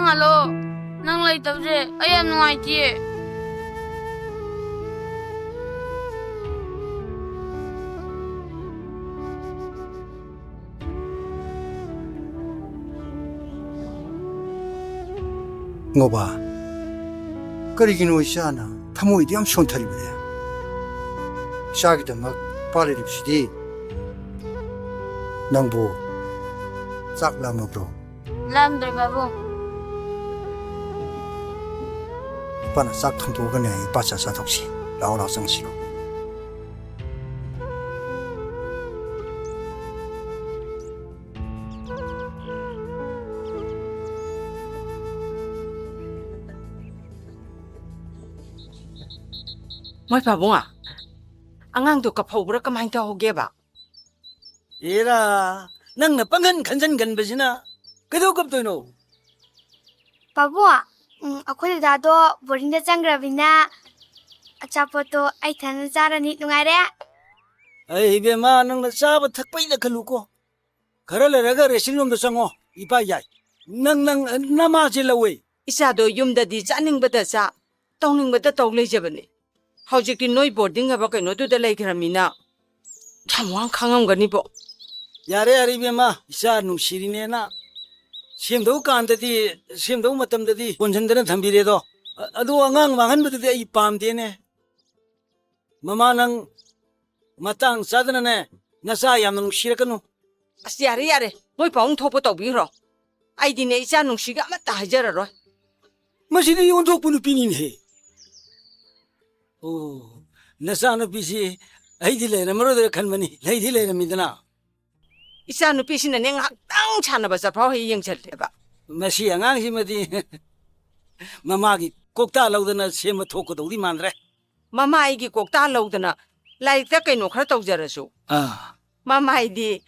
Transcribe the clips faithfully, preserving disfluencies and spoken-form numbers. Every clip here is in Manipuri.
ꯍꯜꯂꯣ, ꯅꯪ ꯂꯩꯇꯕꯁꯦ ꯑꯩ ꯌꯥꯝ ꯅꯨꯡꯉꯥꯏꯇꯤꯌꯦ꯫ ꯉꯣꯕ, ꯀꯔꯤꯒꯤꯅꯣ ꯏꯆꯥꯅ ꯊꯃꯣꯏꯗꯤ ꯌꯥꯝ ꯁꯣꯟꯊꯔꯤꯕꯅꯦ? ꯏꯆꯥꯒꯤꯗꯃꯛ ꯄꯥꯜꯂꯤꯕꯁꯤꯗꯤ꯫ ꯅꯪꯕꯨ ꯆꯥꯛ ꯂꯥꯝꯃꯕ꯭ꯔꯣ? ꯂꯥꯝꯗ꯭ꯔꯦ ꯄꯥꯕꯨꯡ꯫ ꯏꯄꯥꯅ ꯆꯥꯛ ꯊꯣꯡꯗꯣꯛꯑꯒꯅꯦ, ꯏꯄꯥ ꯆꯥ ꯆꯥꯊꯣꯛꯁꯤ꯫ ꯂꯥꯛꯑꯣ, ꯂꯥꯛꯑꯣ, ꯆꯪꯁꯤ, ꯂꯥꯛꯑꯣ꯫ ꯃꯣꯏ ꯄꯥꯕꯨꯡ, ꯑꯉꯥꯡꯗꯣ ꯀꯞꯍꯧꯕ꯭ꯔꯥ, ꯀꯃꯥꯏꯅ ꯇꯧꯍꯧꯒꯦꯕ? ꯑꯦꯔꯥ, ꯅꯪꯅ ꯄꯪꯈꯟ ꯈꯟꯖꯟꯒꯟꯕꯁꯤꯅ ꯀꯩꯗꯧ ꯀꯞꯇꯣꯏꯅꯣ? ꯄꯥꯕꯨꯡ, ꯎꯝ, ꯑꯩꯈꯣꯏ ꯗꯗꯥꯗꯣ ꯕꯣꯔꯗꯤꯡꯗ ꯆꯪꯈ꯭ꯔꯕꯅꯤꯅ ꯑꯆꯥꯄꯣꯠꯇꯣ ꯑꯩ ꯊꯟꯅ ꯆꯥꯔꯅꯤ꯫ ꯅꯨꯡꯉꯥꯏꯔꯦ꯫ ꯑꯩ ꯏꯕꯦꯝꯃ, ꯅꯪꯅ ꯆꯥꯕ ꯊꯛꯄꯩꯗ ꯈꯜꯂꯨꯀꯣ꯫ ꯈꯔ ꯂꯩꯔꯒ ꯔꯦꯁꯤꯡ ꯔꯨꯝꯗ ꯆꯪꯉꯣ, ꯏꯄꯥ ꯌꯥꯏ꯫ ꯅꯪ, ꯅꯪ ꯅꯃꯥꯁꯦ ꯂꯧꯋꯦ꯫ ꯏꯆꯥꯗꯣ ꯌꯨꯝꯗꯗꯤ ꯆꯥꯅꯤꯡꯕꯗ ꯆꯥ, ꯇꯧꯅꯤꯡꯕꯗ ꯇꯧ ꯂꯩꯖꯕꯅꯦ꯫ ꯍꯧꯖꯤꯛꯇꯤ ꯅꯣꯏ ꯕꯣꯔꯗꯤꯡ ꯍꯥꯏꯕ ꯀꯩꯅꯣꯗꯨꯗ ꯂꯩꯈ꯭ꯔꯃꯤꯅ ꯌꯥꯝ ꯋꯥꯅ ꯈꯥꯡꯉꯝꯒꯅꯤꯕꯣ꯫ ꯌꯥꯔꯦ, ꯌꯥꯔꯦ ꯏꯕꯦꯝꯃ, ꯏꯆꯥ ꯅꯨꯡꯁꯤꯔꯤꯅꯦꯅ ꯁꯦꯝꯗꯧ ꯀꯥꯟꯗꯗꯤ ꯁꯦꯝꯗꯧ ꯃꯇꯝꯗꯗꯤ ꯀꯣꯟꯁꯤꯟꯗꯅ ꯊꯝꯕꯤꯔꯦꯗꯣ꯫ ꯑ-, ꯑꯗꯣ ꯑꯉꯥꯡ ꯃꯥꯡꯍꯟꯕꯗꯨꯗꯤ ꯑꯩ ꯄꯥꯝꯗꯦꯅꯦ꯫ ꯃꯃꯥ, ꯅꯪ ꯃꯇꯥꯡ ꯆꯥꯗꯅꯅꯦ ꯅꯆꯥ ꯌꯥꯝꯅ ꯅꯨꯡꯁꯤꯔꯛꯀꯅꯨ꯫ ꯑꯁ, ꯌꯥꯔꯦ, ꯌꯥꯔꯦ, ꯃꯣꯏ ꯄꯥꯕꯨꯡ ꯊꯣꯛꯄ ꯇꯧꯕꯤꯈ꯭ꯔꯣ꯫ ꯑꯩꯗꯤꯅꯦ ꯏꯆꯥ ꯅꯨꯡꯁꯤꯒ ꯑꯃꯠꯇ ꯍꯥꯏꯖꯔꯔꯣꯏ꯫ ꯃꯁꯤꯗꯤ ꯑꯣꯟꯊꯣꯛꯄ ꯅꯨꯄꯤꯅꯤꯅꯦꯍꯦ꯫ ꯑꯣ, ꯅꯆꯥꯅꯨꯄꯤꯁꯤ ꯑꯩꯗꯤ ꯂꯩꯔꯝꯃꯔꯣꯏꯗ꯭ꯔꯥ ꯈꯟꯕꯅꯤ, ꯂꯩꯗꯤ ꯂꯩꯔꯝꯃꯤꯗꯅ꯫ ꯏꯆꯥ ꯅꯨꯄꯤꯁꯤꯅꯅꯦ ꯉꯥꯏꯍꯥꯛꯇꯪ ꯁꯥꯟꯅꯕ ꯆꯠꯐꯥꯎ ꯍꯦꯛ ꯌꯦꯡꯁꯤꯜꯂꯦꯕ꯫ ꯃꯁꯤ ꯑꯉꯥꯡꯁꯤꯃꯗꯤ ꯃꯃꯥꯒꯤ ꯀꯣꯛꯇꯥ ꯂꯧꯗꯅ ꯁꯦꯝꯕ ꯊꯣꯛꯀꯗꯧꯗꯤ ꯃꯥꯟꯗ꯭ꯔꯦ꯫ ꯃꯃꯥ ꯑꯩꯒꯤ ꯀꯣꯛꯇꯥ ꯂꯧꯗꯅ ꯂꯥꯏꯔꯤꯛꯇ ꯀꯩꯅꯣ ꯈꯔ ꯇꯧꯖꯔꯁꯨ꯫ ꯑꯥ꯫ ꯃꯃꯥꯏꯗꯤ,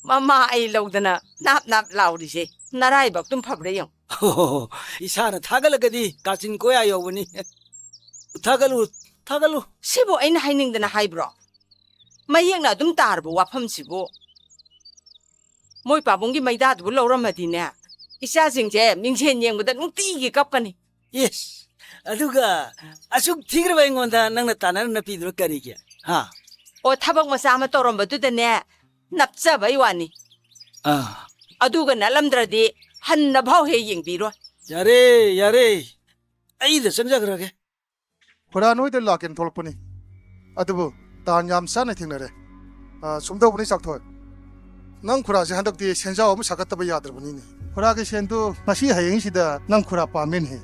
ꯃꯃꯥ ꯑꯩ ꯂꯧꯗꯅ ꯅꯥꯞ ꯅꯥꯞ ꯂꯥꯎꯔꯤꯁꯦ ꯅꯔꯥꯏꯕꯛꯇꯨꯝ ꯐꯕ꯭ꯔꯥ ꯌꯦꯡꯉꯨ꯫ ꯑꯣ, ꯏꯁꯥꯅ ꯊꯥꯒꯠꯂꯒꯗꯤ ꯀꯥꯆꯤꯟ ꯀꯣꯌꯥ ꯌꯧꯕꯅꯤ꯫ ꯊꯥꯒꯠꯂꯨ, ꯊꯥꯒꯠꯂꯨ꯫ ꯁꯤꯕꯨ ꯑꯩꯅ ꯍꯥꯏꯅꯤꯡꯗꯅ ꯍꯥꯏꯕ꯭ꯔꯣ? ꯃꯌꯦꯛꯅ ꯑꯗꯨꯝ ꯇꯥꯔꯕ ꯋꯥꯐꯝꯁꯤꯕꯨ꯫ ꯃꯣꯏ ꯄꯥꯕꯨꯡꯒꯤ ꯃꯩꯗꯥꯗꯨꯕꯨ ꯂꯧꯔꯝꯃꯗꯤꯅꯦ, ꯏꯆꯥꯁꯤꯡꯁꯦ ꯃꯤꯡꯁꯦꯟ ꯌꯦꯡꯕꯗ ꯅꯨꯡꯇꯤꯒꯤ ꯀꯞꯀꯅꯤ꯫ ꯏꯁ, ꯑꯗꯨꯒ ꯑꯁꯨꯛ ꯊꯤꯈ꯭ꯔꯕ ꯑꯩꯉꯣꯟꯗ ꯅꯪꯅ ꯇꯥꯟꯅꯔ ꯅꯞꯄꯤꯗꯨꯅ ꯀꯔꯤꯒꯤ? ꯍꯥ? ꯑꯣ, ꯊꯕꯛ ꯃꯆꯥ ꯑꯃ ꯇꯧꯔꯝꯕꯗꯨꯗꯅꯦ, ꯅꯞꯆꯕꯩ ꯋꯥꯅꯤ꯫ ꯑꯥ꯫ ꯑꯗꯨꯒ ꯅꯠꯂꯝꯗ꯭ꯔꯗꯤ ꯍꯟꯅ ꯐꯥꯎ ꯍꯦꯛ ꯌꯦꯡꯕꯤꯔꯣꯏ꯫ ꯌꯥꯔꯦ, ꯌꯥꯔꯦ, ꯑꯩꯗ ꯆꯪꯖꯈ꯭ꯔꯒꯦ꯫ ꯈꯨꯔꯥ ꯅꯣꯏꯗ ꯂꯥꯛꯀꯦꯅ ꯊꯣꯛꯂꯛꯄꯅꯤ, ꯑꯗꯨꯕꯨ ꯇꯥꯟ ꯌꯥꯝ ꯆꯥꯅ ꯊꯦꯡꯅꯔꯦ꯫ ꯑ, ꯁꯨꯝ ꯇꯧꯕꯅꯤ, ꯆꯥꯎꯊꯣꯏ, ꯅꯪ ꯈꯨꯔꯥꯁꯦ ꯍꯟꯗꯛꯇꯤ ꯁꯦꯟꯖꯥꯎ ꯑꯃ ꯁꯥꯒꯠꯇꯕ ꯌꯥꯗ꯭ꯔꯕꯅꯤꯅꯦ꯫ ꯈꯨꯔꯥꯒꯤ ꯁꯦꯟꯗꯨ ꯉꯁꯤ ꯍꯌꯦꯡꯁꯤꯗ ꯅꯪ ꯈꯨꯔꯥ ꯄꯥꯝꯃꯦꯅꯦꯍꯦ꯫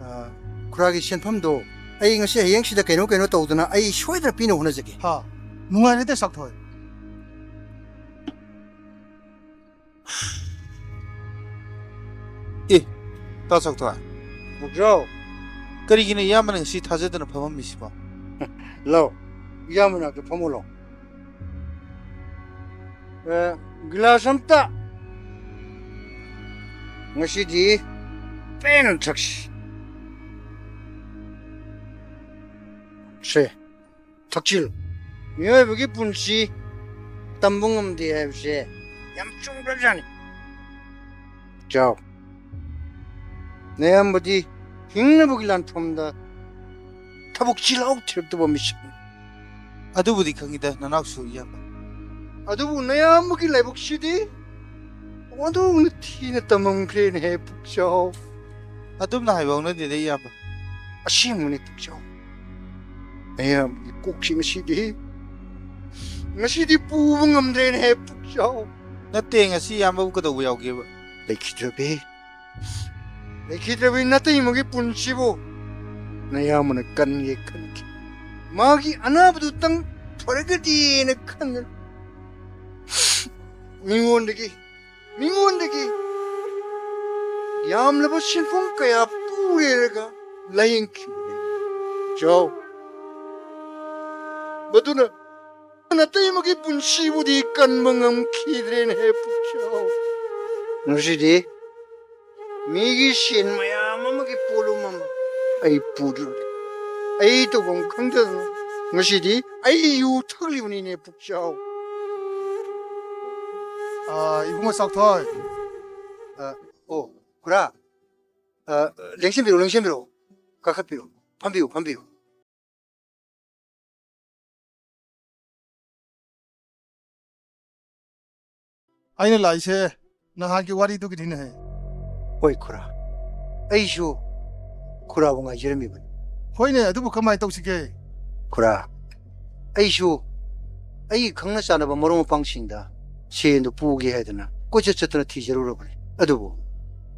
ꯑ, ꯈꯨꯔꯥꯒꯤ ꯁꯦꯟꯐꯝꯗꯣ ꯑꯩ ꯉꯁꯤ ꯍꯌꯦꯡꯁꯤꯗ ꯀꯩꯅꯣ ꯀꯩꯅꯣ ꯇꯧꯗꯅ ꯑꯩ ꯁꯣꯏꯗꯅ ꯄꯤꯅꯕ ꯍꯣꯠꯅꯖꯒꯦ꯫ ꯍꯥ, ꯅꯨꯡꯉꯥꯏꯔꯦꯗ, ꯆꯥꯎꯊꯣꯏ꯫ ꯑꯦ, ꯇꯥ ꯆꯥꯎꯊꯣꯏ꯫ ꯃꯨꯛꯖꯥꯎ꯫ ꯀꯔꯤꯒꯤꯅꯣ ꯏꯌꯥꯝꯕꯅ ꯉꯁꯤ ꯊꯥꯖꯗꯅ ꯐꯝꯃꯝꯃꯤꯁꯤꯕꯣ? ꯂꯥꯎ, ꯏꯌꯥꯝꯕ ꯅꯥꯛꯇ ꯐꯝꯃꯣ ꯂꯥꯎ꯫ ꯑꯦ, ꯒꯤꯂꯥꯁ ꯑꯝꯇ ꯉꯁꯤꯗꯤ ꯄꯦꯟꯅ ꯊꯛꯁꯤ꯫ ꯁꯦ, ꯊꯛꯆꯤꯜꯂꯨ꯫ ꯃꯤꯑꯣꯏꯕꯒꯤ ꯄꯨꯟꯁꯤ ꯇꯝꯕ ꯉꯝꯗꯦ ꯍꯥꯏꯕꯁꯦ ꯌꯥꯝ ꯆꯨꯝꯕꯖꯥꯠꯅꯤ꯫ ꯆꯥꯎ꯫ ꯅꯌꯥꯝꯕꯗꯤ ꯍꯤꯡꯅꯕꯒꯤ ꯂꯥꯟꯐꯝꯗ ꯊꯕꯛ ꯆꯤꯜꯍꯥꯎ ꯊꯤꯔꯛꯇꯕ ꯃꯤꯁꯛꯅꯤ꯫ ꯑꯗꯨꯕꯨꯗꯤ ꯈꯪꯉꯤꯗ, ꯅꯅꯥꯎꯁꯨ ꯏꯌꯥꯝꯕ꯫ ꯑꯗꯨꯕꯨ ꯅꯌꯥꯝꯕꯒꯤ ꯂꯥꯏꯕꯛꯁꯤꯗꯤ ꯑꯣꯟꯊꯣꯛꯅ ꯊꯤꯅ ꯇꯝꯃꯝꯈ꯭ꯔꯦꯅꯦꯍꯦ, ꯄꯨꯛꯆꯥꯎ꯫ ꯑꯗꯨꯝꯅ ꯍꯥꯏꯕ ꯍꯧꯅꯗꯦꯗ, ꯏꯌꯥꯝꯕ꯫ ꯑꯁꯦꯡꯕꯅꯤ, ꯄꯨꯛꯆꯥꯎ꯫ ꯅꯌꯥꯝꯕꯒꯤ ꯀꯣꯛꯁꯤ ꯉꯁꯤꯗꯤ, ꯉꯁꯤꯗꯤ ꯄꯨꯕ ꯉꯝꯗ꯭ꯔꯦꯅꯦꯍꯦ, ꯄꯨꯛꯆꯥꯎ꯫ ꯅꯠꯇꯦ, ꯉꯁꯤ ꯏꯌꯥꯝꯕꯕꯨ ꯀꯩꯗꯧꯕ ꯌꯥꯎꯒꯦꯕ? ꯂꯩꯈꯤꯗ꯭ꯔꯕꯤ, ꯂꯩꯈꯤꯗ꯭ꯔꯕꯤ ꯅꯇꯩꯃꯒꯤ ꯄꯨꯟꯁꯤꯕꯨ ꯅꯌꯥꯝꯕꯅ ꯀꯟꯒꯦ ꯈꯟꯈꯤ꯫ ꯃꯥꯒꯤ ꯑꯅꯥꯕꯗꯨꯇꯪ ꯐꯔꯒꯗꯤꯅ ꯈꯟꯗꯅ ꯃꯤꯉꯣꯟꯗꯒꯤ, ꯃꯤꯉꯣꯟꯗꯒꯤ ꯌꯥꯝꯂꯕ ꯁꯦꯟꯐꯝ ꯀꯌꯥ ꯄꯨꯔꯦꯔꯒ ꯂꯥꯌꯦꯡꯈꯤꯕꯅꯤ꯫ ꯆꯥꯎ꯫ ꯃꯗꯨꯅ ꯅꯇꯩꯃꯒꯤ ꯄꯨꯟꯁꯤꯕꯨꯗꯤ ꯀꯟꯕ ꯉꯝꯈꯤꯗ꯭ꯔꯦꯅꯦꯍꯦ, ꯄꯨꯛꯆꯥꯎ꯫ ꯉꯁꯤꯗꯤ ꯃꯤꯒꯤ ꯁꯦꯟ ꯃꯌꯥꯝ ꯑꯃꯒꯤ ꯄꯣꯠꯂꯨꯝ ꯑꯃ ꯑꯩ ꯄꯨꯗ꯭ꯔꯕꯅꯤ꯫ ꯑꯩ ꯇꯧꯐꯝ ꯈꯪꯗꯗꯅ ꯉꯁꯤꯗꯤ ꯑꯩ ꯌꯨ ꯊꯛꯂꯤꯕꯅꯤꯅꯦ, ꯄꯨꯛꯆꯥꯎ꯫ ꯑꯥ, ꯏꯕꯨꯡꯉꯣ ꯆꯥꯎꯊꯣꯏ꯫ ꯑꯥ, ꯑꯣ, ꯈꯨꯔꯥ, ꯑ, ꯂꯦꯡꯁꯤꯟꯕꯤꯔꯣ, ꯂꯦꯡꯁꯤꯟꯕꯤꯔꯣ꯫ ꯀꯥꯈꯠꯄꯤꯔꯣ꯫ ꯐꯝꯕꯤꯌꯨ, ꯐꯝꯕꯤꯌꯨ꯫ ꯑꯩꯅ ꯂꯥꯛꯏꯁꯦ ꯅꯍꯥꯟꯒꯤ ꯋꯥꯔꯤꯗꯨꯒꯤꯅꯤꯅꯦꯍꯦ꯫ ꯍꯣꯏ ꯈꯨꯔꯥ, ꯑꯩꯁꯨ ꯈꯨꯔꯥꯕꯨ ꯉꯥꯏꯖꯔꯝꯃꯤꯕꯅꯤ꯫ ꯍꯣꯏꯅꯦ, ꯑꯗꯨꯕꯨ ꯀꯃꯥꯏꯅ ꯇꯧꯁꯤꯒꯦ? ꯈꯨꯔꯥ, ꯑꯩꯁꯨ ꯑꯩꯒꯤ ꯈꯪꯅ ꯆꯥꯟꯅꯕ ꯃꯔꯨꯞ ꯃꯄꯥꯡꯁꯤꯡꯗ ꯁꯦꯟꯗꯨ ꯄꯨꯒꯦ ꯍꯥꯏꯗꯅ ꯀꯣꯏꯆꯠ ꯆꯠꯇꯨꯅ ꯊꯤꯖꯔꯨꯔꯕꯅꯤ, ꯑꯗꯨꯕꯨ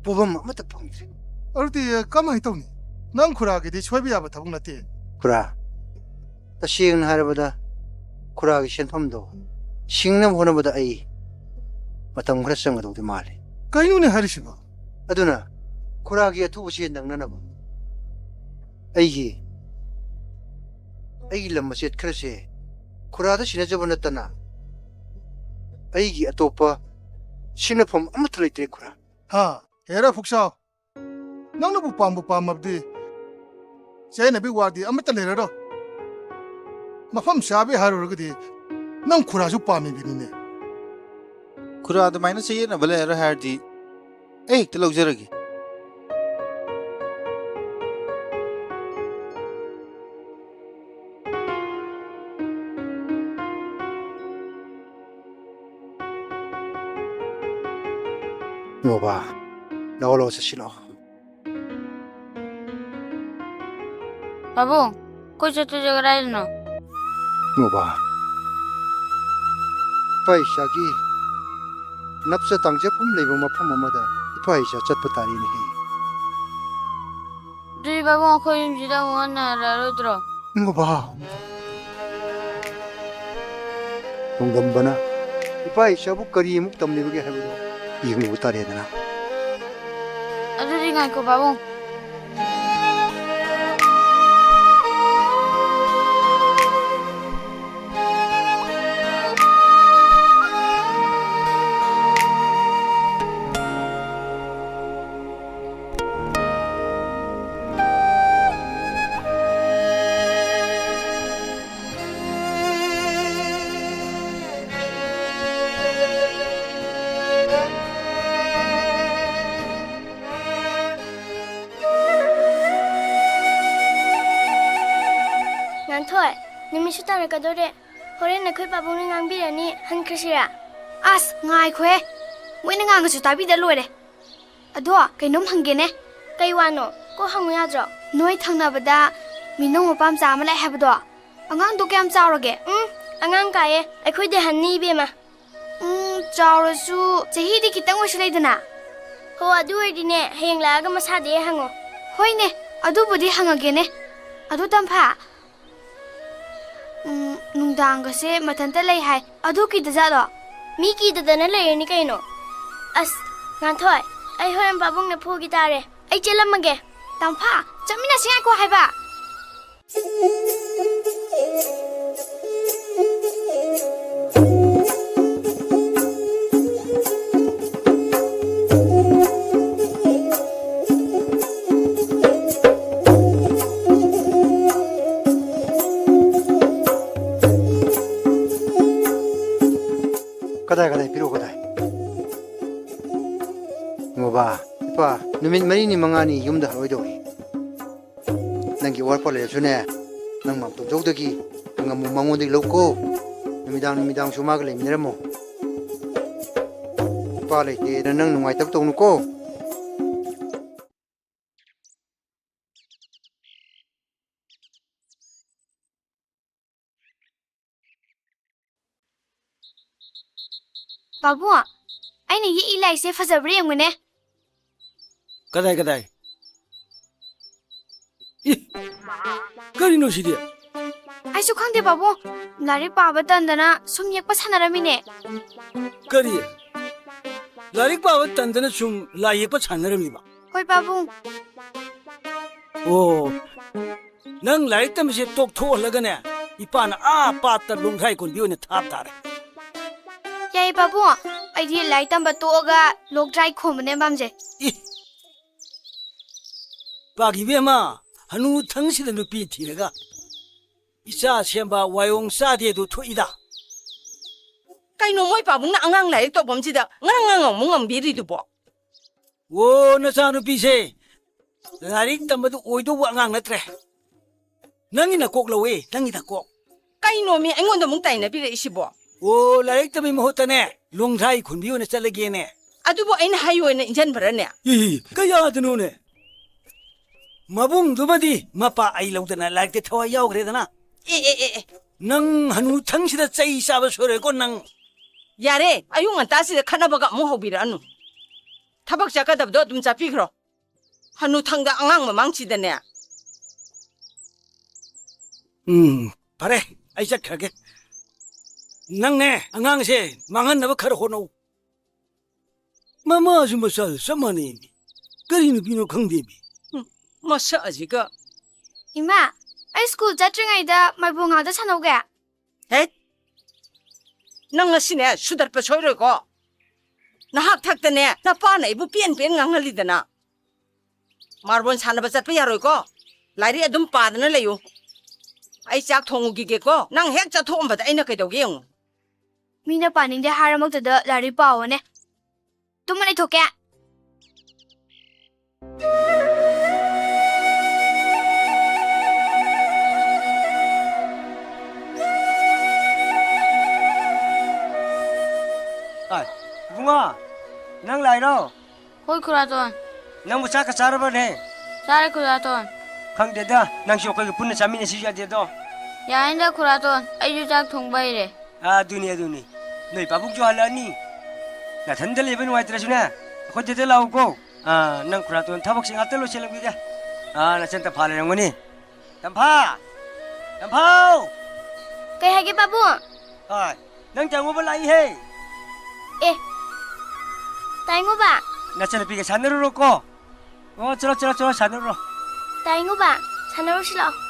ꯄꯨꯐꯝ ꯑꯃꯠꯇ ꯐꯪꯗ꯭ꯔꯦ꯫ ꯑꯗꯨꯗꯤ ꯀꯃꯥꯏꯅ ꯇꯧꯅꯤ? ꯅꯪ ꯈꯨꯔꯥꯒꯤꯗꯤ ꯁꯣꯏꯕ ꯌꯥꯕ ꯊꯕꯛ ꯅꯠꯇꯦ꯫ ꯈꯨꯔꯥ, ꯇꯁꯦꯡꯅ ꯍꯥꯏꯔꯕꯗ ꯈꯨꯔꯥꯒꯤ ꯁꯦꯟꯐꯝꯗꯣ ꯁꯤꯡꯅꯕ ꯍꯣꯠꯅꯕꯗ ꯑꯩ ꯃꯇꯝ ꯈꯔ ꯆꯪꯒꯗꯧꯗꯤ ꯃꯥꯜꯂꯤ꯫ ꯀꯩꯅꯣꯅꯦ ꯍꯥꯏꯔꯤꯁꯤꯕꯣ? ꯑꯗꯨꯅ ꯈꯨꯔꯥꯒꯤ ꯑꯊꯨꯕ ꯁꯦꯟ ꯅꯪꯅꯅꯕ ꯑꯩꯒꯤ, ꯑꯩꯒꯤ ꯂꯝ ꯃꯆꯦꯠ ꯈꯔꯁꯦ ꯈꯨꯔꯥꯗ ꯁꯤꯟꯅꯖꯕ ꯅꯠꯇꯅ ꯑꯩꯒꯤ ꯑꯇꯣꯞꯄ ꯁꯤꯟꯅꯐꯝ ꯑꯃꯠꯇ ꯂꯩꯇ꯭ꯔꯦ ꯈꯨꯔꯥ꯫ ꯍꯥ, ꯍꯦꯔꯥ ꯐꯨꯛꯁꯥꯎ, ꯅꯪꯅꯕꯨ ꯄꯥꯝꯕꯨ ꯄꯥꯝꯃꯕꯗꯤ ꯆꯌꯦꯠꯅꯕꯒꯤ ꯋꯥꯗꯤ ꯑꯃꯠꯇ ꯂꯩꯔꯔꯣꯏ꯫ ꯃꯐꯝ ꯆꯥꯕꯤ ꯍꯥꯏꯔꯨꯔꯒꯗꯤ ꯅꯪ ꯈꯨꯔꯥꯁꯨ ꯄꯥꯝꯃꯤꯕꯅꯤꯅꯦ꯫ ꯈꯨꯔꯥ ꯑꯗꯨꯃꯥꯏꯅ ꯆꯌꯦꯠꯅꯕ ꯂꯩꯔꯔꯣꯏ ꯍꯥꯏꯔꯗꯤ ꯑꯩ ꯍꯦꯛꯇ ꯂꯧꯖꯔꯒꯦ꯫ ꯏꯃꯥꯕ, ꯂꯥꯛꯑꯣ, ꯂꯥꯛꯑꯣ, ꯆꯠꯁꯤ ꯂꯥꯛꯑꯣ꯫ ꯄꯥꯕꯨꯡ, ꯀꯣꯏ ꯆꯠꯇꯣꯏꯁꯦ ꯀꯗꯥꯏꯗꯅꯣ? ꯏꯃꯥꯕ, ꯏꯄꯥ ꯏꯆꯥꯒꯤ ꯅꯞꯆ ꯇꯥꯡꯖꯐꯝ ꯂꯩꯕ ꯃꯐꯝ ꯑꯃꯗ ꯏꯄꯥ ꯏꯆꯥ ꯆꯠꯄ ꯇꯥꯔꯦꯅꯦꯍꯦ꯫ ꯑꯗꯨꯗꯤ ꯄꯥꯕꯨꯡ, ꯑꯩꯈꯣꯏ ꯌꯨꯝꯁꯤꯗ ꯑꯃꯨꯛ ꯍꯟꯅ ꯍꯜꯂꯛꯑꯔꯣꯏꯗ꯭ꯔꯣ? ꯏꯃꯥꯕ, ꯅꯣꯡꯗꯝꯕꯅ ꯏꯄꯥ ꯏꯆꯥꯕꯨ ꯀꯔꯤ ꯑꯃꯨꯛ ꯇꯝꯂꯤꯕꯒꯦ ꯍꯥꯏꯕꯗꯨ ꯌꯦꯡꯉꯨꯕ ꯇꯥꯔꯦꯗꯅ꯫ ꯑꯗꯨꯗꯤ ꯉꯥꯏꯈꯣ ꯄꯥꯕꯨꯡ꯫ ꯉꯥꯟꯊꯣꯏ, ꯅꯨꯃꯤꯠꯁꯨ ꯇꯥꯔꯛꯀꯗꯣꯔꯦ꯫ ꯍꯣꯔꯦꯟ ꯑꯩꯈꯣꯏ ꯄꯥꯕꯨꯡꯅ ꯉꯥꯡꯕꯤꯔꯅꯤ, ꯍꯟꯈ꯭ꯔꯁꯤꯔꯥ? ꯑꯁ, ꯉꯥꯏꯈꯣꯍꯦ꯫ ꯃꯣꯏꯅ ꯉꯥꯡꯉꯁꯨ ꯇꯥꯕꯤꯗ ꯂꯣꯏꯔꯦ꯫ ꯑꯗꯣ, ꯀꯩꯅꯣꯝ ꯍꯪꯒꯦꯅꯦ꯫ ꯀꯩ ꯋꯥꯅꯣ? ꯀꯣꯛ ꯍꯪꯉꯨ ꯌꯥꯗ꯭ꯔꯣ? ꯅꯣꯏ ꯊꯪꯅꯕꯗ ꯃꯤꯅꯧ ꯃꯄꯥ ꯃꯆꯥ ꯑꯃ ꯂꯥꯛꯑꯦ ꯍꯥꯏꯕꯗꯣ, ꯑꯉꯥꯡꯗꯣ ꯀꯌꯥꯝ ꯆꯥꯎꯔꯒꯦ? ꯎꯝ, ꯑꯉꯥꯡ ꯀꯥꯏꯌꯦ꯫ ꯑꯩꯈꯣꯏꯗꯤ ꯍꯟꯅꯤ, ꯏꯕꯦꯝꯃ꯫ ꯎꯝ, ꯆꯥꯎꯔꯁꯨ ꯆꯍꯤꯗꯤ ꯈꯤꯇꯪ ꯑꯣꯏꯁꯤꯜꯂꯛꯏꯗꯅ꯫ ꯍꯣ, ꯑꯗꯨ ꯑꯣꯏꯔꯗꯤꯅꯦ, ꯍꯌꯦꯡ ꯂꯥꯛꯑꯒ ꯃꯁꯥꯗꯤ ꯍꯪꯉꯣ꯫ ꯍꯣꯏꯅꯦ, ꯑꯗꯨꯕꯨꯗꯤ ꯍꯪꯉꯒꯦꯅꯦ꯫ ꯑꯗꯨ ꯇꯝꯐꯥ, ꯎꯝ, ꯅꯨꯡꯗꯥꯡꯒꯁꯦ ꯃꯊꯟꯇ ꯂꯩ ꯍꯥꯏ꯫ ꯑꯗꯨ ꯀꯤꯗꯖꯥꯠꯂꯣ? ꯃꯤ ꯀꯤꯗꯗꯅ ꯂꯩꯔꯅꯤ ꯀꯩꯅꯣ꯫ ꯑꯁ, ꯉꯥꯟꯊꯣꯏ, ꯑꯩ ꯍꯣꯔꯦꯟ ꯄꯥꯕꯨꯡꯅ ꯐꯨꯈꯤ ꯇꯥꯔꯦ꯫ ꯑꯩ ꯆꯦꯜꯂꯝꯃꯒꯦ꯫ ꯇꯝꯐꯥ, ꯆꯠꯃꯤꯟꯅꯁꯤ ꯉꯥꯏꯈꯣ ꯍꯥꯏꯕ꯫ ꯀꯗꯥꯏ, ꯀꯗꯥꯏ? ꯄꯤꯔꯛꯑꯣ, ꯀꯗꯥꯏ? ꯕꯕꯥ, ꯏꯄꯥ, ꯅꯨꯃꯤꯠ ꯃꯔꯤꯅꯤ ꯃꯉꯥꯅꯤ ꯌꯨꯝꯗ ꯍꯜꯂꯣꯏꯗꯧꯔꯤ꯫ ꯅꯪꯒꯤ ꯑꯋꯥꯠꯄ ꯂꯩꯔꯁꯨꯅꯦ, ꯅꯪ ꯃꯥꯝꯇꯣꯝꯆꯧꯗꯒꯤ ꯍꯪꯉꯝꯃꯨ, ꯃꯉꯣꯟꯗꯒꯤ ꯂꯧꯀꯣ꯫ ꯅꯨꯃꯤꯗꯥꯡ ꯅꯨꯃꯤꯗꯥꯡꯁꯨ ꯃꯥꯒ ꯂꯩꯃꯤꯟꯅꯔꯝꯃꯣ꯫ ꯏꯄꯥ ꯂꯩꯇꯦꯅ ꯅꯪ ꯅꯨꯡꯉꯥꯏꯇꯕ ꯇꯧꯅꯨꯀꯣ꯫ ꯄꯥꯕꯨꯡ, ꯑꯩꯅ ꯌꯦꯛꯏ ꯂꯥꯏꯔꯤꯛꯁꯦ ꯐꯖꯕ꯭ꯔꯥ ꯌꯦꯡꯉꯨꯅꯦ꯫ ꯀꯗꯥꯏ, ꯀꯗꯥꯏ? ꯏ, ꯀꯔꯤꯅꯣ ꯁꯤꯗꯤ? ꯑꯩꯁꯨ ꯈꯪꯗꯦ ꯄꯥꯕꯨꯡ, ꯂꯥꯏꯔꯤꯛ ꯄꯥꯕ ꯇꯟꯗꯅ ꯁꯨꯝ ꯌꯦꯛꯄ ꯁꯥꯟꯅꯔꯝꯃꯤꯅꯦ꯫ ꯀꯔꯤ? ꯂꯥꯏꯔꯤꯛ ꯄꯥꯕ ꯇꯟꯗꯅ ꯁꯨꯝ ꯂꯥꯏ ꯌꯦꯛꯄ ꯁꯥꯟꯅꯔꯝꯃꯤꯕ? ꯍꯣꯏ ꯄꯥꯕꯨꯡ꯫ ꯑꯣ, ꯅꯪ ꯂꯥꯏꯔꯤꯛ ꯇꯝꯕꯁꯦ ꯇꯣꯛꯊꯣꯛꯍꯜꯂꯒꯅꯦ, ꯏꯄꯥꯅ ꯑꯥ ꯄꯥꯠꯇ ꯂꯣꯡꯗ꯭ꯔꯥꯏ ꯀꯣꯟꯕꯤ ꯑꯣꯏꯅ ꯊꯥꯕ ꯇꯥꯔꯦ꯫ ꯌꯥꯏꯌꯦ ꯄꯥꯕꯨꯡ, ꯑꯩꯗꯤ ꯂꯥꯏꯔꯤꯛ ꯇꯝꯕ ꯇꯣꯛꯑꯒ ꯂꯣꯡꯗ꯭ꯔꯥꯏ ꯈꯣꯟꯕꯅ ꯌꯥꯝ ꯄꯥꯝꯖꯩ꯫ ꯏ! ꯄꯥꯈꯤꯕꯤ ꯑꯃ, ꯍꯅꯨ ꯊꯪꯁꯤꯗ ꯅꯨꯄꯤ ꯊꯤꯔꯒ ꯏꯆꯥ ꯁꯦꯝꯕ ꯋꯥꯌꯣꯡ ꯆꯥꯗꯦ ꯑꯗꯨ ꯊꯣꯛꯏꯗ꯫ ꯀꯩꯅꯣ ꯃꯣꯏ ꯄꯥꯕꯨꯡꯅ ꯑꯉꯥꯡ ꯂꯥꯏꯔꯤꯛ ꯇꯧꯐꯝꯁꯤꯗ ꯉꯔꯪ ꯉꯔꯪ ꯑꯃꯨꯛ ꯉꯝꯕꯤꯔꯤꯗꯨꯕꯣ? ꯑꯣ, ꯅꯆꯥꯅꯨꯄꯤꯁꯦ ꯂꯥꯏꯔꯤꯛ ꯇꯝꯕꯗꯨ ꯑꯣꯏꯗꯧꯕ ꯑꯉꯥꯡ ꯅꯠꯇ꯭ꯔꯦ꯫ ꯅꯪꯒꯤ ꯅꯀꯣꯛ ꯂꯧꯋꯦ, ꯅꯪꯒꯤ ꯅꯀꯣꯛ꯫ ꯀꯩꯅꯣꯃꯤ ꯑꯩꯉꯣꯟꯗ ꯑꯃꯨꯛ ꯇꯥꯏꯅꯕꯤꯔꯛꯏꯁꯤꯕꯣ? ꯑꯣ, ꯂꯥꯏꯔꯤꯛ ꯇꯝꯕꯩ ꯃꯍꯨꯠꯇꯅꯦ, ꯂꯣꯡꯗ꯭ꯔꯥꯏ ꯈꯨꯟꯕꯤ ꯑꯣꯏꯅ ꯆꯠꯂꯒꯦꯅꯦ꯫ ꯑꯗꯨꯕꯨ ꯑꯩꯅ ꯍꯩ ꯑꯣꯏꯅ ꯏꯟꯖꯟꯕ꯭ꯔꯅꯦ? ꯏ, ꯀꯌꯥꯗꯅꯣꯅꯦ? ꯃꯕꯨꯡꯗꯨꯃꯗꯤ ꯃꯄꯥ ꯑꯩ ꯂꯧꯗꯅ ꯂꯥꯏꯔꯤꯛꯇ ꯊꯋꯥꯏ ꯌꯥꯎꯈ꯭ꯔꯦꯗꯅ꯫ ꯑꯦ, ꯑꯦ, ꯑꯦ, ꯑꯦ꯫ ꯅꯪ ꯍꯅꯨꯊꯪꯁꯤꯗ ꯆꯩ ꯆꯥꯕ ꯁꯣꯏꯔꯣꯏꯀꯣ ꯅꯪ꯫ ꯌꯥꯔꯦ, ꯑꯌꯨꯛ ꯉꯟꯇꯥꯁꯤꯗ ꯈꯠꯅꯕꯒ ꯑꯃꯨꯛ ꯍꯧꯕꯤꯔꯛꯑꯅꯨ꯫ ꯊꯕꯛ ꯆꯠꯀꯗꯕꯗꯣ ꯑꯗꯨꯝ ꯆꯠꯄꯤꯈ꯭ꯔꯣ꯫ ꯍꯅꯨꯊꯪꯗ ꯑꯉꯥꯡ ꯃꯃꯥꯡꯁꯤꯗꯅꯦ꯫ ꯎꯝ, ꯐꯔꯦ, ꯑꯩ ꯆꯠꯈ꯭ꯔꯒꯦ꯫ ꯅꯪꯅꯦ, ꯑꯉꯥꯡꯁꯦ ꯃꯥꯡꯍꯟꯅꯕ ꯈꯔ ꯍꯣꯠꯅꯧ꯫ ꯃꯃꯥꯁꯨ ꯃꯆꯥꯁꯨ ꯆꯞ ꯃꯥꯟꯅꯩꯃꯤ꯫ ꯀꯔꯤ ꯅꯨꯄꯤꯅꯣ ꯈꯪꯗꯦꯃꯤ꯫ ꯎꯝ, ꯃꯁꯛ ꯑꯁꯤꯒ꯫ ꯏꯃꯥ, ꯑꯩ ꯁ꯭ꯀꯨꯜ ꯆꯠꯇ꯭ꯔꯤꯉꯩꯗ ꯃꯥꯏꯕꯣ ꯉꯥꯛꯇ ꯁꯥꯟꯅꯧꯒꯦ꯫ ꯍꯦꯠ! ꯅꯪ ꯉꯁꯤꯅꯦ ꯁꯨꯗꯠꯄ ꯁꯣꯏꯔꯣꯏꯀꯣ꯫ ꯅꯍꯥꯛ ꯊꯛꯇꯅꯦ ꯅꯄꯥꯅ ꯑꯩꯕꯨ ꯄꯦꯟ ꯄꯦꯟ ꯉꯥꯡꯍꯜꯂꯤꯗꯅ꯫ ꯃꯥꯔꯕꯣꯜ ꯁꯥꯟꯅꯕ ꯆꯠꯄ ꯌꯥꯔꯣꯏꯀꯣ꯫ ꯂꯥꯏꯔꯤꯛ ꯑꯗꯨꯝ ꯄꯥꯗꯅ ꯂꯩꯌꯨ꯫ ꯑꯩ ꯆꯥꯛ ꯊꯣꯡꯉꯨꯈꯤꯒꯦꯀꯣ꯫ ꯅꯪ ꯍꯦꯛ ꯆꯠꯊꯣꯛꯑꯝꯕꯗ ꯑꯩꯅ ꯀꯩꯗꯧꯒꯦ ꯌꯦꯡꯉꯨ꯫ ꯃꯤꯅ ꯄꯥꯅꯤꯡꯗꯦ ꯍꯥꯏꯔꯃꯛꯇꯗ ꯂꯥꯏꯔꯤꯛ ꯄꯥꯎꯑꯣꯅꯦ꯫ ꯇꯨꯝꯃ ꯂꯩꯊꯣꯛꯀꯦ꯫ ꯑꯥꯏ, ꯏꯕꯨꯡꯉꯣ, ꯅꯪ ꯂꯥꯛꯏꯔꯣ? ꯍꯣꯏ, ꯈꯨꯔꯥꯇꯣꯟ꯫ ꯅꯪꯕꯨ ꯆꯥꯛꯀ ꯆꯥꯔꯕꯅꯦ? ꯆꯥꯔꯦ, ꯈꯨꯔꯥꯇꯣꯟ꯫ ꯈꯪꯗꯦꯗ, ꯅꯪꯁꯨ ꯑꯩꯈꯣꯏꯒ ꯄꯨꯟꯅ ꯆꯥꯃꯤꯟꯅꯁꯤ ꯌꯥꯗꯦꯗꯣ? ꯌꯥꯅꯤꯗ, ꯈꯨꯔꯥꯇꯣꯟ, ꯑꯩꯁꯨ ꯆꯥꯛ ꯊꯣꯡꯕ ꯍꯩꯔꯦ꯫ ꯑꯥ, ꯑꯗꯨꯅꯤ, ꯑꯗꯨꯅꯤ꯫ ꯅꯣꯏ ꯄꯥꯕꯨꯡꯁꯨ ꯍꯜꯂꯛꯑꯅꯤ꯫ ꯅꯊꯟꯗ ꯂꯩꯕ ꯅꯨꯡꯉꯥꯏꯇ꯭ꯔꯁꯨꯅꯦ, ꯑꯩꯈꯣꯏ ꯗꯦꯗ ꯂꯥꯛꯎꯀꯣ꯫ ꯑꯥ, ꯅꯪ ꯈꯨꯔꯥꯇꯣꯟ ꯊꯕꯛꯁꯤ ꯉꯥꯛꯇ ꯂꯣꯏꯁꯤꯜꯂꯝꯈꯤꯒꯦ꯫ ꯑꯥ, ꯅꯆꯟ ꯇꯝꯐꯥ ꯂꯩꯔꯝꯒꯅꯤ꯫ ꯇꯝꯐꯥ! ꯇꯝꯐꯥꯎ! ꯀꯩ ꯍꯥꯏꯒꯦ, ꯄꯥꯕꯨꯡ? ꯑꯥ, ꯅꯪ ꯇꯥꯏꯉꯣꯕ ꯂꯥꯛꯏꯍꯦ꯫ ꯑꯦ, ꯇꯥꯏꯉꯣꯕ? ꯅꯆꯟꯅꯨꯄꯤꯒ ꯁꯥꯟꯅꯔꯨꯔꯣꯀꯣ꯫ ꯑꯣ, ꯆꯠꯂꯣ, ꯆꯠꯂꯣ, ꯆꯠꯂꯣ, ꯁꯥꯟꯅꯔꯨꯔꯣ꯫ ꯇꯥꯏꯉꯣꯕ, ꯁꯥꯟꯅꯔꯨꯁꯤ ꯂꯥꯛꯑꯣ꯫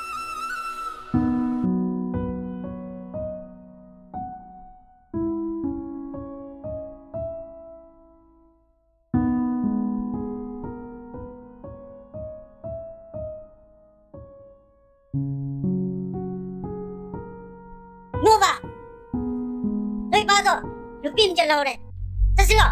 ꯅꯣꯕ! ꯅꯣꯏ ꯄꯥꯗꯣ ꯅꯨꯄꯤ ꯑꯃ ꯆꯦꯜꯍꯧꯔꯦ꯫ ꯆꯠꯁꯤꯔꯣ?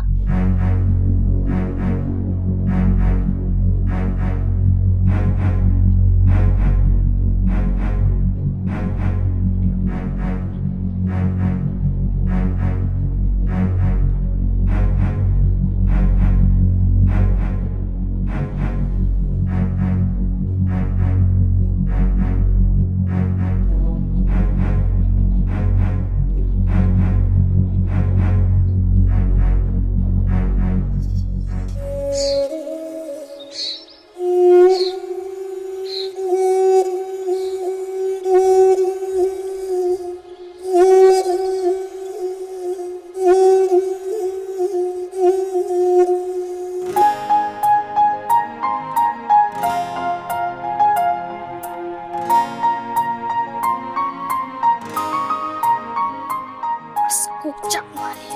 ꯆꯞ ꯃꯥꯟꯅꯩ꯫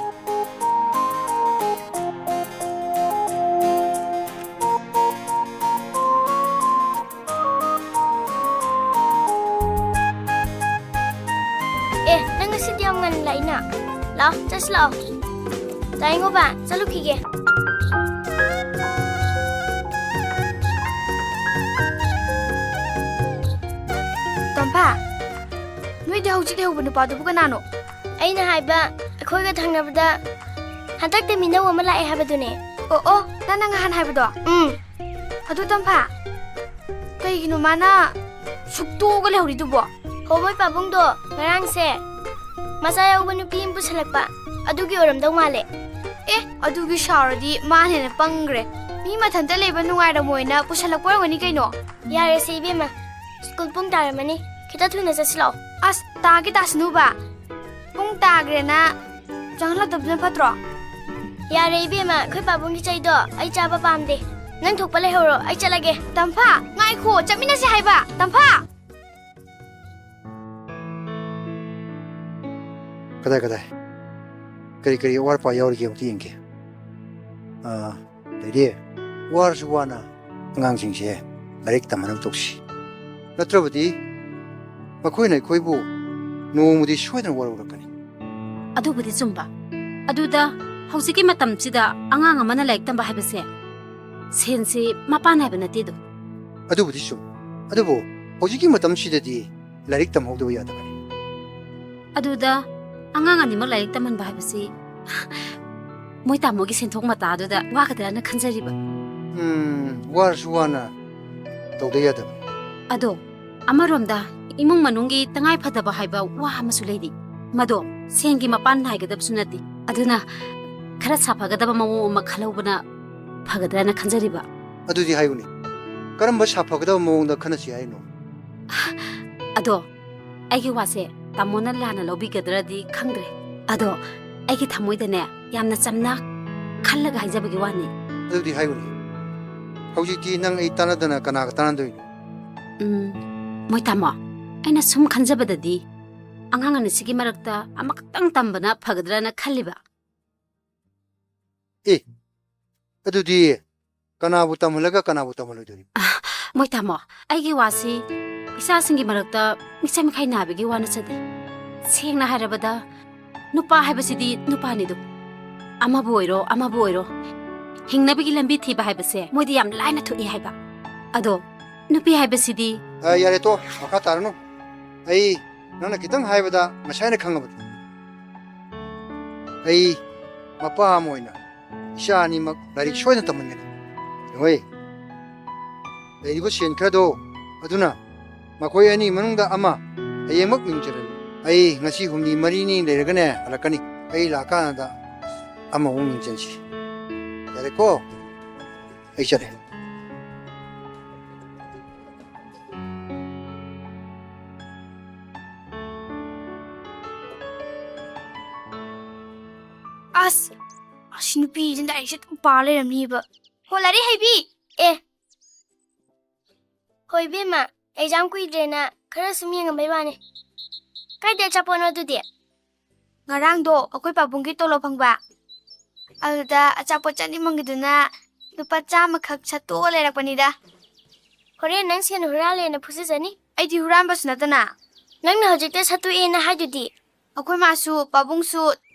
ꯑꯦ, ꯅꯪ ꯉꯁꯤꯗꯤ ꯌꯥꯝ ꯉꯟꯅ ꯂꯥꯛꯏꯅ꯫ ꯂꯥꯛꯑꯣ, ꯆꯠꯁꯤ ꯂꯥꯛꯑꯣ꯫ ꯇꯥꯏꯉꯣꯕ, ꯆꯠꯂꯨꯈꯤꯒꯦ꯫ ꯇꯣꯝꯐꯥ, ꯅꯣꯏꯗ ꯍꯧꯖꯤꯛ ꯂꯩꯍꯧꯕ ꯅꯨꯄꯥꯗꯨꯕꯨ ꯀꯅꯥꯅꯣ? ꯑꯩꯅ ꯍꯥꯏꯕ, ꯑꯩꯈꯣꯏꯒ ꯊꯪꯅꯕꯗ ꯍꯟꯗꯛꯇ ꯃꯤꯅꯧ ꯑꯃ ꯂꯥꯛꯑꯦ ꯍꯥꯏꯕꯗꯨꯅꯦ꯫ ꯑꯣ, ꯑꯣ, ꯅꯪꯅ ꯉꯍꯥꯟ ꯍꯥꯏꯕꯗꯣ? ꯎꯝ꯫ ꯑꯗꯨ ꯇꯝꯐꯥ, ꯀꯩꯒꯤꯅꯣ ꯃꯥꯅ ꯁꯨꯛꯇꯣꯛꯑꯒ ꯂꯩꯍꯧꯔꯤꯗꯨꯕꯣ? ꯍꯣ, ꯃꯣꯏ ꯄꯥꯕꯨꯡꯗꯣ ꯉꯔꯥꯡꯁꯦ ꯃꯆꯥ ꯌꯥꯎꯕ ꯅꯨꯄꯤ ꯑꯃ ꯄꯨꯁꯜꯂꯛꯄ, ꯑꯗꯨꯒꯤ ꯑꯣꯏꯔꯝꯗꯧ ꯃꯥꯜꯂꯦ꯫ ꯑꯦ, ꯑꯗꯨꯒꯤ ꯁꯥꯎꯔꯗꯤ ꯃꯥꯅ ꯍꯦꯟꯅ ꯄꯪꯈ꯭ꯔꯦ꯫ ꯃꯤ ꯃꯊꯟꯇ ꯂꯩꯕ ꯅꯨꯡꯉꯥꯏꯔꯝꯃꯣꯏꯅ ꯄꯨꯁꯜꯂꯛꯄ ꯑꯣꯏꯔꯝꯒꯅꯤ ꯀꯩꯅꯣ꯫ ꯌꯥꯔꯦꯁꯦ ꯏꯕꯦꯝꯃ, ꯁ꯭ꯀꯨꯜ ꯄꯨꯡ ꯇꯥꯔꯝꯃꯅꯤ, ꯈꯤꯇ ꯊꯨꯅ ꯆꯠꯁꯤ ꯂꯥꯛꯑꯣ꯫ ꯑꯁ, ꯇꯥꯒꯦ ꯇꯥꯁꯅꯨꯕ, ꯄꯨꯡ ꯇꯥꯈ꯭ꯔꯦꯅ ꯆꯪꯍꯜꯂꯛꯇꯕꯗꯨꯅ ꯐꯠꯇ꯭ꯔꯣ? ꯌꯥꯔꯦ ꯏꯕꯦꯝꯃ, ꯑꯩꯈꯣꯏ ꯄꯥꯕꯨꯡꯒꯤ ꯆꯩꯗꯣ ꯑꯩ ꯆꯥꯕ ꯄꯥꯝꯗꯦ꯫ ꯅꯪ ꯊꯣꯛꯄ ꯂꯩꯍꯧꯔꯣ, ꯑꯩ ꯆꯠꯂꯒꯦ꯫ ꯇꯝꯐꯥ, ꯉꯥꯏꯈꯣ, ꯆꯠꯃꯤꯟꯅꯁꯦ ꯍꯥꯏꯕ, ꯇꯝꯐꯥ! ꯀꯗꯥꯏ, ꯀꯗꯥꯏ? ꯀꯔꯤ, ꯀꯔꯤ ꯑꯋꯥꯠ ꯑꯄꯥ ꯌꯥꯎꯔꯤꯒꯦ ꯑꯝꯇ ꯌꯦꯡꯒꯦ꯫ ꯑꯥ, ꯂꯩꯔꯤ꯫ ꯋꯥꯔꯁꯨ ꯋꯥꯅ ꯑꯉꯥꯡꯁꯤꯡꯁꯦ ꯂꯥꯏꯔꯤꯛ ꯇꯝꯍꯟꯅꯕ ꯇꯧꯁꯤ꯫ ꯅꯠꯇ꯭ꯔꯕꯗꯤ ꯃꯈꯣꯏꯅ ꯑꯩꯈꯣꯏꯕꯨ ꯅꯣꯡꯃꯗꯤ ꯁꯣꯏꯗꯅ ꯋꯥꯔꯧꯔꯛꯀꯅꯤ꯫ ꯑꯗꯨꯕꯨꯗꯤ ꯆꯨꯝꯕ꯫ ꯑꯗꯨꯗ ꯍꯧꯖꯤꯛꯀꯤ ꯃꯇꯝꯁꯤꯗ ꯑꯉꯥꯡ ꯑꯃꯅ ꯂꯥꯏꯔꯤꯛ ꯇꯝꯕ ꯍꯥꯏꯕꯁꯦ ꯁꯦꯟꯁꯤ ꯃꯄꯥꯟ ꯍꯥꯏꯕ ꯅꯠꯇꯦꯗꯣ꯫ ꯑꯗꯨꯕꯨꯗꯤ ꯆꯨꯝ꯫ ꯑꯗꯨꯕꯨ ꯍꯧꯖꯤꯛꯀꯤ ꯃꯇꯝꯁꯤꯗꯗꯤ ꯂꯥꯏꯔꯤꯛ ꯇꯝꯍꯧꯗꯕ ꯌꯥꯗꯕꯅꯤ꯫ ꯑꯗꯨꯗ ꯑꯉꯥꯡ ꯑꯅꯤꯃꯛ ꯂꯥꯏꯔꯤꯛ ꯇꯝꯍꯟꯕ ꯍꯥꯏꯕꯁꯤ ꯃꯣꯏ ꯇꯥꯃꯣꯒꯤ ꯁꯦꯟꯊꯣꯛ ꯃꯇꯥꯗꯨꯗ ꯋꯥꯒꯗ꯭ꯔꯅ ꯈꯟꯖꯔꯤꯕ꯫ ꯎꯝ, ꯋꯥꯔꯁꯨ ꯋꯥꯅ ꯇꯧꯗ ꯌꯥꯗꯕꯅꯤ꯫ ꯑꯗꯣ ꯑꯃꯔꯣꯝꯗ ꯏꯃꯨꯡ ꯃꯅꯨꯡꯒꯤ ꯇꯉꯥꯏ ꯐꯗꯕ ꯍꯥꯏꯕ ꯋꯥ ꯑꯃꯁꯨ ꯂꯩꯔꯤ꯫ ꯃꯗꯣ ꯁꯦꯟꯒꯤ ꯃꯄꯥꯟ ꯅꯥꯏꯒꯗꯕꯁꯨ ꯅꯠꯇꯦ꯫ ꯑꯗꯨꯅ ꯈꯔ ꯁꯥꯐꯒꯗꯕ ꯃꯑꯣꯡ ꯑꯃ ꯈꯜꯍꯧꯕꯅ ꯐꯒꯗ꯭ꯔꯅ ꯈꯟꯖꯔꯤꯕ꯫ ꯑꯗꯨꯗꯤ ꯍꯥꯏꯌꯨꯅꯦ, ꯀꯔꯝꯕ ꯁꯥꯐꯒꯗꯕ ꯃꯑꯣꯡꯗ ꯈꯟꯅꯁꯤ ꯍꯥꯏꯅꯣ? ꯑꯗꯣ ꯑꯩꯒꯤ ꯋꯥꯁꯦ ꯇꯥꯃꯣꯅ ꯂꯥꯟꯅ ꯂꯧꯕꯤꯒꯗ꯭ꯔꯗꯤ ꯈꯪꯗ꯭ꯔꯦ꯫ ꯑꯗꯣ ꯑꯩꯒꯤ ꯊꯃꯣꯏꯗꯅꯦ ꯌꯥꯝꯅ ꯆꯝꯅ ꯈꯜꯂꯒ ꯍꯥꯏꯖꯕꯒꯤ ꯋꯥꯅꯤ꯫ ꯑꯗꯨꯗꯤ ꯍꯥꯏꯌꯨꯅꯦ, ꯍꯧꯖꯤꯛꯇꯤ ꯅꯪ ꯑꯩ ꯇꯥꯟꯅꯗꯅ ꯀꯅꯥꯒ ꯇꯥꯟꯅꯗꯣꯏꯅꯣ? ꯎꯝ, ꯃꯣꯏ ꯇꯥꯃꯣ, ꯑꯩꯅ ꯁꯨꯝ ꯈꯟꯖꯕꯗꯗꯤ ꯑꯉꯥꯡ ꯑꯅꯤꯁꯤꯒꯤ ꯃꯔꯛꯇ ꯑꯃꯈꯛꯇꯪ ꯇꯝꯕꯅ ꯐꯒꯗ꯭ꯔꯅ ꯈꯜꯂꯤꯕ꯫ ꯑꯦ, ꯑꯗꯨꯗꯤ ꯀꯅꯥꯕꯨ ꯇꯝꯍꯜꯂꯒ ꯀꯅꯥꯕꯨ ꯇꯝꯍꯜꯂꯣꯏꯗꯣꯔꯤꯕ? ꯃꯣꯏ ꯇꯥꯃꯣ, ꯑꯩꯒꯤ ꯋꯥꯁꯤ ꯏꯆꯥꯁꯤꯡꯒꯤ ꯃꯔꯛꯇ ꯃꯤꯆꯪ ꯃꯤꯈꯥꯏ ꯅꯥꯏꯕꯒꯤ ꯋꯥ ꯅꯠꯆꯗꯦ꯫ ꯁꯦꯡꯅ ꯍꯥꯏꯔꯕꯗ, ꯅꯨꯄꯥ ꯍꯥꯏꯕꯁꯤꯗꯤ ꯅꯨꯄꯥꯅꯤꯗꯣ꯫ ꯑꯃꯕꯨ ꯑꯣꯏꯔꯣ, ꯑꯃꯕꯨ ꯑꯣꯏꯔꯣ, ꯍꯤꯡꯅꯕꯒꯤ ꯂꯝꯕꯤ ꯊꯤꯕ ꯍꯥꯏꯕꯁꯦ ꯃꯣꯏꯗꯤ ꯌꯥꯝ ꯂꯥꯏꯅ ꯊꯣꯛꯏ ꯍꯥꯏꯕ꯫ ꯑꯗꯣ ꯅꯨꯄꯤ ꯍꯥꯏꯕꯁꯤꯗꯤ ꯑ, ꯌꯥꯔꯦ, ꯇꯣ, ꯃꯈꯥ ꯇꯥꯔꯅꯨ꯫ ꯑꯩ ꯅꯪꯅ ꯈꯤꯇꯪ ꯍꯥꯏꯕꯗ ꯉꯁꯥꯏꯅ ꯈꯪꯉꯕꯅꯤ꯫ ꯑꯩ ꯃꯄꯥ ꯑꯃ ꯑꯣꯏꯅ ꯏꯆꯥ ꯑꯅꯤꯃꯛ ꯂꯥꯏꯔꯤꯛ ꯁꯣꯏꯗꯅ ꯇꯝꯍꯟꯒꯅꯤ꯫ ꯍꯣꯏ, ꯂꯩꯔꯤꯕ ꯁꯦꯟ ꯈꯔꯗꯣ ꯑꯗꯨꯅ ꯃꯈꯣꯏ ꯑꯅꯤ ꯃꯅꯨꯡꯗ ꯑꯃ ꯍꯌꯦꯡꯃꯛ ꯃꯤꯡ ꯆꯜꯍꯜꯂꯨ꯫ ꯑꯩ ꯉꯁꯤ ꯍꯨꯝꯅꯤ ꯃꯔꯤꯅꯤ ꯂꯩꯔꯒꯅꯦ ꯍꯜꯂꯛꯀꯅꯤ꯫ ꯑꯩ ꯂꯥꯛꯀꯥꯟꯗ ꯑꯃꯃꯨꯛ ꯃꯤꯡ ꯆꯟꯁꯤ꯫ ꯌꯥꯔꯦꯀꯣ? ꯑꯩ ꯆꯠꯂꯦ꯫ ꯑꯁ, ꯑꯁꯤ ꯅꯨꯄꯤꯁꯤꯅ ꯂꯥꯏꯔꯤꯛꯁꯦ ꯑꯗꯨꯝ ꯄꯥ ꯂꯩꯔꯝꯅꯤꯕ꯫ ꯍꯣ, ꯂꯥꯏꯔꯤꯛ ꯍꯩꯕꯤ! ꯑꯦ꯫ ꯍꯣꯏ, ꯏꯕꯦꯝꯃ, ꯑꯦꯛꯖꯥꯝ ꯀꯨꯏꯗ꯭ꯔꯦꯅ ꯈꯔ ꯁꯨꯝ ꯌꯦꯡꯉꯝꯕꯩ ꯋꯥꯅꯤ꯫ ꯀꯥꯏꯗ ꯑꯆꯥꯄꯣꯠꯅꯣ ꯑꯗꯨꯗꯤ? ꯉꯔꯥꯡꯗꯣ ꯑꯩꯈꯣꯏ ꯄꯥꯕꯨꯡꯒꯤ ꯇꯣꯂꯣꯞ ꯐꯪꯕ, ꯑꯗꯨꯗ ꯑꯆꯥꯄꯣꯠ ꯆꯥꯅꯤꯡꯃꯟꯒꯤꯗꯨꯅ ꯂꯨꯄꯥ ꯆꯥꯝꯃꯈꯛ ꯁꯠꯇꯣꯛꯑ ꯂꯩꯔꯛꯄꯅꯤꯗ꯫ ꯍꯣꯔꯦꯟ ꯅꯪ ꯁꯦꯟ ꯍꯨꯔꯥꯜꯂꯦꯅ ꯐꯨꯖꯖꯅꯤ꯫ ꯑꯩꯗꯤ ꯍꯨꯔꯥꯟꯕꯁꯨ ꯅꯠꯇꯅ꯫ ꯅꯪꯅ ꯍꯧꯖꯤꯛꯇ ꯁꯠꯇꯣꯛꯑꯦꯅ ꯍꯥꯏꯗꯨꯗꯤ? ꯑꯩꯈꯣꯏ ꯃꯥꯁꯨ ꯄꯥꯕꯨꯡꯁꯨ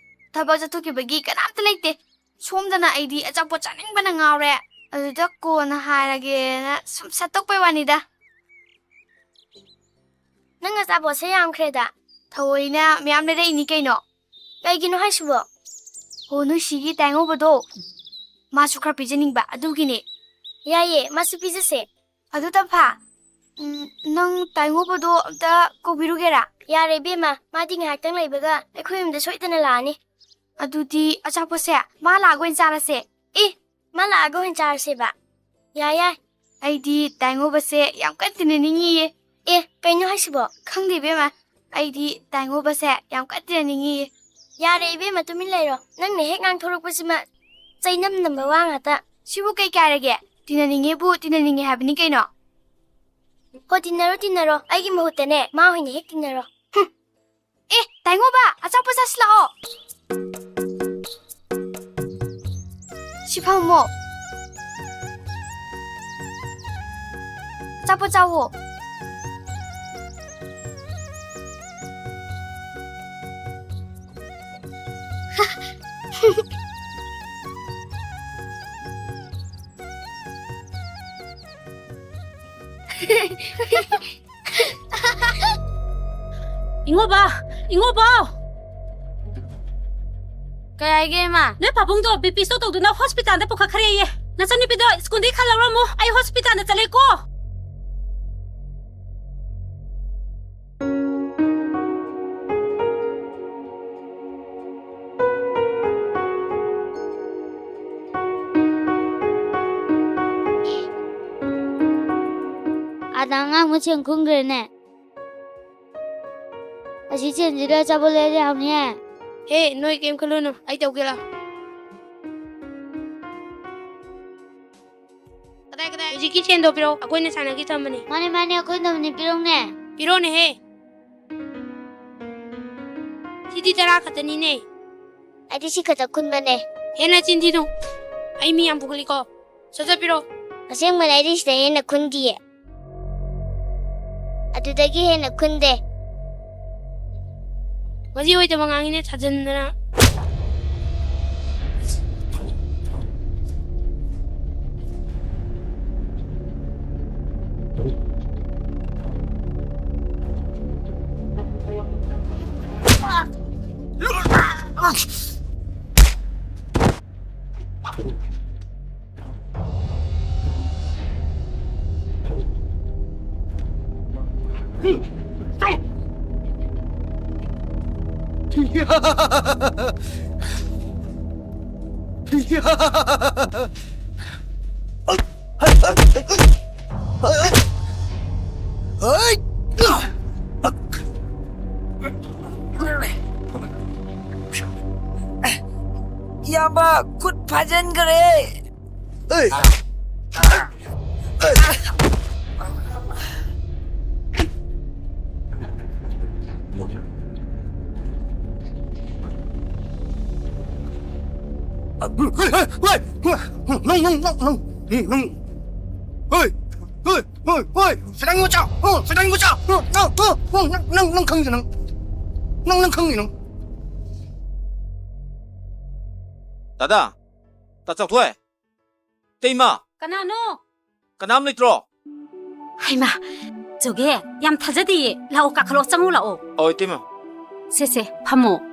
ꯊꯕꯛ ꯆꯠꯊꯣꯛꯈꯤꯕꯒꯤ ꯀꯅꯥꯝꯇ ꯂꯩꯇꯦ꯫ ꯁꯣꯝꯗꯅ ꯑꯩꯗꯤ ꯑꯆꯥꯄꯣꯠ ꯆꯥꯅꯤꯡꯕꯅ ꯉꯥꯎꯔꯦ꯫ ꯑꯗꯨꯗ ꯀꯣꯟꯅ ꯍꯥꯏꯔꯒꯦꯅ ꯁꯨꯝ ꯁꯠꯇꯣꯛꯄꯩ ꯋꯥꯅꯤꯗ꯫ ꯅꯪ ꯑꯆꯥꯄꯣꯠꯁꯦ ꯌꯥꯝꯈ꯭ꯔꯦꯗ꯫ ꯊꯑꯣꯏꯅ ꯃꯌꯥꯝ ꯂꯩꯔꯛꯏꯅꯤ ꯀꯩꯅꯣ꯫ ꯀꯩꯒꯤꯅꯣ ꯍꯥꯏꯁꯤꯕꯣ? ꯑꯣ, ꯅꯣꯏ ꯁꯤꯒꯤ ꯇꯥꯏꯉꯧꯕꯗꯣ, ꯃꯥꯁꯨ ꯈꯔ ꯄꯤꯖꯅꯤꯡꯕ, ꯑꯗꯨꯒꯤꯅꯦ꯫ ꯌꯥꯏꯌꯦ, ꯃꯥꯁꯨ ꯄꯤꯖꯁꯦ꯫ ꯑꯗꯨ ꯇꯝꯐꯥ, ꯎꯝ, ꯅꯪ ꯇꯥꯏꯉꯧꯕꯗꯣ ꯑꯝꯇ ꯀꯧꯕꯤꯔꯨꯒꯦꯔꯥ? ꯌꯥꯔꯦ ꯏꯕꯦꯝꯃ, ꯃꯥꯗꯤ ꯉꯥꯏꯍꯥꯛꯇꯪ ꯂꯩꯕꯒ ꯑꯩꯈꯣꯏ ꯌꯨꯝꯗ ꯁꯣꯏꯗꯅ ꯂꯥꯛꯑꯅꯤ꯫ ꯑꯗꯨꯗꯤ ꯑꯆꯥꯄꯣꯠꯁꯦ ꯃꯥ ꯂꯥꯛꯑꯒ ꯑꯣꯏꯅ ꯆꯥꯔꯁꯦ꯫ ꯑꯦ, ꯃꯥ ꯂꯥꯛꯑꯒ ꯑꯣꯏꯅ ꯆꯥꯔꯁꯦꯕ꯫ ꯌꯥꯏ, ꯌꯥꯏ꯫ ꯑꯩꯗꯤ ꯇꯥꯏꯉꯧꯕꯁꯦ ꯌꯥꯝ ꯀꯟꯅ ꯇꯤꯟꯅꯅꯤꯡꯉꯤꯌꯦ꯫ ꯑꯦ, ꯀꯩꯅꯣ ꯍꯥꯏꯁꯤꯕꯣ? ꯈꯪꯗꯦ ꯏꯕꯦꯝꯃ, ꯑꯩꯗꯤ ꯇꯥꯏꯉꯧꯕꯁꯦ ꯌꯥꯝ ꯀꯟꯅ ꯇꯤꯟꯅꯅꯤꯡꯉꯤꯌꯦ꯫ ꯌꯥꯔꯦ ꯏꯕꯦꯝꯃ, ꯇꯨꯃꯤꯟ ꯂꯩꯔꯣ꯫ ꯅꯪꯅ ꯍꯦꯛ ꯉꯥꯡꯊꯣꯔꯛꯄꯁꯤꯃ ꯆꯩꯅꯝ ꯅꯝꯕ ꯋꯥ ꯉꯥꯛꯇ꯫ ꯁꯤꯕꯨ ꯀꯩ ꯀꯥꯏꯔꯒꯦ? ꯇꯤꯟꯅꯅꯤꯡꯉꯦꯕꯨ ꯇꯤꯟꯅꯅꯤꯡꯉꯦ ꯍꯥꯏꯕꯅꯤ ꯀꯩꯅꯣ꯫ ꯍꯣ, ꯇꯤꯟꯅꯔꯣ, ꯇꯤꯟꯅꯔꯣ꯫ ꯑꯩꯒꯤ ꯃꯍꯨꯠꯇꯅꯦ, ꯃꯥ ꯑꯣꯏꯅ ꯍꯦꯛ ꯇꯤꯟꯅꯔꯣ꯫ ꯍꯨꯝ꯫ ꯇꯥꯏꯉꯣꯕ, ꯑꯆꯥꯄꯣꯠ ꯆꯥꯁꯤ ꯂꯥꯛꯑꯣ꯫ ꯁꯤ ꯐꯝꯃꯣ꯫ ꯑꯆꯥꯄꯣꯠ ꯆꯥꯋꯣ꯫ ꯏꯉꯣꯕ! ꯏꯉꯣꯕ! ꯀꯩ ꯍꯥꯏꯒꯦ, ꯏꯃꯥ? ꯅꯣꯏ ꯄꯥꯕꯨꯡꯗꯣ ꯕꯤ ꯄꯤ ꯁ꯭ꯇ꯭ꯔꯣꯛ ꯇꯧꯗꯨꯅ ꯍꯣꯁꯄꯤꯇꯥꯜꯗ ꯄꯨꯈꯠꯈ꯭ꯔꯦꯌꯦ꯫ ꯅꯆꯟꯅꯨꯄꯤꯗꯣ ꯁ꯭ꯀꯨꯜꯗꯒꯤ ꯈꯔ ꯂꯧꯔꯝꯃꯨ, ꯑꯩ ꯍꯣꯁꯄꯤꯇꯥꯜꯗ ꯆꯠꯂꯦꯀꯣ꯫ ꯑꯥꯗ ꯑꯉꯥꯡ ꯃꯁꯦꯟ ꯈꯨꯟꯈ꯭ꯔꯦꯅꯦ꯫ ꯑꯁꯤ ꯆꯦꯟꯁꯤꯒ ꯑꯆꯥꯄꯣꯠ ꯂꯩꯔꯗꯤ ꯍꯥꯎꯅꯤꯍꯦ꯫ ꯍꯦ, ꯅꯣꯏ ꯀꯩꯝ ꯈꯜꯂꯨꯅꯨ, ꯑꯩ ꯇꯧꯒꯦ ꯂꯥꯎ꯫ ꯀꯗꯥꯏ, ꯀꯗꯥꯏ? ꯍꯧꯖꯤꯛꯀꯤ ꯆꯦꯟꯗꯣ ꯄꯤꯔꯛꯑꯣ, ꯑꯩꯈꯣꯏꯅ ꯁꯥꯟꯅꯒꯦ ꯊꯝꯕꯅꯤ꯫ ꯃꯥꯅꯦ, ꯃꯥꯅꯦ, ꯑꯩꯈꯣꯏꯅ ꯊꯝꯕꯅꯤ, ꯄꯤꯔꯛꯎꯅꯦ꯫ ꯄꯤꯔꯛꯑꯣꯅꯦꯍꯦ꯫ ꯁꯤꯗꯤ ꯇꯔꯥ ꯈꯛꯇꯅꯤꯅꯦ꯫ ꯑꯩꯗꯤ ꯁꯤ ꯈꯛꯇ ꯈꯨꯟꯕꯅꯦ꯫ ꯍꯦꯟꯅ ꯆꯤꯟ ꯊꯤꯅꯨ꯫ ꯑꯩ ꯃꯤ ꯌꯥꯝ ꯄꯨꯈꯠꯂꯤꯀꯣ꯫ ꯁꯠ ꯁꯠ ꯄꯤꯔꯛꯑꯣ꯫ ꯑꯁꯦꯡꯕꯅꯦ, ꯑꯩꯗꯤ ꯁꯤꯗꯩ ꯍꯦꯟꯅ ꯈꯨꯟꯗꯤꯌꯦ꯫ ꯑꯗꯨꯗꯒꯤ ꯍꯦꯟꯅ ꯈꯨꯟꯗꯦ꯫ ꯃꯁꯤ ꯑꯣꯏꯗꯕ ꯉꯥꯡꯉꯤꯅꯦ, ꯊꯥꯖꯟꯗꯅ꯫ ꯏꯌꯥꯝꯕ, ꯈꯨꯠ ꯐꯥꯖꯤꯟꯈ꯭ꯔꯦ꯫ ꯑꯩ! ꯑꯩ! ꯑꯩ! ꯍꯣꯏ, ꯍꯣꯏ, ꯍꯣꯏ, ꯍꯣꯏ, ꯅꯪ, ꯅꯪ, ꯅꯪ, ꯅꯪ, ꯅꯪ, ꯅꯪ, ꯍꯣꯏ, ꯍꯣꯏ, ꯍꯣꯏ, ꯍꯣꯏ, ꯁꯤꯗꯪ ꯃꯆꯥ, ꯍꯣꯏ, ꯁꯤꯗꯪ ꯃꯆꯥ, ꯍꯣꯏ, ꯅꯪ, ꯅꯪ, ꯅꯪ, ꯅꯪ, ꯅꯪ ꯈꯪꯉꯤꯁꯦ ꯅꯪ, ꯅꯪ, ꯅꯪ ꯈꯪꯉꯤ ꯅꯪ꯫ ꯗꯥꯗꯥ, ꯇꯥ ꯆꯥꯎꯊꯣꯏ, ꯇꯩꯃ꯫ ꯀꯅꯥꯅꯣ? ꯀꯅꯥꯝ ꯂꯩꯇ꯭ꯔꯣ? ꯍꯩꯃꯥ, ꯖꯣꯒꯦ, ꯌꯥꯝ ꯊꯥꯖꯗꯤꯌꯦ꯫ ꯂꯥꯛꯑꯣ, ꯀꯥꯈꯠꯂꯣ, ꯆꯪꯉꯨ ꯂꯥꯛꯑꯣ꯫ ꯑꯣ, ꯏꯇꯩꯃ꯫ ꯁꯦ, ꯁꯦ, ꯐꯝꯃꯣ꯫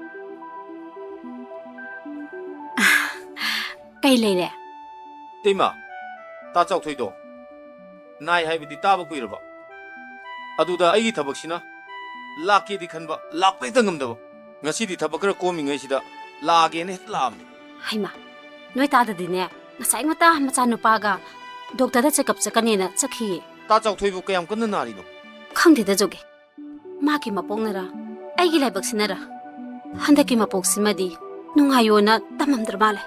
ꯀꯩ ꯂꯩꯔꯦ? ꯏꯇꯩꯃ, ꯇꯥ ꯆꯥꯎꯊꯣꯏꯗꯣ ꯅꯥꯏ ꯍꯥꯏꯕꯗꯤ ꯇꯥꯕ ꯀꯨꯏꯔꯕ꯫ ꯑꯗꯨꯗ ꯑꯩꯒꯤ ꯊꯕꯛꯁꯤꯅ ꯂꯥꯛꯀꯦꯗꯤ ꯈꯟꯕ, ꯂꯥꯛꯄ ꯍꯦꯛꯇ ꯉꯝꯗꯕ꯫ ꯉꯁꯤꯗꯤ ꯊꯕꯛ ꯈꯔ ꯀꯣꯝꯃꯤꯉꯩꯁꯤꯗ ꯂꯥꯛꯑꯒꯦꯅ ꯍꯦꯛꯇ ꯂꯥꯛꯑꯕꯅꯤ꯫ ꯍꯩꯃꯥ, ꯅꯣꯏ ꯇꯥꯗꯗꯤꯅꯦ, ꯉꯁꯥꯏ ꯉꯟꯇꯥ ꯃꯆꯥꯅꯨꯄꯥꯒ ꯗꯣꯛꯇꯔꯗ ꯆꯦꯀꯞ ꯆꯠꯀꯅꯦꯅ ꯆꯠꯈꯤꯌꯦ꯫ ꯇꯥ ꯆꯥꯎꯊꯣꯏꯕꯨ ꯀꯌꯥꯝ ꯀꯟꯅ ꯅꯥꯔꯤꯅꯣ? ꯈꯪꯗꯦꯗ ꯖꯣꯒꯦ, ꯃꯥꯒꯤ ꯃꯄꯣꯛꯅꯔ, ꯑꯩꯒꯤ ꯂꯥꯏꯕꯛꯁꯤꯅꯔ, ꯍꯟꯗꯛꯀꯤ ꯃꯄꯣꯛꯁꯤꯃꯗꯤ ꯅꯨꯡꯉꯥꯏꯌꯣꯅ ꯇꯝꯃꯝꯗ꯭ꯔ ꯃꯥꯜꯂꯦ꯫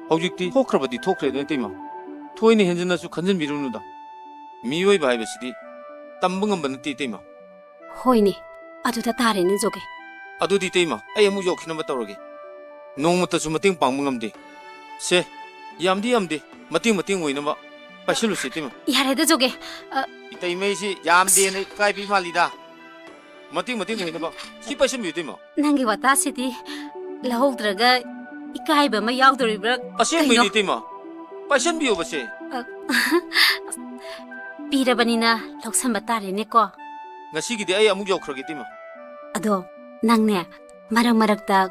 ꯍꯧꯖꯤꯛꯇꯤ ꯊꯣꯛꯈ꯭ꯔꯕꯗꯤ ꯊꯣꯛꯈ꯭ꯔꯦꯗꯅ, ꯏꯇꯩꯃ꯫ ꯊꯣꯏꯅ ꯍꯦꯟꯖꯤꯟꯅꯁꯨ ꯈꯟꯖꯤꯟꯕꯤꯔꯨꯅꯨꯗ꯫ ꯃꯤꯑꯣꯏꯕ ꯍꯥꯏꯕꯁꯤꯗꯤ ꯇꯝꯕ ꯉꯝꯕ ꯅꯠꯇꯦ, ꯏꯇꯩꯃ꯫ ꯍꯣꯏꯅꯦ, ꯑꯗꯨꯗ ꯇꯥꯔꯦꯅꯦ, ꯖꯣꯒꯦ꯫ ꯑꯗꯨꯗꯤ, ꯏꯇꯩꯃ, ꯑꯩ ꯑꯃꯨꯛ ꯌꯧꯈꯤꯅꯕ ꯇꯧꯔꯒꯦ꯫ ꯅꯣꯡꯃꯇꯁꯨ ꯃꯇꯦꯡ ꯄꯥꯡꯕ ꯉꯝꯗꯦ꯫ ꯁꯦ, ꯌꯥꯝꯗꯤ ꯌꯥꯝꯗꯦ, ꯃꯇꯦꯡ ꯃꯇꯦꯡ ꯑꯣꯏꯅꯕ ꯄꯥꯏꯁꯤꯜꯂꯨꯁꯤ, ꯏꯇꯩꯃ꯫ ꯌꯥꯔꯦꯗ, ꯖꯣꯒꯦ꯫ ꯑ, ꯏꯇꯩꯃꯩꯁꯤ ꯌꯥꯝꯗꯦꯅ ꯏꯀꯥꯏꯕꯤ ꯃꯥꯜꯂꯤꯗ꯫ ꯃꯇꯦꯡ ꯃꯇꯦꯡ ꯑꯣꯏꯅꯕ ꯁꯤ ꯄꯥꯏꯁꯤꯟꯕꯤꯌꯨ, ꯏꯇꯩꯃ꯫ ꯅꯪꯒꯤ ꯋꯥꯇꯥꯁꯤꯗꯤ ꯂꯧꯍꯧꯗ꯭ꯔꯒ ꯏꯀꯥꯏꯕ ꯑꯃ ꯌꯥꯎꯗꯣꯔꯤꯕ꯭ꯔꯥ? ꯑꯁꯦꯡꯕꯩꯅꯦ, ꯀꯩꯅꯣ? ꯏꯇꯩꯃ꯫ ꯄꯥꯏꯁꯟꯕꯤꯌꯣꯕꯁꯦ꯫ ꯑ, ꯄꯤꯔꯕꯅꯤꯅ ꯂꯧꯁꯟꯕ ꯇꯥꯔꯦꯅꯦꯀꯣ꯫ ꯉꯁꯤꯒꯤꯗꯤ ꯑꯩ ꯑꯃꯨꯛ ꯌꯧꯈ꯭ꯔꯒꯦ, ꯏꯇꯩꯃ꯫ ꯑꯗꯣ ꯅꯪꯅꯦ, ꯃꯔꯛ ꯃꯔꯛꯇ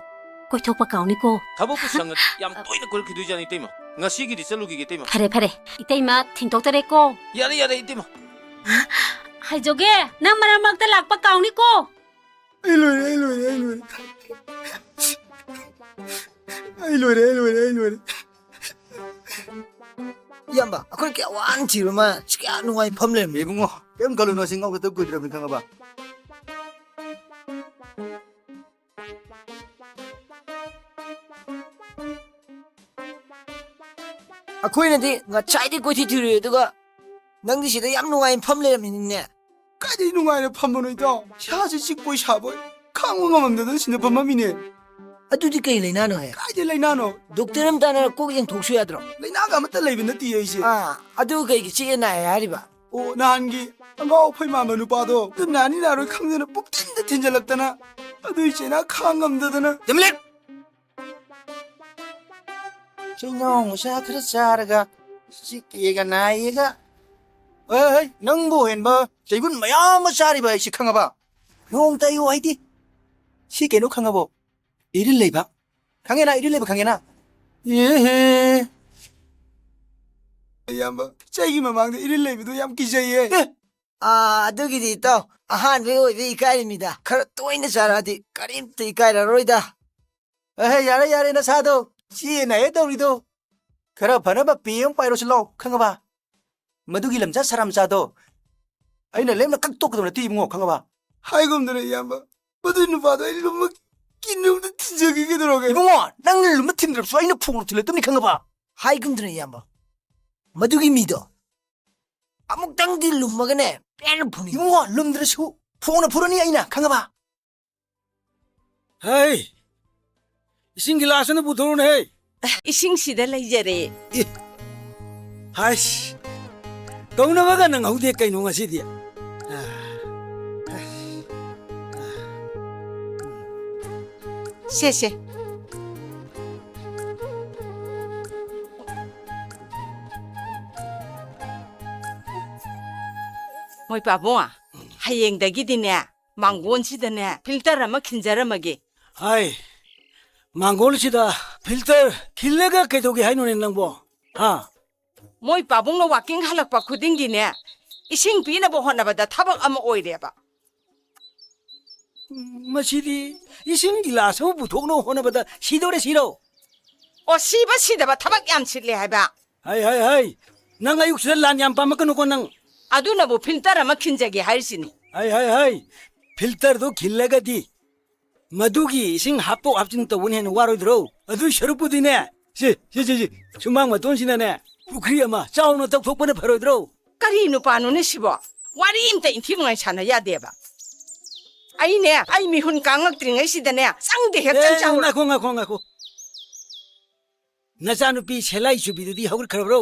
ꯀꯣꯏꯊꯣꯛꯄ ꯀꯥꯎꯅꯤꯀꯣ꯫ ꯊꯕꯛꯄꯨ ꯁꯪꯉꯗꯤ ꯌꯥꯝ ꯇꯣꯏꯅ ꯀꯣꯏꯔꯛꯈꯤꯗꯣꯏꯖꯥꯠꯅꯤ, ꯏꯇꯩꯃ꯫ ꯉꯁꯤꯒꯤꯗꯤ ꯆꯠꯂꯨꯈꯤꯒꯦ, ꯏꯇꯩꯃ꯫ ꯐꯔꯦ, ꯐꯔꯦ꯫ ꯏꯇꯩꯃ, ꯊꯦꯡꯗꯣꯛꯇꯔꯦꯀꯣ꯫ ꯌꯥꯔꯦ, ꯌꯥꯔꯦ, ꯏꯇꯩꯃ꯫ ꯍꯥꯏꯖꯧꯒꯦ, ꯅꯪ ꯃꯔꯛ ꯃꯔꯛꯇ ꯂꯥꯛꯄ ꯀꯥꯎꯅꯤꯀꯣ꯫ ꯑꯩ ꯂꯣꯏꯔꯦ, ꯑꯩ ꯂꯣꯏꯔꯦ, ꯑꯩ ꯂꯣꯏꯔꯦ꯫ ꯑꯩ ꯂꯣꯏꯔꯦ, ꯑꯩ ꯂꯣꯏꯔꯦ, ꯑꯩ ꯂꯣꯏꯔꯦ꯫ ꯏꯌꯥꯝꯕ, ꯑꯩꯈꯣꯏ ꯀꯌꯥ ꯋꯥꯅ ꯊꯤꯔꯨ ꯃꯥ ꯁꯤ ꯀꯌꯥ ꯅꯨꯡꯉꯥꯏ ꯐꯝ ꯂꯩꯔꯝꯃꯦ꯫ ꯏꯕꯨꯡꯉꯣ, ꯀꯩꯝ ꯈꯜꯂꯨꯅꯨ, ꯑꯁꯤ ꯉꯧꯈꯠꯇ ꯀꯨꯏꯗ꯭ꯔꯕꯅꯤ, ꯈꯪꯉꯕ? ꯑꯩꯈꯣꯏꯅꯗꯤ ꯉꯁꯥꯏꯗꯤ ꯀꯣꯏꯊꯤ ꯊꯤꯔꯨꯏ, ꯑꯗꯨꯒ ꯅꯪꯗꯤ ꯁꯤꯗ ꯌꯥꯝ ꯅꯨꯡꯉꯥꯏꯅ ꯐꯝ ꯂꯩꯔꯝꯃꯤꯅꯤꯅꯦ꯫ ꯀꯥꯏꯗꯩ ꯅꯨꯡꯉꯥꯏꯅ ꯐꯝꯕꯅꯣ, ꯏꯇꯥꯎ? ꯏꯁꯥꯁꯤ ꯆꯤꯛꯄꯣꯏ ꯁꯥꯕꯣꯏ ꯈꯥꯡꯕ ꯉꯝꯃꯝꯗꯗꯅ ꯁꯤꯗ ꯐꯝꯃꯝꯃꯤꯅꯦ꯫ ꯑꯗꯨꯗꯤ ꯀꯩ ꯂꯩꯅꯥꯅꯣ ꯍꯦ? ꯀꯥꯏꯗꯩ ꯂꯩꯅꯥꯅꯣ? ꯗꯣꯛꯇꯔ ꯑꯃ ꯇꯥꯟꯅꯔ ꯀꯣꯛ ꯌꯦꯡꯊꯣꯛꯁꯨ ꯌꯥꯗ꯭ꯔꯣ? ꯂꯩꯅꯥꯒ ꯑꯃꯠꯇ ꯂꯩꯕ ꯅꯠꯇꯦ ꯑꯩꯁꯦ꯫ ꯑꯥ, ꯑꯗꯨ ꯀꯩꯒꯤ ꯆꯤꯛꯑꯦ ꯅꯥꯏ ꯍꯥꯏꯔꯤꯕ? ꯑꯣ, ꯅꯍꯥꯟꯒꯤ ꯑꯉꯥꯎ ꯑꯐꯩ ꯃꯥꯟꯕ ꯅꯨꯄꯥꯗꯣ ꯑꯗꯨ ꯅꯥꯅꯤ ꯅꯥꯔꯣꯏ ꯈꯪꯗꯅ ꯄꯨꯛꯊꯤꯟꯗ ꯊꯤꯟꯖꯜꯂꯛꯇꯅ ꯑꯗꯨꯏ ꯆꯩꯅꯥ ꯈꯥꯡ ꯉꯝꯗꯗꯅ ꯆꯦꯃꯂꯤꯛ! ꯆꯩꯅꯥꯎ ꯃꯆꯥ ꯈꯔ ꯆꯥꯔꯒ ꯆꯤꯛꯑꯦꯒ ꯅꯥꯏꯌꯦꯒ꯫ ꯍꯣꯏ, ꯍꯣꯏ, ꯅꯪꯕꯨ ꯍꯦꯟꯕ ꯆꯩꯕꯨꯟ ꯃꯌꯥꯝ ꯑꯃ ꯆꯥꯔꯤꯕ ꯑꯩꯁꯤ ꯈꯪꯉꯕ? ꯅꯣꯡꯇ ꯑꯩꯌꯨ ꯍꯥꯏꯗꯤ꯫ ꯁꯤ ꯀꯩꯅꯣ ꯈꯪꯉꯕꯣ? ꯏꯔꯤꯜ ꯂꯩꯕ꯫ ꯈꯪꯉꯦꯅ? ꯏꯔꯤꯜ ꯂꯩꯕ ꯈꯪꯉꯦꯅ? ꯑꯦꯍꯦ꯫ ꯏꯌꯥꯝꯕ, ꯆꯩꯒꯤ ꯃꯃꯥꯡꯗ ꯏꯔꯤꯜ ꯂꯩꯕꯗꯨ ꯌꯥꯝ ꯀꯤꯖꯩꯌꯦ꯫ ꯑꯦ! ꯑꯥ, ꯑꯗꯨꯒꯤꯗꯤ ꯏꯇꯥꯎ, ꯑꯍꯥꯟꯕꯒꯤ ꯑꯣꯏꯕ ꯏꯀꯥꯏꯔꯤꯃꯤꯗ꯫ ꯈꯔ ꯇꯣꯏꯅ ꯆꯥꯔꯛꯑꯗꯤ ꯀꯔꯤꯝꯇ ꯏꯀꯥꯏꯔꯔꯣꯏꯗ꯫ ꯑꯦꯍꯦ, ꯌꯥꯔꯦ, ꯌꯥꯔꯦ, ꯅꯁꯥꯗꯣ ꯆꯦ ꯅꯥꯏꯌꯦ ꯇꯧꯔꯤꯗꯣ꯫ ꯈꯔ ꯐꯅꯕ ꯄꯦ ꯑꯃ ꯄꯥꯏꯔꯣꯁꯤ ꯂꯥꯎ, ꯈꯪꯉꯕ? ꯃꯗꯨꯒꯤ ꯂꯝꯆꯥ ꯁꯔꯥꯝꯆꯥꯗꯣ ꯑꯩꯅ ꯂꯦꯝꯅ ꯀꯛꯇꯣꯛꯀꯗꯕ ꯅꯠꯇꯦ ꯏꯕꯨꯡꯉꯣ, ꯈꯪꯉꯕ? ꯍꯥꯏꯒꯨꯝꯗꯅ ꯏꯌꯥꯝꯕ, ꯃꯗꯨꯏ ꯅꯨꯄꯥꯗꯣ ꯑꯩ ꯂꯨꯝꯃ ꯀꯤꯟꯅ ꯑꯝꯇ ꯊꯤꯟꯖꯒꯦ ꯀꯩꯗꯧꯔꯒꯦ? ꯏꯕꯨꯡꯉꯣ, ꯅꯪꯅ ꯂꯨꯝꯃ ꯊꯤꯟꯗ꯭ꯔꯕꯁꯨ ꯑꯩꯅ ꯐꯣꯡꯅ ꯊꯤꯜꯂꯛꯇꯕꯅꯤ, ꯈꯪꯉꯕ? ꯍꯥꯏꯒꯨꯝꯗꯅ ꯏꯌꯥꯝꯕ, ꯃꯗꯨꯒꯤ ꯃꯤꯗꯣ ꯑꯃꯨꯛꯇꯪꯗꯤ ꯂꯨꯝꯃꯒꯅꯦ, ꯄꯦꯟꯅ ꯐꯨꯅꯤꯡꯉꯤ꯫ ꯏꯕꯨꯡꯉꯣ, ꯂꯨꯝꯗ꯭ꯔꯁꯨ ꯐꯣꯡꯅ ꯐꯨꯔꯅꯤ ꯑꯩꯅ, ꯈꯪꯉꯕ? ꯍꯩ! ꯏꯁꯤꯡ ꯒꯤꯂꯥꯁ ꯑꯃ ꯄꯨꯊꯣꯔꯛꯎꯅꯦ, ꯍꯩ! ꯏꯁꯤꯡꯁꯤꯗ ꯂꯩꯖꯔꯦ꯫ ꯑꯦ! ꯍꯥꯏꯁ! ꯀꯧꯅꯕꯒ ꯅꯪꯍꯧꯗꯦ ꯀꯩꯅꯣ ꯉꯁꯤꯗꯤ? ꯁꯦ, ꯁꯦ꯫ ꯃꯣꯏ ꯄꯥꯕꯨꯡ, ꯍꯌꯦꯡꯗꯒꯤꯗꯤꯅꯦ, ꯃꯥꯡꯒꯣꯟꯁꯤꯗꯅꯦ, ꯐꯤꯜꯇꯔ ꯑꯃ ꯈꯤꯟꯖꯔꯝꯃꯒꯦ꯫ ꯍꯥꯏ, ꯃꯥꯡꯒꯣꯟꯁꯤꯗ ꯐꯤꯜꯇꯔ ꯈꯤꯜꯂꯒ ꯀꯩꯗꯧꯒꯦ ꯍꯥꯏꯅꯣꯅꯦ ꯅꯪꯕꯣ? ꯍꯥ? ꯃꯣꯏ ꯄꯥꯕꯨꯡꯅ ꯋꯥꯀꯤꯡ ꯍꯜꯂꯛꯄ ꯈꯨꯗꯤꯡꯒꯤꯅꯦ, ꯏꯁꯤꯡ ꯄꯤꯅꯕ ꯍꯣꯠꯅꯕꯗ ꯊꯕꯛ ꯑꯃ ꯑꯣꯏꯔꯦꯕ꯫ ꯃꯁꯤꯗꯤ ꯏꯁꯤꯡ ꯒꯤꯂꯥꯁ ꯑꯃ ꯄꯨꯊꯣꯛꯅꯕ ꯍꯣꯠꯅꯕꯗ ꯁꯤꯗꯧꯔꯦ, ꯁꯤꯔꯣ? ꯑꯣ, ꯁꯤꯕ ꯁꯤꯗꯕ ꯊꯕꯛ ꯌꯥꯝ ꯁꯤꯠꯂꯦ ꯍꯥꯏꯕ꯫ ꯍꯩ, ꯍꯩ, ꯍꯩ! ꯅꯪ ꯑꯌꯨꯛꯁꯤꯗ ꯂꯥꯟ ꯌꯥꯝ ꯄꯥꯝꯃꯛꯀꯅꯨꯀꯣ ꯅꯪ꯫ ꯑꯗꯨꯅꯕꯨ ꯐꯤꯜꯇꯔ ꯑꯃ ꯈꯤꯟꯖꯒꯦ ꯍꯥꯏꯔꯤꯁꯤꯅꯤ꯫ ꯍꯩ, ꯍꯩ, ꯍꯩ! ꯐꯤꯜꯇꯔꯗꯨ ꯈꯤꯜꯂꯒꯗꯤ ꯃꯗꯨꯒꯤ ꯏꯁꯤꯡ ꯍꯥꯞꯇꯣꯛ ꯍꯥꯞꯆꯤꯟ ꯇꯧꯕꯅ ꯍꯦꯟꯅ ꯋꯥꯔꯣꯏꯗ꯭ꯔꯣ? ꯑꯗꯨꯏ ꯁꯔꯨꯛꯄꯨꯗꯤꯅꯦ, ꯁꯤ, ꯁꯤ, ꯁꯤ, ꯁꯤ, ꯁꯨꯃꯥꯡ ꯃꯇꯣꯟꯁꯤꯗꯅꯦ, ꯄꯨꯈ꯭ꯔꯤ ꯑꯃ ꯆꯥꯎꯅ ꯇꯧꯊꯣꯛꯄꯅ ꯐꯔꯣꯏꯗ꯭ꯔꯣ? ꯀꯔꯤ ꯅꯨꯄꯥꯅꯣꯅꯦ ꯁꯤꯕꯣ? ꯋꯥꯔꯤ ꯑꯝꯇ ꯏꯟꯊꯤ ꯅꯨꯡꯉꯥꯏ ꯁꯥꯟꯅ ꯌꯥꯗꯦꯕ꯫ ꯑꯩꯅꯦ, ꯑꯩ ꯃꯤꯍꯨꯟ ꯀꯥꯡꯉꯛꯇ꯭ꯔꯤꯉꯩꯁꯤꯗꯅꯦ, ꯆꯪꯗꯦ ꯍꯦꯛ ꯑꯦ, ꯆꯪ ꯆꯥꯎꯔꯣ꯫ ꯉꯥꯏꯈꯣ, ꯉꯥꯏꯈꯣ, ꯉꯥꯏꯈꯣ꯫ ꯅꯆꯥꯅꯨꯄꯤ ꯁꯦꯂꯥꯏ ꯆꯨꯕꯤꯗꯨꯗꯤ ꯍꯧꯒꯠꯈ꯭ꯔꯕ꯭ꯔꯣ?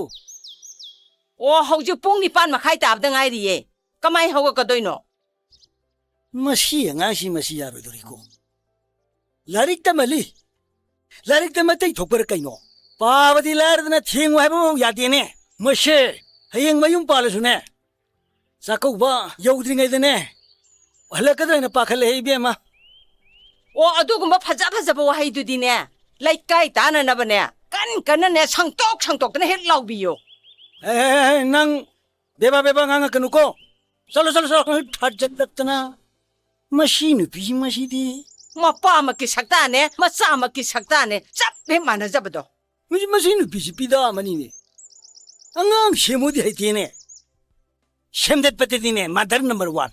ꯑꯣ, ꯍꯧꯖꯤꯛ ꯄꯨꯡ ꯅꯤꯄꯥꯟ ꯃꯈꯥꯏ ꯇꯥꯕꯗ ꯉꯥꯏꯔꯤꯌꯦ꯫ ꯀꯃꯥꯏ ꯍꯧꯒꯠꯀꯗꯣꯏꯅꯣ? ꯃꯁꯤ ꯑꯉꯥꯡꯁꯤ ꯃꯁꯤ ꯌꯥꯔꯣꯏꯗꯧꯔꯤꯀꯣ꯫ ꯂꯥꯏꯔꯤꯛ ꯇꯝꯍꯜꯂꯤ꯫ ꯂꯥꯏꯔꯤꯛꯇ ꯃꯇꯩ ꯊꯣꯛꯄꯔ ꯀꯩꯅꯣ? ꯄꯥꯕꯗꯤ ꯂꯥꯏꯔꯗꯅ ꯊꯦꯡꯉꯨ ꯍꯥꯏꯕ ꯐꯥꯎ ꯌꯥꯗꯦꯅꯦ꯫ ꯃꯁꯦ ꯍꯌꯦꯡ ꯃꯌꯨꯝ ꯄꯥꯜꯂꯁꯨꯅꯦ, ꯆꯥꯛꯀꯧꯕ ꯌꯧꯗ꯭ꯔꯤꯉꯩꯗꯅꯦ, ꯍꯜꯂꯛꯀꯗ꯭ꯔꯥ ꯍꯥꯏꯅ ꯄꯥꯈꯠꯂꯛꯑꯦ, ꯏꯕꯦꯝꯃ꯫ ꯑꯣ, ꯑꯗꯨꯒꯨꯝꯕ ꯐꯖ ꯐꯖꯕ ꯋꯥꯍꯩꯗꯨꯗꯤꯅꯦ, ꯂꯩꯀꯥꯏ ꯇꯥꯅꯅꯕꯅꯦ, ꯀꯟ ꯀꯟꯅꯅꯦ, ꯁꯪꯇꯣꯛ ꯁꯪꯇꯣꯛꯇꯅ ꯍꯦꯛ ꯂꯥꯎꯕꯤꯌꯣ꯫ ꯑꯦ, ꯑꯦ, ꯑꯦ, ꯅꯪ ꯕꯦꯕꯥ ꯕꯦꯕꯥ ꯉꯥꯡꯉꯛꯀꯅꯨꯀꯣ꯫ ꯆꯠꯂꯣ, ꯆꯠꯂꯣ, ꯆꯠꯂꯣ꯫ ꯊꯥꯖꯤꯜꯂꯛꯇꯅ꯫ ꯃꯁꯤ ꯅꯨꯄꯤꯁꯤ ꯃꯁꯤꯗꯤ꯫ ꯃꯄꯥꯃꯛꯀꯤ ꯁꯛꯇꯥꯅꯦ, ꯃꯆꯥꯃꯛꯀꯤ ꯁꯛꯇꯥꯅꯦ, ꯆꯞ ꯍꯦꯛ ꯃꯥꯟꯅꯖꯕꯗꯣ꯫ ꯃꯁꯤ, ꯃꯁꯤ ꯅꯨꯄꯤꯁꯤ ꯄꯤꯗꯥ ꯑꯃꯅꯤꯅꯦ꯫ ꯑꯉꯥꯡ ꯁꯦꯝꯃꯨꯗꯤ ꯍꯩꯇꯦꯅꯦ꯫ ꯁꯦꯝꯗꯠꯄꯗꯗꯤꯅꯦ, mother number one꯫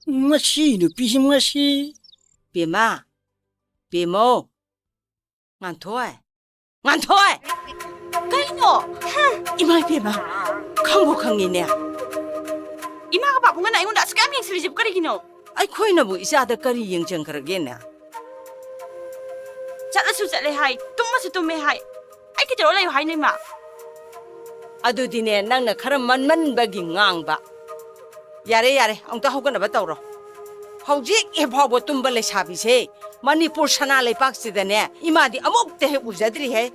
ꯃꯁꯤ ꯅꯨꯄꯤꯁꯤ ꯃꯁꯤ꯫ ꯕꯦꯝꯃ, ꯕꯦꯝꯃꯧ, ꯉꯥꯟꯊꯣꯏ, ꯉꯥꯟꯊꯣꯏ! ꯀꯩꯅꯣ? ꯍꯝ! ꯏꯃꯥ ꯏꯕꯦꯝꯃ, ꯈꯪꯕꯨ ꯈꯪꯉꯤꯅꯦ꯫ ꯏꯃꯥꯒ ꯄꯥꯕꯨꯡꯒꯅ ꯑꯩꯉꯣꯟꯗ ꯑꯁꯨꯛ ꯌꯥꯝ ꯌꯦꯡꯁꯤꯜꯂꯤꯁꯤꯕꯨ ꯀꯔꯤꯒꯤꯅꯣ? ꯑꯩꯈꯣꯏꯅꯕꯨ ꯏꯆꯥꯗ ꯀꯔꯤ ꯌꯦꯡꯁꯤꯟꯈ꯭ꯔꯒꯦꯅꯦ? ꯆꯠꯂꯁꯨ ꯆꯠꯂꯦ ꯍꯥꯏ, ꯇꯨꯝꯃꯁꯨ ꯇꯨꯝꯃꯦ ꯍꯥꯏ꯫ ꯑꯩ ꯀꯩꯗꯧꯔ ꯂꯩꯌꯨ ꯍꯥꯏꯅꯣ, ꯏꯃꯥ? ꯑꯗꯨꯗꯤꯅꯦ, ꯅꯪꯅ ꯈꯔ ꯃꯟꯃꯟꯕꯒꯤ ꯉꯥꯡꯕ꯫ ꯌꯥꯔꯦ, ꯌꯥꯔꯦ, ꯑꯃꯨꯛꯇ ꯍꯧꯒꯠꯅꯕ ꯇꯧꯔꯣ꯫ ꯍꯧꯖꯤꯛ ꯍꯦꯛ ꯐꯥꯎꯕ ꯇꯨꯝꯕ ꯂꯩꯁꯥꯕꯤꯁꯦ ꯃꯅꯤꯄꯨꯔ ꯁꯅꯥ ꯂꯩꯕꯥꯛꯁꯤꯗꯅꯦ, ꯏꯃꯥꯗꯤ ꯑꯃꯨꯛꯇ ꯍꯦꯛ ꯎꯖꯗ꯭ꯔꯤꯍꯦ꯫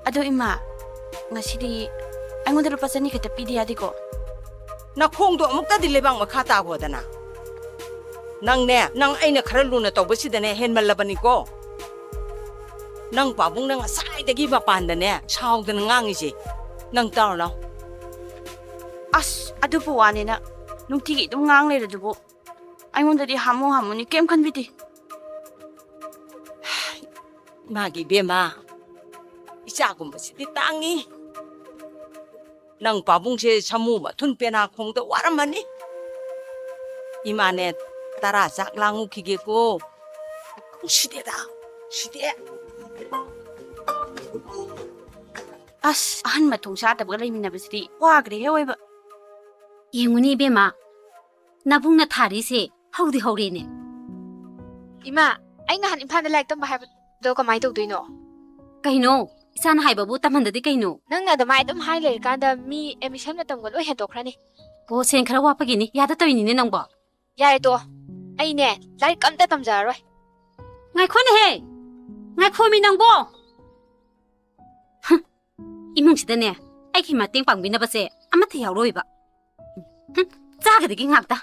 ꯑꯗꯣ ꯏꯃꯥ, ꯉꯁꯤꯗꯤ ꯑꯩꯉꯣꯟꯗ ꯂꯨꯄꯥ ꯆꯅꯤ ꯈꯛꯇ ꯄꯤꯗ ꯌꯥꯗꯦꯀꯣ? ꯅꯈꯣꯡꯗꯣ ꯑꯃꯨꯛꯇꯗꯤ ꯂꯩꯕꯥꯛ ꯃꯈꯥ ꯇꯥꯈꯣꯗꯅ꯫ ꯅꯪꯅꯦ, ꯅꯪ ꯑꯩꯅ ꯈꯔ ꯂꯨꯅ ꯇꯧꯕꯁꯤꯗꯅꯦ ꯍꯦꯟꯃꯜꯂꯕꯅꯤꯀꯣ꯫ ꯅꯪ ꯄꯥꯕꯨꯡꯅ ꯉꯁꯥꯏꯗꯒꯤ ꯃꯄꯥꯟꯗꯅꯦ ꯁꯥꯎꯗꯅ ꯉꯥꯡꯉꯤꯁꯦ꯫ ꯅꯪ ꯇꯥꯔꯣ ꯂꯥꯎ꯫ ꯑꯁ, ꯑꯗꯨꯕꯨ ꯋꯥꯅꯦꯅ ꯅꯨꯡꯇꯤꯒꯤ ꯑꯗꯨꯝ ꯉꯥꯡ ꯂꯩꯔꯗꯨꯕꯨ꯫ ꯑꯩꯉꯣꯟꯗꯗꯤ ꯍꯥꯃꯨ ꯍꯥꯃꯨꯅꯤ, ꯀꯩꯝ ꯈꯟꯕꯤꯗꯦ꯫ ꯏꯃꯥꯒꯤ ꯏꯕꯦꯝꯃ, ꯏꯆꯥꯒꯨꯝꯕꯁꯤꯗꯤ ꯇꯥꯡꯉꯤ꯫ ꯅꯪ ꯄꯥꯕꯨꯡꯁꯦ ꯁꯥꯃꯨ ꯃꯊꯨꯟ ꯄꯦꯅꯥ ꯈꯣꯡꯗ ꯋꯥꯔꯝꯃꯅꯤ꯫ ꯏꯃꯥꯅꯦ, ꯇꯔꯥ ꯆꯥꯛ ꯂꯥꯡꯉꯨꯈꯤꯒꯦꯀꯣ꯫ ꯁꯤꯗꯦꯗ, ꯁꯤꯗꯦ꯫ ꯑꯁ, ꯑꯍꯟ ꯃꯊꯣꯡ ꯆꯥꯗꯕꯒ ꯂꯩꯃꯤꯟꯅꯕꯁꯤꯗꯤ ꯋꯥꯈ꯭ꯔꯦꯍꯦ ꯑꯣꯏꯕ꯫ ꯌꯦꯡꯉꯨꯅꯦ ꯏꯕꯦꯝꯃ, ꯅꯕꯨꯡꯅ ꯊꯥꯔꯤꯁꯦ ꯍꯧꯗꯤ ꯍꯧꯔꯦꯅꯦ꯫ ꯏꯃꯥ, ꯑꯩ ꯅꯍꯥꯟ ꯏꯝꯐꯥꯜꯗ ꯂꯥꯏꯔꯤꯛ ꯇꯝꯕ ꯍꯥꯏꯕꯗꯣ ꯀꯃꯥꯏꯅ ꯇꯧꯗꯣꯏꯅꯣ? ꯀꯩꯅꯣ? ꯏꯆꯥꯅ ꯍꯥꯏꯕꯕꯨ ꯇꯝꯍꯟꯗꯗꯤ ꯀꯩꯅꯣ? ꯅꯪꯅ ꯑꯗꯨꯃꯥꯏꯅ ꯑꯗꯨꯝ ꯍꯥꯏ ꯂꯩꯔꯀꯥꯟꯗ ꯃꯤ admission ꯃꯇꯝꯒ ꯂꯣꯏ ꯍꯦꯟꯗꯣꯛꯈ꯭ꯔꯅꯤ꯫ ꯑꯣ, ꯁꯦꯟ ꯈꯔ ꯋꯥꯠꯄꯒꯤꯅꯤ, ꯌꯥꯗ ꯇꯧꯔꯤꯅꯤꯅꯦ ꯅꯪꯕꯣ꯫ ꯌꯥꯔꯦ ꯇꯣꯛꯑꯣ, ꯑꯩꯅꯦ ꯂꯥꯏꯔꯤꯛ ꯑꯝꯇ ꯇꯝꯖꯔꯔꯣꯏ꯫ ꯉꯥꯏꯈꯣꯅꯦꯍꯦ, ꯉꯥꯏꯈꯣꯃꯤ ꯅꯪꯕꯣ꯫ ꯍꯨꯝ, ꯏꯃꯨꯡꯁꯤꯗꯅꯦ ꯑꯩꯒꯤ ꯃꯇꯦꯡ ꯄꯥꯡꯕꯤꯅꯕꯁꯦ ꯑꯃꯠꯇ ꯌꯥꯎꯔꯣꯏꯕ꯫ ꯍꯨꯝ, ꯆꯥꯒꯗꯒꯤ ꯉꯥꯛꯇ꯫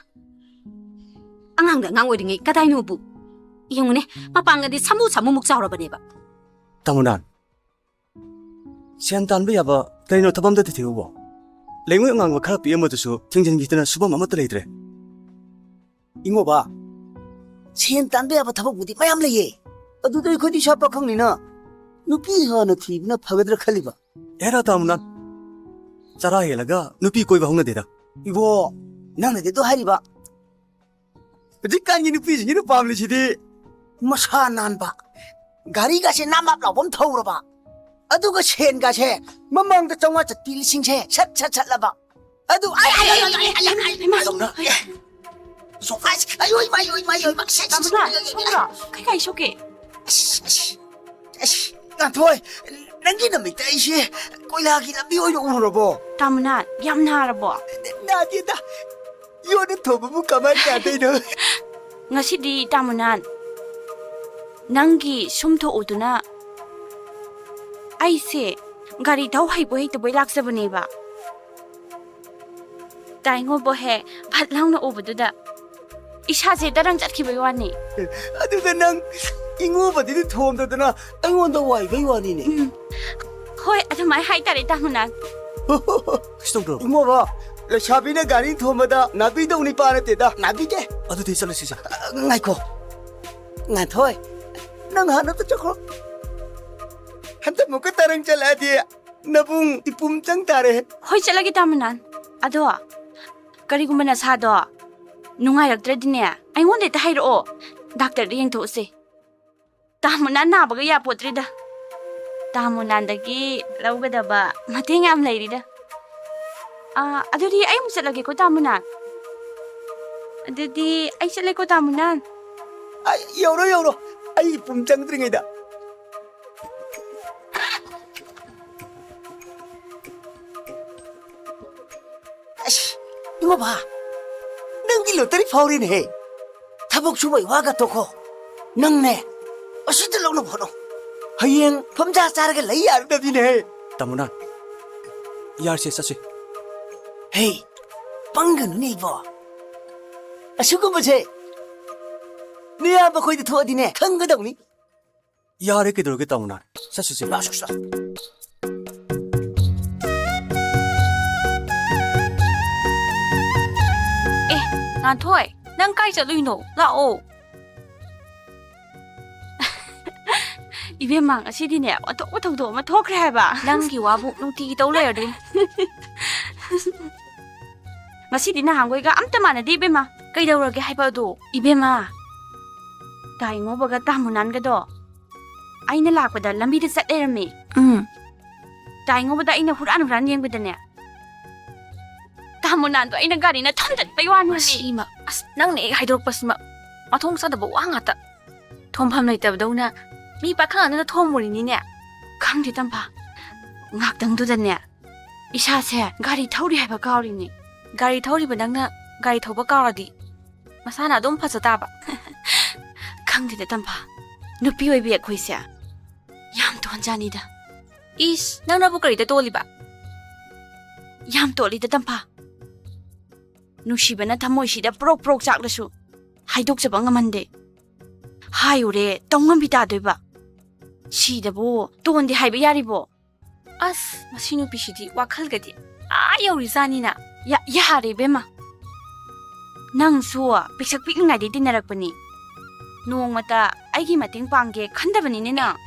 ꯑꯉꯥꯡꯗ ꯑꯉꯥꯡ ꯑꯣꯏꯔꯤꯉꯩ ꯀꯗꯥꯏꯅꯣꯕꯨ꯫ ꯌꯦꯡꯉꯨꯅꯦ, ꯃꯄꯥꯡꯒꯗꯤ ꯁꯥꯃꯨ ꯁꯥꯃꯨꯃꯨꯛ ꯆꯥꯎꯔꯕꯅꯦꯕ꯫ ꯇꯥꯃꯣ ꯅꯥꯟ, ꯁꯦꯟ ꯇꯥꯟꯕ ꯌꯥꯕ ꯀꯩꯅꯣ ꯊꯕꯛ ꯑꯝꯇ ꯊꯤꯊꯤꯎꯕꯣ꯫ ꯂꯩꯉꯣꯏ ꯑꯉꯥꯡꯕ ꯈꯔ ꯄꯤꯛꯑꯝꯕꯗꯨꯁꯨ ꯊꯤꯡꯖꯤꯟꯈꯤꯗꯅ ꯁꯨꯐꯝ ꯑꯃꯠꯇ ꯂꯩꯇ꯭ꯔꯦ꯫ ꯏꯉꯣꯕ, ꯁꯦꯟ ꯇꯥꯟꯕ ꯌꯥꯕ ꯊꯕꯛꯄꯨꯗꯤ ꯃꯌꯥꯝ ꯂꯩꯌꯦ꯫ ꯑꯗꯨꯗ ꯑꯩꯈꯣꯏꯗꯤ ꯏꯁꯥ ꯄꯥꯈꯪꯅꯤꯅ ꯅꯨꯄꯤ ꯍꯥꯟꯅ ꯊꯤꯕꯅ ꯐꯒꯗ꯭ꯔꯥ ꯈꯜꯂꯤꯕ꯫ ꯑꯦꯔꯥ ꯇꯥꯃꯨꯅꯥꯟ, ꯆꯔꯥ ꯍꯦꯜꯂꯒ ꯅꯨꯄꯤ ꯀꯣꯏꯕ ꯍꯧꯅꯗꯦꯗ꯫ ꯏꯕꯣ, ꯅꯪꯅꯗꯤ ꯑꯗꯨ ꯍꯥꯏꯔꯤꯕ꯫ ꯍꯧꯖꯤꯛꯀꯥꯟꯒꯤ ꯅꯨꯄꯤꯁꯤꯡꯁꯤꯅ ꯄꯥꯝꯂꯤꯁꯤꯗꯤ ꯃꯁꯥ ꯅꯥꯟꯕ, ꯒꯥꯔꯤꯒꯁꯦ ꯅꯥꯞ ꯅꯥꯞ ꯂꯥꯎꯕ ꯑꯃ ꯊꯧꯔꯕ, ꯑꯗꯨꯒ ꯁꯦꯟꯒꯁꯦ ꯃꯃꯥꯡꯗ ꯆꯥꯝꯃꯉꯥ ꯆꯠꯄꯤ ꯂꯤꯁꯤꯡꯁꯦ ꯁꯠ ꯁꯠ ꯁꯠꯂꯕ꯫ ꯑꯗꯨ ꯑꯩ, ꯑꯩ, ꯑꯩ, ꯑꯩ, ꯑꯩ, ꯑꯩ, ꯑꯩ, ꯏꯃꯥ, ꯇꯧꯅ꯫ ꯁꯣꯐꯥꯏꯁ, ꯑꯌꯣ, ꯏꯃꯥ, ꯑꯌꯣ, ꯏꯃꯥ, ꯑꯌꯣ, ꯏꯃꯥ, ꯁꯦ, ꯁꯦ, ꯇꯥꯃꯣꯅ, ꯁꯣꯝꯗ ꯀꯩ ꯀꯥꯏ ꯁꯣꯛꯀꯦ? ꯑꯁ, ꯑꯁ, ꯑꯁ, ꯉꯥꯟꯊꯣꯏ, ꯅꯪꯒꯤ ꯅꯃꯤꯠꯇ ꯑꯩꯁꯦ ꯀꯣꯏꯂꯥꯒꯤ ꯂꯝꯕꯤ ꯑꯣꯏꯅ ꯎꯔꯕꯣ? ꯇꯥꯃꯣꯅ, ꯌꯥꯝ ꯅꯥꯔꯕꯣ? ꯅꯥꯗꯦꯗ, ꯌꯣꯠꯅ ꯊꯣꯝꯕꯕꯨ ꯀꯃꯥꯏꯅ ꯅꯥꯗꯣꯏꯅꯣ? ꯉꯁꯤꯗꯤ ꯇꯥꯃꯣꯅ, ꯅꯪꯒꯤ ꯁꯨꯝ ꯊꯣꯛꯎꯗꯨꯅ ꯑꯩꯁꯦ ꯒꯥꯔꯤ ꯊꯧ ꯍꯩꯕꯣꯏ ꯍꯩꯇꯕꯣꯏ ꯂꯥꯛꯆꯕꯅꯦꯕ꯫ ꯇꯥꯏꯉꯣꯕꯣ ꯍꯦ ꯐꯠ ꯂꯥꯎꯅ ꯎꯕꯗꯨꯗ ꯏꯁꯥꯁꯦ ꯇꯔꯪ ꯆꯠꯈꯤꯕꯩ ꯋꯥꯅꯤ꯫ ꯑꯗꯨꯒ ꯅꯪ ꯏꯉꯣꯕꯗꯨꯗꯤ ꯊꯣꯝꯗꯗꯅ ꯑꯩꯉꯣꯟꯗ ꯋꯥꯏꯕꯩ ꯋꯥꯅꯤꯅꯦ꯫ ꯎꯝ꯫ ꯍꯣꯏ, ꯑꯗꯨꯃꯥꯏ ꯍꯥꯏꯇꯥꯔꯦ, ꯇꯥꯃꯣꯅ꯫ ꯀꯩꯁꯨ ꯇꯧꯗ꯭ꯔꯣ? ꯏꯉꯣꯕ, ꯂꯩꯁꯥꯕꯤꯅ ꯒꯥꯔꯤ ꯊꯣꯝꯕꯗ ꯅꯥꯄꯤꯗꯧ ꯅꯤꯄꯥ ꯅꯠꯇꯦꯗ, ꯅꯥꯄꯤꯗꯦ꯫ ꯑꯗꯨꯗꯤ ꯆꯠꯂꯁꯤꯁꯦ꯫ ꯑ, ꯉꯥꯏꯈꯣ꯫ ꯉꯥꯟꯊꯣꯏ, ꯅꯪ ꯍꯥꯟꯅ ꯑꯝꯇ ꯆꯠꯈ꯭ꯔꯣ꯫ ꯍꯟꯗꯛ ꯑꯃꯨꯛꯀ ꯇꯔꯪ ꯆꯠꯂꯛꯑꯗꯤ ꯅꯕꯨꯡ ꯏꯄꯨꯝ ꯆꯪ ꯇꯥꯔꯦ꯫ ꯍꯣꯏ, ꯆꯠꯂꯒꯦ, ꯇꯥꯃꯣꯅꯥꯟ꯫ ꯑꯗꯣ, ꯀꯔꯤꯒꯨꯝꯕ ꯅꯁꯥꯗꯣ ꯅꯨꯡꯉꯥꯏꯔꯛꯇ꯭ꯔꯗꯤꯅꯦ, ꯑꯩꯉꯣꯟꯗ ꯍꯦꯛꯇ ꯍꯥꯏꯔꯛꯑꯣ꯫ ꯗꯥꯛꯇꯔꯗ ꯌꯦꯡꯊꯣꯛꯎꯁꯦ꯫ ꯇꯥꯃꯣꯅꯥꯟ ꯅꯥꯕꯒ ꯌꯥꯄꯣꯠꯇ꯭ꯔꯤꯗ꯫ ꯇꯥꯃꯣꯅꯥꯟꯗꯒꯤ ꯂꯧꯒꯗꯕ ꯃꯇꯦꯡ ꯌꯥꯝ ꯂꯩꯔꯤꯗ꯫ ꯑꯥ, ꯑꯗꯨꯗꯤ ꯑꯩ ꯑꯃꯨꯛ ꯆꯠꯂꯒꯦꯀꯣ, ꯇꯥꯃꯣꯅꯥꯟ꯫ ꯑꯗꯨꯗꯤ ꯑꯩ ꯆꯠꯂꯦꯀꯣ, ꯇꯥꯃꯣ ꯅꯥꯟ꯫ ꯑꯩ ꯌꯧꯔꯣ, ꯌꯧꯔꯣ꯫ ꯑꯩ ꯄꯨꯡ ꯆꯪꯗ꯭ꯔꯤꯉꯩꯗ꯫ ꯑꯁ, ꯏꯃꯥꯕ, ꯅꯪꯒꯤ ꯂꯣꯇꯔꯤ ꯐꯥꯎꯔꯤꯅꯦꯍꯦ꯫ ꯊꯕꯛ ꯁꯨꯕꯩ ꯋꯥꯒ ꯇꯣꯛꯈꯣ꯫ ꯅꯪꯅꯦ, ꯑꯁꯤꯗ ꯂꯧꯅꯕ ꯍꯣꯠꯅꯧ꯫ ꯍꯌꯦꯡ ꯐꯝꯖꯥ ꯆꯥꯔꯒ ꯂꯩ ꯌꯥꯔꯗꯕꯅꯤꯅꯦꯍꯦ꯫ ꯇꯥꯃꯣ ꯅꯥꯟ, ꯌꯥꯔꯁꯦ, ꯆꯠꯁꯦ꯫ ꯍꯦ, ꯄꯪꯒꯅꯨꯅꯦ ꯏꯕꯣ꯫ ꯑꯁꯤꯒꯨꯝꯕꯁꯦ ꯅꯌꯥꯝꯕ ꯈꯣꯏꯗ ꯊꯣꯛꯑꯗꯤꯅꯦ, ꯈꯪꯒꯗꯧꯅꯤ꯫ ꯌꯥꯔꯦ, ꯀꯩꯗꯧꯔꯒꯦ ꯇꯥꯃꯣ ꯅꯥꯟ? ꯆꯠꯁꯤꯁꯦ꯫ ꯂꯥꯛꯑꯣ, ꯆꯠꯁꯤ, ꯂꯥꯛꯑꯣ꯫ ꯑꯦ, ꯉꯥꯟꯊꯣꯏ, ꯅꯪ ꯀꯥꯏ ꯆꯠꯂꯨꯏꯅꯣ? ꯂꯥꯛꯑꯣ꯫ ꯏꯕꯦꯝꯃ, ꯉꯁꯤꯗꯤꯅꯦ, ꯑꯣꯟꯊꯣꯛꯄ ꯊꯧꯗꯣꯛ ꯑꯃ ꯊꯣꯛꯈ꯭ꯔꯦ ꯍꯥꯏꯕ꯫ ꯅꯪꯒꯤ ꯋꯥꯕꯨ ꯅꯨꯡꯇꯤꯒꯤ ꯇꯧ ꯂꯩꯔꯗꯤ꯫ ꯉꯁꯤꯗꯤ ꯅꯍꯥꯟꯈꯣꯏꯒ ꯑꯝꯇ ꯃꯥꯟꯅꯗꯦ ꯏꯕꯦꯝꯃ꯫ ꯀꯩꯗꯧꯔꯒꯦ ꯍꯥꯏꯕ ꯑꯗꯣ? ꯏꯕꯦꯝꯃ, ꯇꯥꯏꯉꯣꯕꯒ ꯇꯥꯃꯨꯅꯥꯟꯒꯗꯣ ꯑꯩꯅ ꯂꯥꯛꯄꯗ ꯂꯝꯕꯤꯗ ꯆꯠ ꯂꯩꯔꯝꯃꯦ꯫ ꯎꯝ꯫ ꯇꯥꯏꯉꯣꯕꯗ ꯑꯩꯅ ꯍꯨꯔꯥꯟ ꯍꯨꯔꯥꯟ ꯌꯦꯡꯕꯗꯅꯦ, ꯇꯥꯃꯨꯅꯥꯟꯗꯣ ꯑꯩꯅ ꯒꯥꯔꯤꯅ ꯊꯣꯝꯖꯠꯄꯩ ꯋꯥꯅꯤ꯫ ꯃꯁꯤꯃ, ꯑꯁ, ꯅꯪꯅ ꯍꯦꯛ ꯍꯥꯏꯗꯣꯔꯛꯄꯁꯤꯃ ꯃꯊꯣꯡ ꯆꯥꯗꯕ ꯋꯥ ꯉꯥꯛꯇ꯫ ꯊꯣꯝꯐꯝ ꯂꯩꯇꯕꯗꯧꯅ ꯃꯤ ꯄꯥꯈꯪ ꯑꯗꯨꯅ ꯊꯣꯝꯃꯨꯔꯤꯅꯤꯅꯦ꯫ ꯈꯪꯗꯦ ꯇꯝꯐꯥ, ꯉꯥꯛꯇꯪꯗꯨꯗꯅꯦ ꯏꯁꯥꯁꯦ ꯒꯥꯔꯤ ꯊꯧꯔꯤ ꯍꯥꯏꯕ ꯀꯥꯎꯔꯤꯅꯦ꯫ ꯒꯥꯔꯤ ꯊꯧꯔꯤꯕ ꯅꯪꯅ ꯒꯥꯔꯤ ꯊꯧꯕ ꯀꯥꯎꯔꯗꯤ ꯃꯁꯥꯅ ꯑꯗꯨꯝ ꯐꯖ ꯇꯥꯕ꯫ ꯈꯪꯗꯦꯗ ꯇꯝꯐꯥ, ꯅꯨꯄꯤ ꯑꯣꯏꯕꯤ ꯑꯩꯈꯣꯏꯁꯦ ꯌꯥꯝ ꯇꯣꯟꯖꯥꯅꯤꯗ꯫ ꯏꯁ, ꯅꯪꯅꯕꯨ ꯀꯔꯤꯗ ꯇꯣꯜꯂꯤꯕ? ꯌꯥꯝ ꯇꯣꯜꯂꯤꯗ ꯇꯝꯐꯥ꯫ ꯅꯨꯡꯁꯤꯕꯅ ꯊꯃꯣꯏꯁꯤꯗ ꯄ꯭ꯔꯣꯛ ꯄ꯭ꯔꯣꯛ ꯆꯥꯛꯂꯁꯨ ꯍꯥꯏꯗꯣꯛꯆꯕ ꯉꯝꯍꯟꯗꯦ꯫ ꯍꯥꯏꯔꯨꯔꯦ, ꯇꯧ ꯉꯝꯕꯤ ꯇꯥꯗꯣꯏꯕ꯫ ꯁꯤꯗꯕꯨ ꯇꯣꯟꯗꯦ ꯍꯥꯏꯕ ꯌꯥꯔꯤꯕꯣ? ꯑꯁ, ꯃꯁꯤ ꯅꯨꯄꯤꯁꯤꯗꯤ ꯋꯥꯈꯜꯒꯗꯤ ꯑꯥ ꯌꯧꯔꯤꯖꯥꯅꯤꯅ꯫ ꯌꯥ-, ꯌꯥꯔꯦ ꯏꯕꯦꯝꯃ꯫ ꯅꯪꯁꯨ ꯄꯤꯛꯁꯛ ꯄꯤꯛꯂꯤꯉꯩꯗꯩ ꯇꯤꯟꯅꯔꯛꯄꯅꯤ꯫ ꯅꯣꯡꯃꯇ ꯑꯩꯒꯤ ꯃꯇꯦꯡ ꯄꯥꯡꯒꯦ ꯈꯟꯗꯕꯅꯤꯅꯦ ꯅꯪ꯫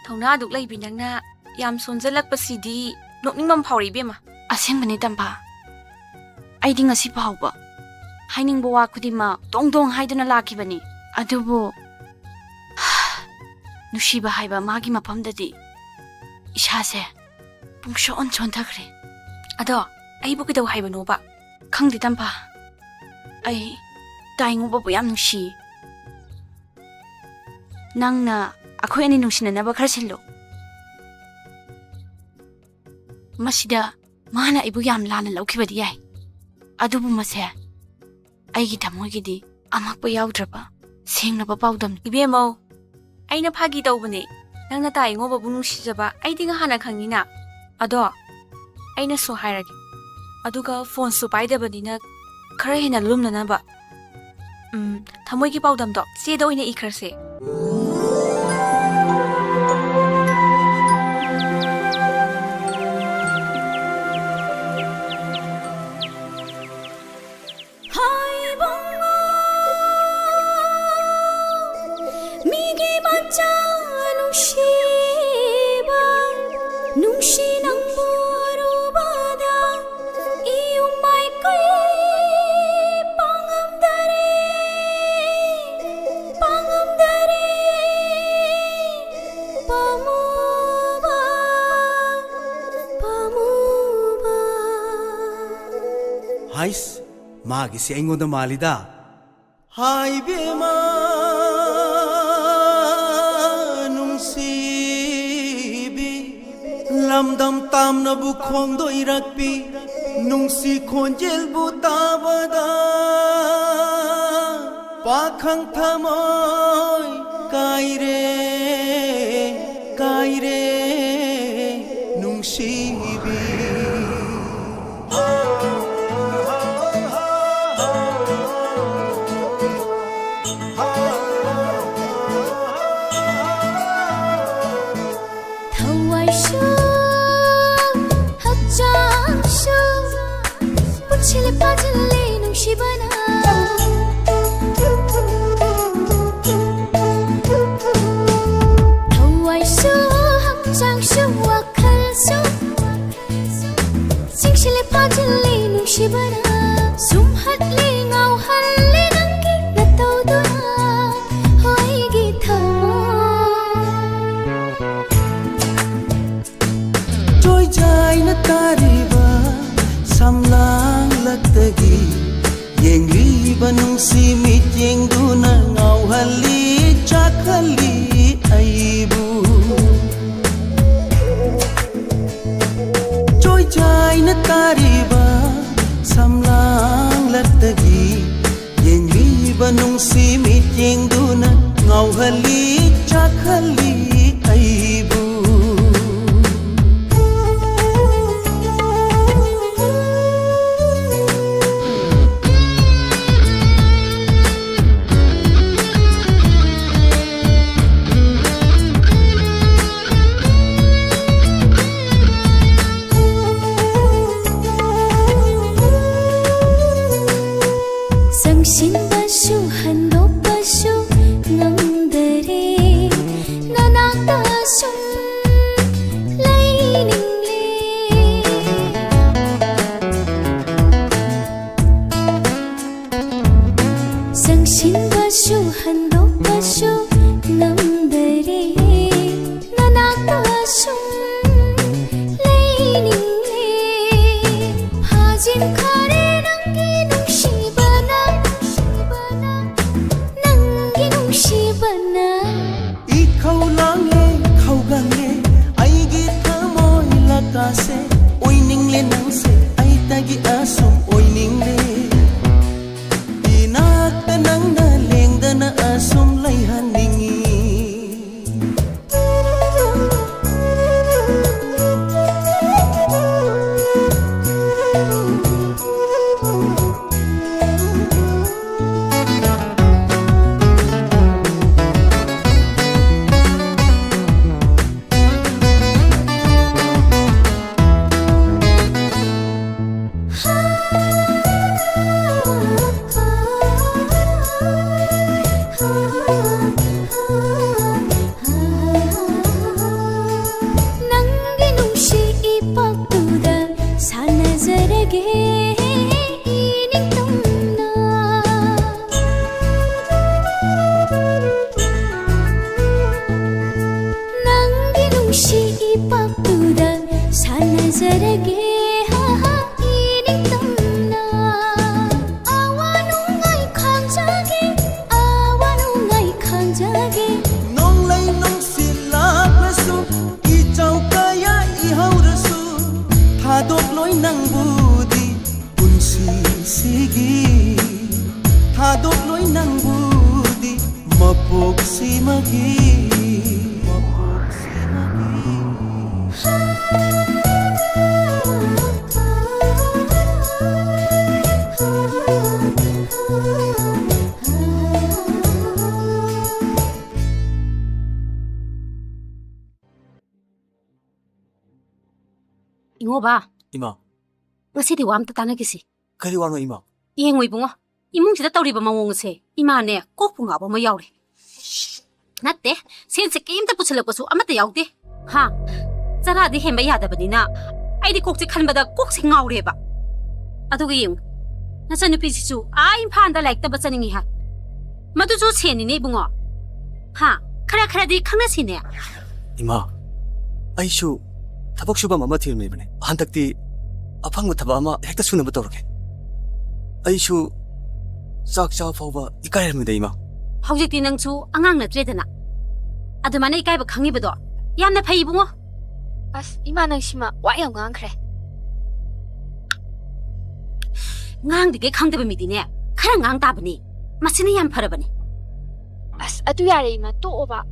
ꯊꯧꯅꯥ ꯑꯗꯨꯛ ꯂꯩꯕꯤ ꯅꯪꯅ ꯌꯥꯝ ꯁꯣꯟꯖꯜꯂꯛꯄꯁꯤꯗꯤ ꯅꯣꯛꯅꯤꯡꯕ ꯑꯃ ꯐꯥꯎꯔꯦ ꯏꯕꯦꯝꯃ꯫ ꯑꯁꯦꯡꯕꯅꯤ ꯇꯝꯐꯥ꯫ ꯑꯩꯗꯤ ꯉꯁꯤ ꯐꯥꯎꯕ ꯍꯥꯏꯅꯤꯡꯕ ꯋꯥ ꯈꯨꯗꯤꯡꯃꯛ ꯗꯣꯡ ꯗꯣꯡ ꯍꯥꯏꯗꯨꯅ ꯂꯥꯛꯈꯤꯕꯅꯤ꯫ ꯑꯗꯨꯕꯨ ꯅꯨꯡꯁꯤꯕ ꯍꯥꯏꯕ ꯃꯥꯒꯤ ꯃꯐꯝꯗꯗꯤ ꯏꯁꯥꯁꯦ ꯄꯨꯡꯁꯣꯟ ꯁꯣꯟꯊꯈ꯭ꯔꯦ꯫ ꯑꯗꯣ ꯑꯩꯕꯨ ꯀꯩꯗꯧ ꯍꯥꯏꯕꯅꯣꯕ? ꯈꯪꯗꯦ ꯇꯝꯐꯥ, ꯑꯩ ꯇꯥꯏꯉꯣꯕꯕꯨ ꯌꯥꯝ ꯅꯨꯡꯁꯤ꯫ ꯅꯪꯅ ꯑꯩꯈꯣꯏ ꯑꯅꯤ ꯅꯨꯡꯁꯤꯅꯅꯕ ꯈꯔ ꯁꯤꯜꯂꯨ꯫ ꯃꯁꯤꯗ ꯃꯥꯅ ꯑꯩꯕꯨ ꯌꯥꯝ ꯂꯥꯟꯅ ꯂꯧꯈꯤꯕꯗꯤ ꯌꯥꯏ, ꯑꯗꯨꯕꯨ ꯃꯁꯦ ꯑꯩꯒꯤ ꯊꯃꯣꯏꯒꯤꯗꯤ ꯑꯃꯛꯄ ꯌꯥꯎꯗ꯭ꯔꯕ ꯁꯦꯡꯂꯕ ꯄꯥꯎꯗꯝꯅꯤ꯫ ꯏꯕꯦꯝꯃꯧ, ꯑꯩꯅ ꯐꯥꯒꯤ ꯇꯧꯕꯅꯦ꯫ ꯅꯪꯅ ꯇꯥꯏꯉꯣꯕꯕꯨ ꯅꯨꯡꯁꯤꯖꯕ ꯑꯩꯗꯤ ꯉꯍꯥꯟꯅ ꯈꯪꯉꯤꯅ꯫ ꯑꯗꯣ ꯑꯩꯅꯁꯨ ꯍꯥꯏꯔꯒꯦ, ꯑꯗꯨꯒ ꯐꯣꯟꯁꯨ ꯄꯥꯏꯗꯕꯅꯤꯅ ꯈꯔ ꯍꯦꯟꯅ ꯂꯨꯝꯅꯅꯕ꯫ ꯎꯝ, ꯊꯃꯣꯏꯒꯤ ꯄꯥꯎꯗꯝꯗꯣ ꯆꯦꯗ ꯑꯣꯏꯅ ꯏꯈ꯭ꯔꯁꯦ꯫ ꯍꯥꯏꯕꯨꯡꯉꯣ, ꯃꯤꯒꯤ ꯃꯆꯥ ꯅꯨꯡꯁꯤꯕ, ꯅꯨꯡꯁꯤ ꯅꯪꯕꯨ ꯎꯔꯨꯕꯗ ꯏꯌꯨꯝ ꯃꯥꯏꯀꯩ ꯄꯥꯡꯉꯝꯗꯔꯦ, ꯄꯥꯡꯉꯝꯗꯔꯦ, ꯄꯥꯝꯃꯨꯕ, ꯄꯥꯝꯃꯨꯕ꯫ ꯍꯥꯏꯁ, ꯃꯥꯒꯤꯁꯤ ꯑꯩꯉꯣꯟꯗ ꯃꯥꯜꯂꯤꯗ꯫ ꯍꯥꯏꯕꯦꯝꯃ ꯅꯨꯡꯁꯤꯕꯤ, ꯂꯝꯗꯝ ꯇꯥꯝꯅꯕꯨ ꯈꯣꯡꯗꯣꯏꯔꯛꯄꯤ, ꯅꯨꯡꯁꯤ ꯈꯣꯟꯖꯦꯜꯕꯨ ꯇꯥꯕꯗ ꯄꯥꯈꯪ ꯊꯃꯣꯏ ꯀꯥꯏꯔꯦ, ꯀꯥꯏꯔꯦ ꯅꯨꯡꯁꯤꯕꯤ꯫ ꯊꯋꯥꯏꯁꯨ ꯍꯛꯆꯥꯡꯁꯨ ꯄꯨꯟꯁꯤꯜꯂꯦ ꯐꯥꯖꯤꯜꯂꯦ ꯅꯨꯡꯁꯤꯕꯅ꯫ ꯊꯋꯥꯏꯁꯨ ꯅꯨꯡꯁꯤ ꯃꯤꯠꯌꯦꯡꯗꯨꯅ ꯉꯥꯎꯍꯜꯂꯤ, ꯆꯥꯛꯍꯜꯂꯤ ꯑꯩꯕꯨ꯫ ꯆꯣꯏꯆꯥꯏꯅ ꯇꯥꯔꯤꯕ ꯁꯝꯂꯥꯡꯂꯛꯇꯒꯤ ꯌꯦꯡꯂꯤꯕ ꯅꯨꯡꯁꯤ ꯃꯤꯠꯌꯦꯡꯗꯨꯅ ꯉꯥꯎꯍꯜꯂꯤ, ꯆꯥꯛꯍꯜꯂꯤ ꯑꯩꯕꯨ꯫ ꯆꯪꯁꯤꯟꯕꯁꯨ ꯍꯟꯗꯣꯛꯄꯁꯨ ꯉꯝꯗꯔꯦ, ꯅꯅꯥꯛꯇ ꯁꯨꯝ ꯂꯩꯅꯤꯡꯂꯦ꯫ ꯆꯪꯁꯤꯟꯕꯁꯨ ꯍꯟꯗꯣꯛꯄꯁꯨ ꯉꯝꯗꯔꯦ, ꯅꯅꯥꯛꯇ ꯁꯨꯝ ꯂꯩꯅꯤꯡꯂꯦ꯫ ꯐꯥꯖꯤꯟꯈꯔꯦ ꯅꯪꯒꯤ ꯅꯨꯡꯁꯤꯕꯅ, ꯅꯪꯒꯤ ꯅꯨꯡꯁꯤꯕꯅ꯫ ꯏꯈꯧ ꯂꯥꯡꯂꯦ, ꯈꯧꯒꯪꯂꯦ ꯑꯩꯒꯤ ꯊꯃꯣꯏ ꯂꯀꯥꯁꯦ꯫ ꯑꯣꯏꯅꯤꯡꯂꯦ ꯅꯪꯁꯦ, ꯑꯩꯇꯒꯤ ꯑꯁꯨꯝ ꯑꯣꯏꯅꯤꯡꯂꯦ꯫ ꯏꯅꯥꯛꯇ ꯅꯪꯅ ꯂꯦꯡꯗꯅ ꯑꯁꯨꯝ ꯂꯩꯍꯟꯅꯤꯡꯏ꯫ ꯊꯥꯗꯣꯛꯂꯣꯏ ꯅꯪꯕꯨꯗꯤ ꯃꯄꯣꯛꯁꯤꯃꯒꯤ, ꯃꯄꯣꯛꯁꯤꯃꯒꯤ꯫ ꯏꯉꯣꯕ, ꯏꯃꯥ꯫ ꯉꯁꯤꯗꯤ ꯋꯥ ꯑꯝꯇ ꯇꯥꯟꯅꯈꯤꯁꯤ꯫ ꯀꯔꯤ ꯋꯥꯅꯣ, ꯏꯃꯥ? ꯌꯦꯡꯉꯣ ꯏꯕꯨꯡꯉꯣ, ꯏꯃꯨꯡꯁꯤꯗ ꯇꯧꯔꯤꯕ ꯃꯑꯣꯡ ꯑꯁꯦ ꯏꯃꯥꯅꯦ ꯀꯣꯛꯄꯨ ꯉꯥꯎꯕ ꯑꯃ ꯌꯥꯎꯔꯦ꯫ ꯅꯠꯇꯦ, ꯁꯦꯟꯁꯦ ꯀꯩꯝꯇ ꯄꯨꯁꯤꯜꯂꯛꯄꯁꯨ ꯑꯃꯠꯇ ꯌꯥꯎꯗꯦ꯫ ꯍꯥ? ꯆꯔꯥꯗꯤ ꯍꯦꯟꯕ ꯌꯥꯗꯕꯅꯤꯅ ꯑꯩꯗꯤ ꯀꯣꯛꯁꯦ ꯈꯟꯕꯗ ꯀꯣꯛꯁꯦ ꯉꯥꯎꯔꯦꯕ꯫ ꯑꯗꯨꯒ ꯌꯦꯡꯉꯨ, ꯅꯆꯟꯅꯨꯄꯤꯁꯤꯁꯨ ꯑꯥ ꯏꯝꯐꯥꯜꯗ ꯂꯥꯏꯔꯤꯛ ꯇꯝꯕ ꯆꯠꯅꯤꯡꯉꯤ ꯍꯥꯏ꯫ ꯃꯗꯨꯁꯨ ꯁꯦꯟꯅꯤꯅꯦ ꯏꯕꯨꯡꯉꯣ꯫ ꯍꯥ? ꯈꯔ ꯈꯔꯗꯤ ꯈꯪꯅꯁꯤꯅꯦ꯫ ꯏꯃꯥ, ꯑꯩꯁꯨ ꯊꯕꯛ ꯁꯨꯐꯝ ꯑꯃ ꯊꯤꯔꯝꯃꯤꯕꯅꯦ꯫ ꯍꯟꯗꯛꯇꯤ ꯑꯐꯪꯕ ꯊꯕꯛ ꯑꯃ ꯍꯦꯛꯇ ꯁꯨꯅꯕ ꯇꯧꯔꯒꯦ꯫ ꯑꯩꯁꯨ ꯆꯥꯛ ꯆꯥꯕ ꯐꯥꯎꯕ ꯏꯀꯥꯏꯔꯝꯃꯤꯗ, ꯏꯃꯥ꯫ ꯍꯧꯖꯤꯛꯇꯤ ꯅꯪꯁꯨ ꯑꯉꯥꯡ ꯅꯠꯇ꯭ꯔꯦꯗꯅ꯫ ꯑꯗꯨꯃꯥꯏꯅ ꯏꯀꯥꯏꯕ ꯈꯪꯉꯤꯕꯗꯣ ꯌꯥꯝꯅ ꯐꯩ, ꯏꯕꯨꯡꯉꯣ꯫ ꯑꯁ, ꯏꯃꯥ, ꯅꯪ ꯁꯤꯃ ꯋꯥ ꯌꯥꯝ ꯉꯥꯡꯈ꯭ꯔꯦ꯫ ꯉꯥꯡꯗ꯭ꯔꯤꯈꯩ ꯈꯪꯗꯕ ꯃꯤꯗꯤꯅꯦ, ꯈꯔ ꯉꯥꯡ ꯇꯥꯕꯅꯤ꯫ ꯃꯁꯤꯅ ꯌꯥꯝ ꯐꯔꯕꯅꯤ꯫ ꯑꯁ, ꯑꯗꯨ ꯌꯥꯔꯦ, ꯏꯃꯥ, ꯇꯣꯛꯑꯣꯕ꯫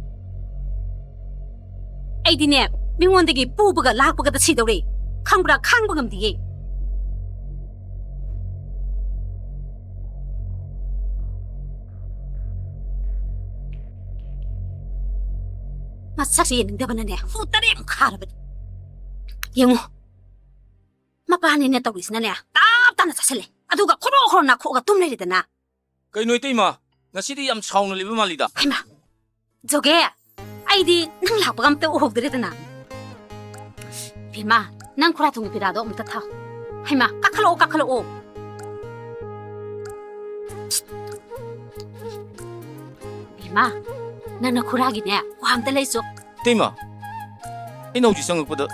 ꯑꯩꯗꯤꯅꯦ, ꯃꯤꯉꯣꯟꯗꯒꯤ ꯄꯨꯕꯒ ꯂꯥꯛꯄꯒꯗ ꯁꯤꯗꯧꯔꯦ꯫ ꯈꯪꯕ꯭ꯔꯥ? ꯈꯥꯡꯕ ꯉꯝꯗꯤꯌꯦ꯫ ꯃꯁꯛꯁꯦ ꯌꯦꯡꯅꯤꯡꯗꯕꯅꯅꯦ, ꯍꯨ ꯇꯔꯦꯠꯃꯨꯛ ꯈꯥꯔꯕꯅꯤ꯫ ꯌꯦꯡꯉꯨ, ꯃꯄꯥꯅꯤꯅ ꯇꯧꯔꯤꯁꯤꯅꯅꯦ, ꯇꯞ ꯇꯥꯅ ꯆꯥꯁꯤꯜꯂꯦ꯫ ꯑꯗꯨꯒ ꯈꯣꯔꯣ ꯈꯣꯔꯣ ꯅꯥꯈꯣꯛꯑꯒ ꯇꯨꯝ ꯂꯩꯔꯦꯗꯅ꯫ ꯀꯩꯅꯣ, ꯏꯇꯩꯃ? ꯉꯁꯤꯗꯤ ꯌꯥꯝ ꯁꯥꯎꯅ ꯂꯩꯕ ꯃꯥꯜꯂꯤꯗ꯫ ꯍꯩꯃꯥ, ꯖꯣꯒꯦ, ꯑꯩꯗꯤ ꯅꯪ ꯂꯥꯛꯄꯒ ꯑꯝꯇ ꯎꯍꯧꯗ꯭ꯔꯦꯗꯅ꯫ ꯕꯦꯝꯃ, ꯅꯪ ꯈꯨꯔꯥ ꯊꯣꯡꯒꯤ ꯐꯤꯗꯥꯗꯣ ꯑꯃꯨꯛꯇ ꯊꯥꯎ꯫ ꯍꯩꯃꯥ, ꯀꯥꯈꯠꯂꯛꯑꯣ, ꯀꯥꯈꯠꯂꯛꯑꯣ꯫ ꯕꯦꯝꯃ, ꯅꯪꯅ ꯈꯨꯔꯥꯒꯤꯅꯦ, ꯋꯥ ꯑꯝꯇ ꯂꯩꯆꯣ꯫ ꯏꯇꯩꯃ, ꯑꯩꯅ ꯍꯧꯖꯤꯛ ꯆꯪꯉꯛꯄꯗ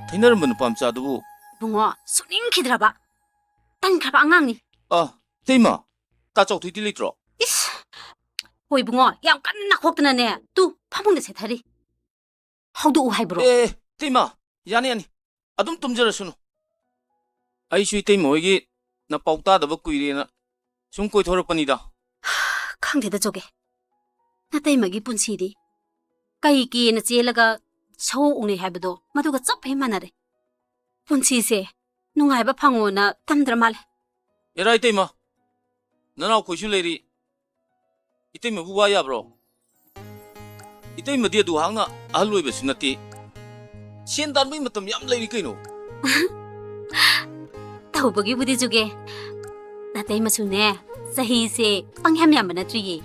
ꯊꯩꯅꯔꯝꯕ ꯅꯨꯄꯥ ꯃꯆꯥꯗꯨꯕꯨ꯫ ꯏꯕꯨꯡꯉꯣ, ꯁꯨꯛꯅꯤꯡꯈꯤꯗ꯭ꯔꯕ꯫ ꯇꯟꯈ꯭ꯔꯕ ꯑꯉꯥꯡꯅꯤ꯫ ꯑ, ꯏꯇꯩꯃ, ꯇꯥ ꯆꯥꯎꯊꯣꯏꯗꯤ ꯂꯩꯇ꯭ꯔꯣ? ꯏꯁ! ꯍꯣꯏ ꯏꯕꯨꯡꯉꯣ, ꯌꯥꯝ ꯀꯟꯅ ꯅꯥꯈꯣꯛꯇꯅꯅꯦ, ꯇꯨ, ꯐꯃꯨꯡꯗ ꯁꯦꯠꯊꯔꯤ꯫ ꯍꯧꯗꯣꯛꯎ ꯍꯥꯏꯕ꯭ꯔꯣ? ꯑꯦ, ꯏꯇꯩꯃ, ꯌꯥꯅꯤ, ꯌꯥꯅꯤ꯫ ꯑꯗꯨꯝ ꯇꯨꯝꯖꯔꯁꯅꯨ꯫ ꯑꯩꯁꯨ ꯏꯇꯩꯃ ꯍꯣꯏꯒꯤ ꯅꯄꯥꯎ ꯇꯥꯗꯕ ꯀꯨꯏꯔꯦꯅ ꯁꯨꯝ ꯀꯣꯏꯊꯣꯔꯛꯄꯅꯤꯗ꯫ ꯈꯪꯗꯦꯗ ꯖꯣꯒꯦ, ꯅꯇꯩꯃꯒꯤ ꯄꯨꯟꯁꯤꯗꯤ ꯀꯩ ꯀꯦꯅ ꯆꯦꯜꯂꯒ ꯁꯑꯣ ꯎꯅꯩ ꯍꯥꯏꯕꯗꯣ ꯃꯗꯨꯒ ꯆꯞ ꯍꯦꯛ ꯃꯥꯟꯅꯔꯦ꯫ ꯄꯨꯟꯁꯤꯁꯦ ꯅꯨꯡꯉꯥꯏꯕ ꯐꯪꯉꯣꯅ ꯇꯝꯗ꯭ꯔ ꯃꯥꯜꯂꯦ꯫ ꯑꯦꯔꯥ ꯏꯇꯩꯃ, ꯅꯅꯥꯎꯈꯣꯏꯁꯨ ꯂꯩꯔꯤ, ꯏꯇꯩꯃꯕꯨ ꯋꯥ ꯌꯥꯕ꯭ꯔꯣ? ꯏꯇꯩꯃꯗꯤ ꯑꯗꯨ ꯍꯥꯛꯅ ꯑꯍꯜ ꯑꯣꯏꯕꯁꯨ ꯅꯠꯇꯦ꯫ ꯁꯦꯟ ꯇꯥꯟꯕꯒꯤ ꯃꯇꯝ ꯌꯥꯝ ꯂꯩꯔꯤ ꯀꯩꯅꯣ꯫ ꯇꯧꯕꯒꯤꯕꯨꯗꯤ ꯖꯣꯒꯦ, ꯅꯇꯩꯃꯁꯨꯅꯦ ꯆꯍꯤꯁꯦ ꯄꯪꯌꯥꯝ ꯌꯥꯝꯕ ꯅꯠꯇ꯭ꯔꯤꯌꯦ꯫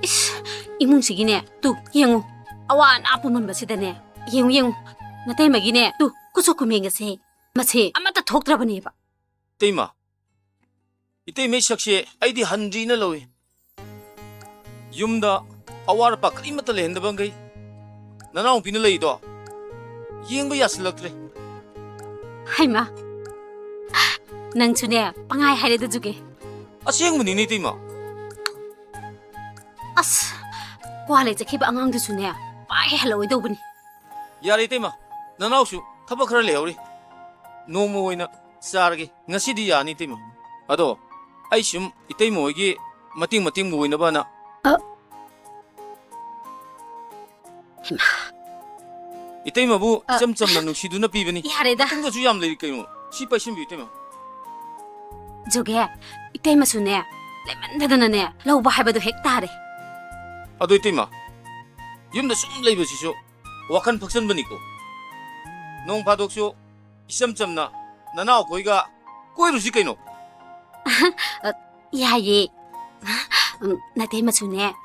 ꯏꯁ, ꯏꯃꯨꯡꯁꯤꯒꯤꯅꯦ ꯇꯨ ꯌꯦꯡꯉꯨ, ꯑꯋꯥ ꯑꯅꯥ ꯄꯨꯝꯃꯝꯕꯁꯤꯗꯅꯦ꯫ ꯌꯦꯡꯉꯨ ꯌꯦꯡꯉꯨ, ꯅꯇꯩꯃꯒꯤꯅꯦ ꯇꯨ ꯀꯨꯆꯨ ꯀꯨꯃꯦꯟꯒꯁꯦ ꯃꯁꯦ ꯑꯃꯠꯇ ꯊꯣꯛꯇ꯭ꯔꯕꯅꯦꯕ꯫ ꯏꯇꯩꯃ, ꯏꯇꯩꯃꯩ ꯁꯛꯁꯦ ꯑꯩꯗꯤ ꯍꯟꯗ꯭ꯔꯤꯅ ꯂꯧꯏ꯫ ꯌꯨꯝꯗ ꯑꯋꯥꯠ ꯑꯄꯥ ꯀꯔꯤꯃꯠꯇ ꯂꯩꯍꯟꯗꯕꯈꯩ ꯅꯅꯥꯎꯄꯤꯅ ꯂꯩꯗꯣ ꯌꯦꯡꯕ ꯌꯥꯁꯤꯜꯂꯛꯇ꯭ꯔꯦ꯫ ꯍꯩꯃꯥ, ꯅꯪꯁꯨꯅꯦ ꯄꯪꯍꯥꯏ ꯍꯥꯏꯔꯦꯗ ꯖꯣꯒꯦ꯫ ꯑꯁꯦꯡꯕꯅꯤꯅꯦ ꯏꯇꯩꯃ꯫ ꯑꯁ, ꯀ꯭ꯋꯥ ꯂꯩ ꯆꯠꯈꯤꯕ ꯑꯉꯥꯡꯗꯨꯁꯨꯅꯦ ꯄꯥꯏ ꯍꯜꯂꯛꯑꯣꯏꯗꯧꯕꯅꯤ꯫ ꯌꯥꯔꯦ ꯏꯇꯩꯃ, ꯅꯅꯥꯎꯁꯨ ꯊꯕꯛ ꯈꯔ ꯂꯩꯍꯧꯔꯤ, ꯅꯣꯡꯃ ꯑꯣꯏꯅ ꯆꯥꯔꯒꯦ꯫ ꯉꯁꯤꯗꯤ ꯌꯥꯅꯤ ꯏꯇꯩꯃ꯫ ꯑꯗꯣ ꯑꯩ ꯁꯨꯝ ꯏꯇꯩꯃ ꯍꯣꯏꯒꯤ ꯃꯇꯦꯡ ꯃꯇꯦꯡꯕꯨ ꯑꯣꯏꯅꯕꯅ꯫ ꯑ? ꯍꯩꯃꯥ꯫ ꯏꯇꯩꯃꯕꯨ ꯑ, ꯏꯆꯝ ꯆꯝꯅ ꯅꯨꯡꯁꯤꯗꯨꯅ ꯄꯤꯕꯅꯤ꯫ ꯌꯥꯔꯦꯗ꯫ ꯃꯇꯨꯡꯗꯁꯨ ꯌꯥꯝ ꯂꯩꯔꯤ ꯀꯩꯅꯣ꯫ ꯁꯤ ꯄꯥꯏꯁꯤꯟꯕꯤꯌꯨ ꯏꯇꯩꯃ꯫ ꯖꯣꯒꯦ, ꯏꯇꯩꯃꯁꯨꯅꯦ ꯂꯩꯃꯟꯗꯗꯅꯅꯦ ꯂꯧꯕ ꯍꯥꯏꯕꯗꯣ ꯍꯦꯛ ꯇꯥꯔꯦ꯫ ꯑꯗꯣ ꯏꯇꯩꯃ, ꯌꯨꯝꯗ ꯁꯨꯝ ꯂꯩꯕꯁꯤꯁꯨ ꯋꯥꯈꯜ ꯐꯛꯆꯟꯕꯅꯤꯀꯣ꯫ ꯅꯣꯡ ꯐꯥꯗꯣꯛꯁꯨ ꯏꯆꯝ ꯆꯝꯅ ꯅꯅꯥꯎꯈꯣꯏꯒ ꯀꯣꯏꯔꯨꯁꯤ ꯀꯩꯅꯣ꯫ ꯑ, ꯌꯥꯏꯌꯦ꯫ ꯎꯝ, ꯅꯇꯩꯃꯁꯨꯅꯦ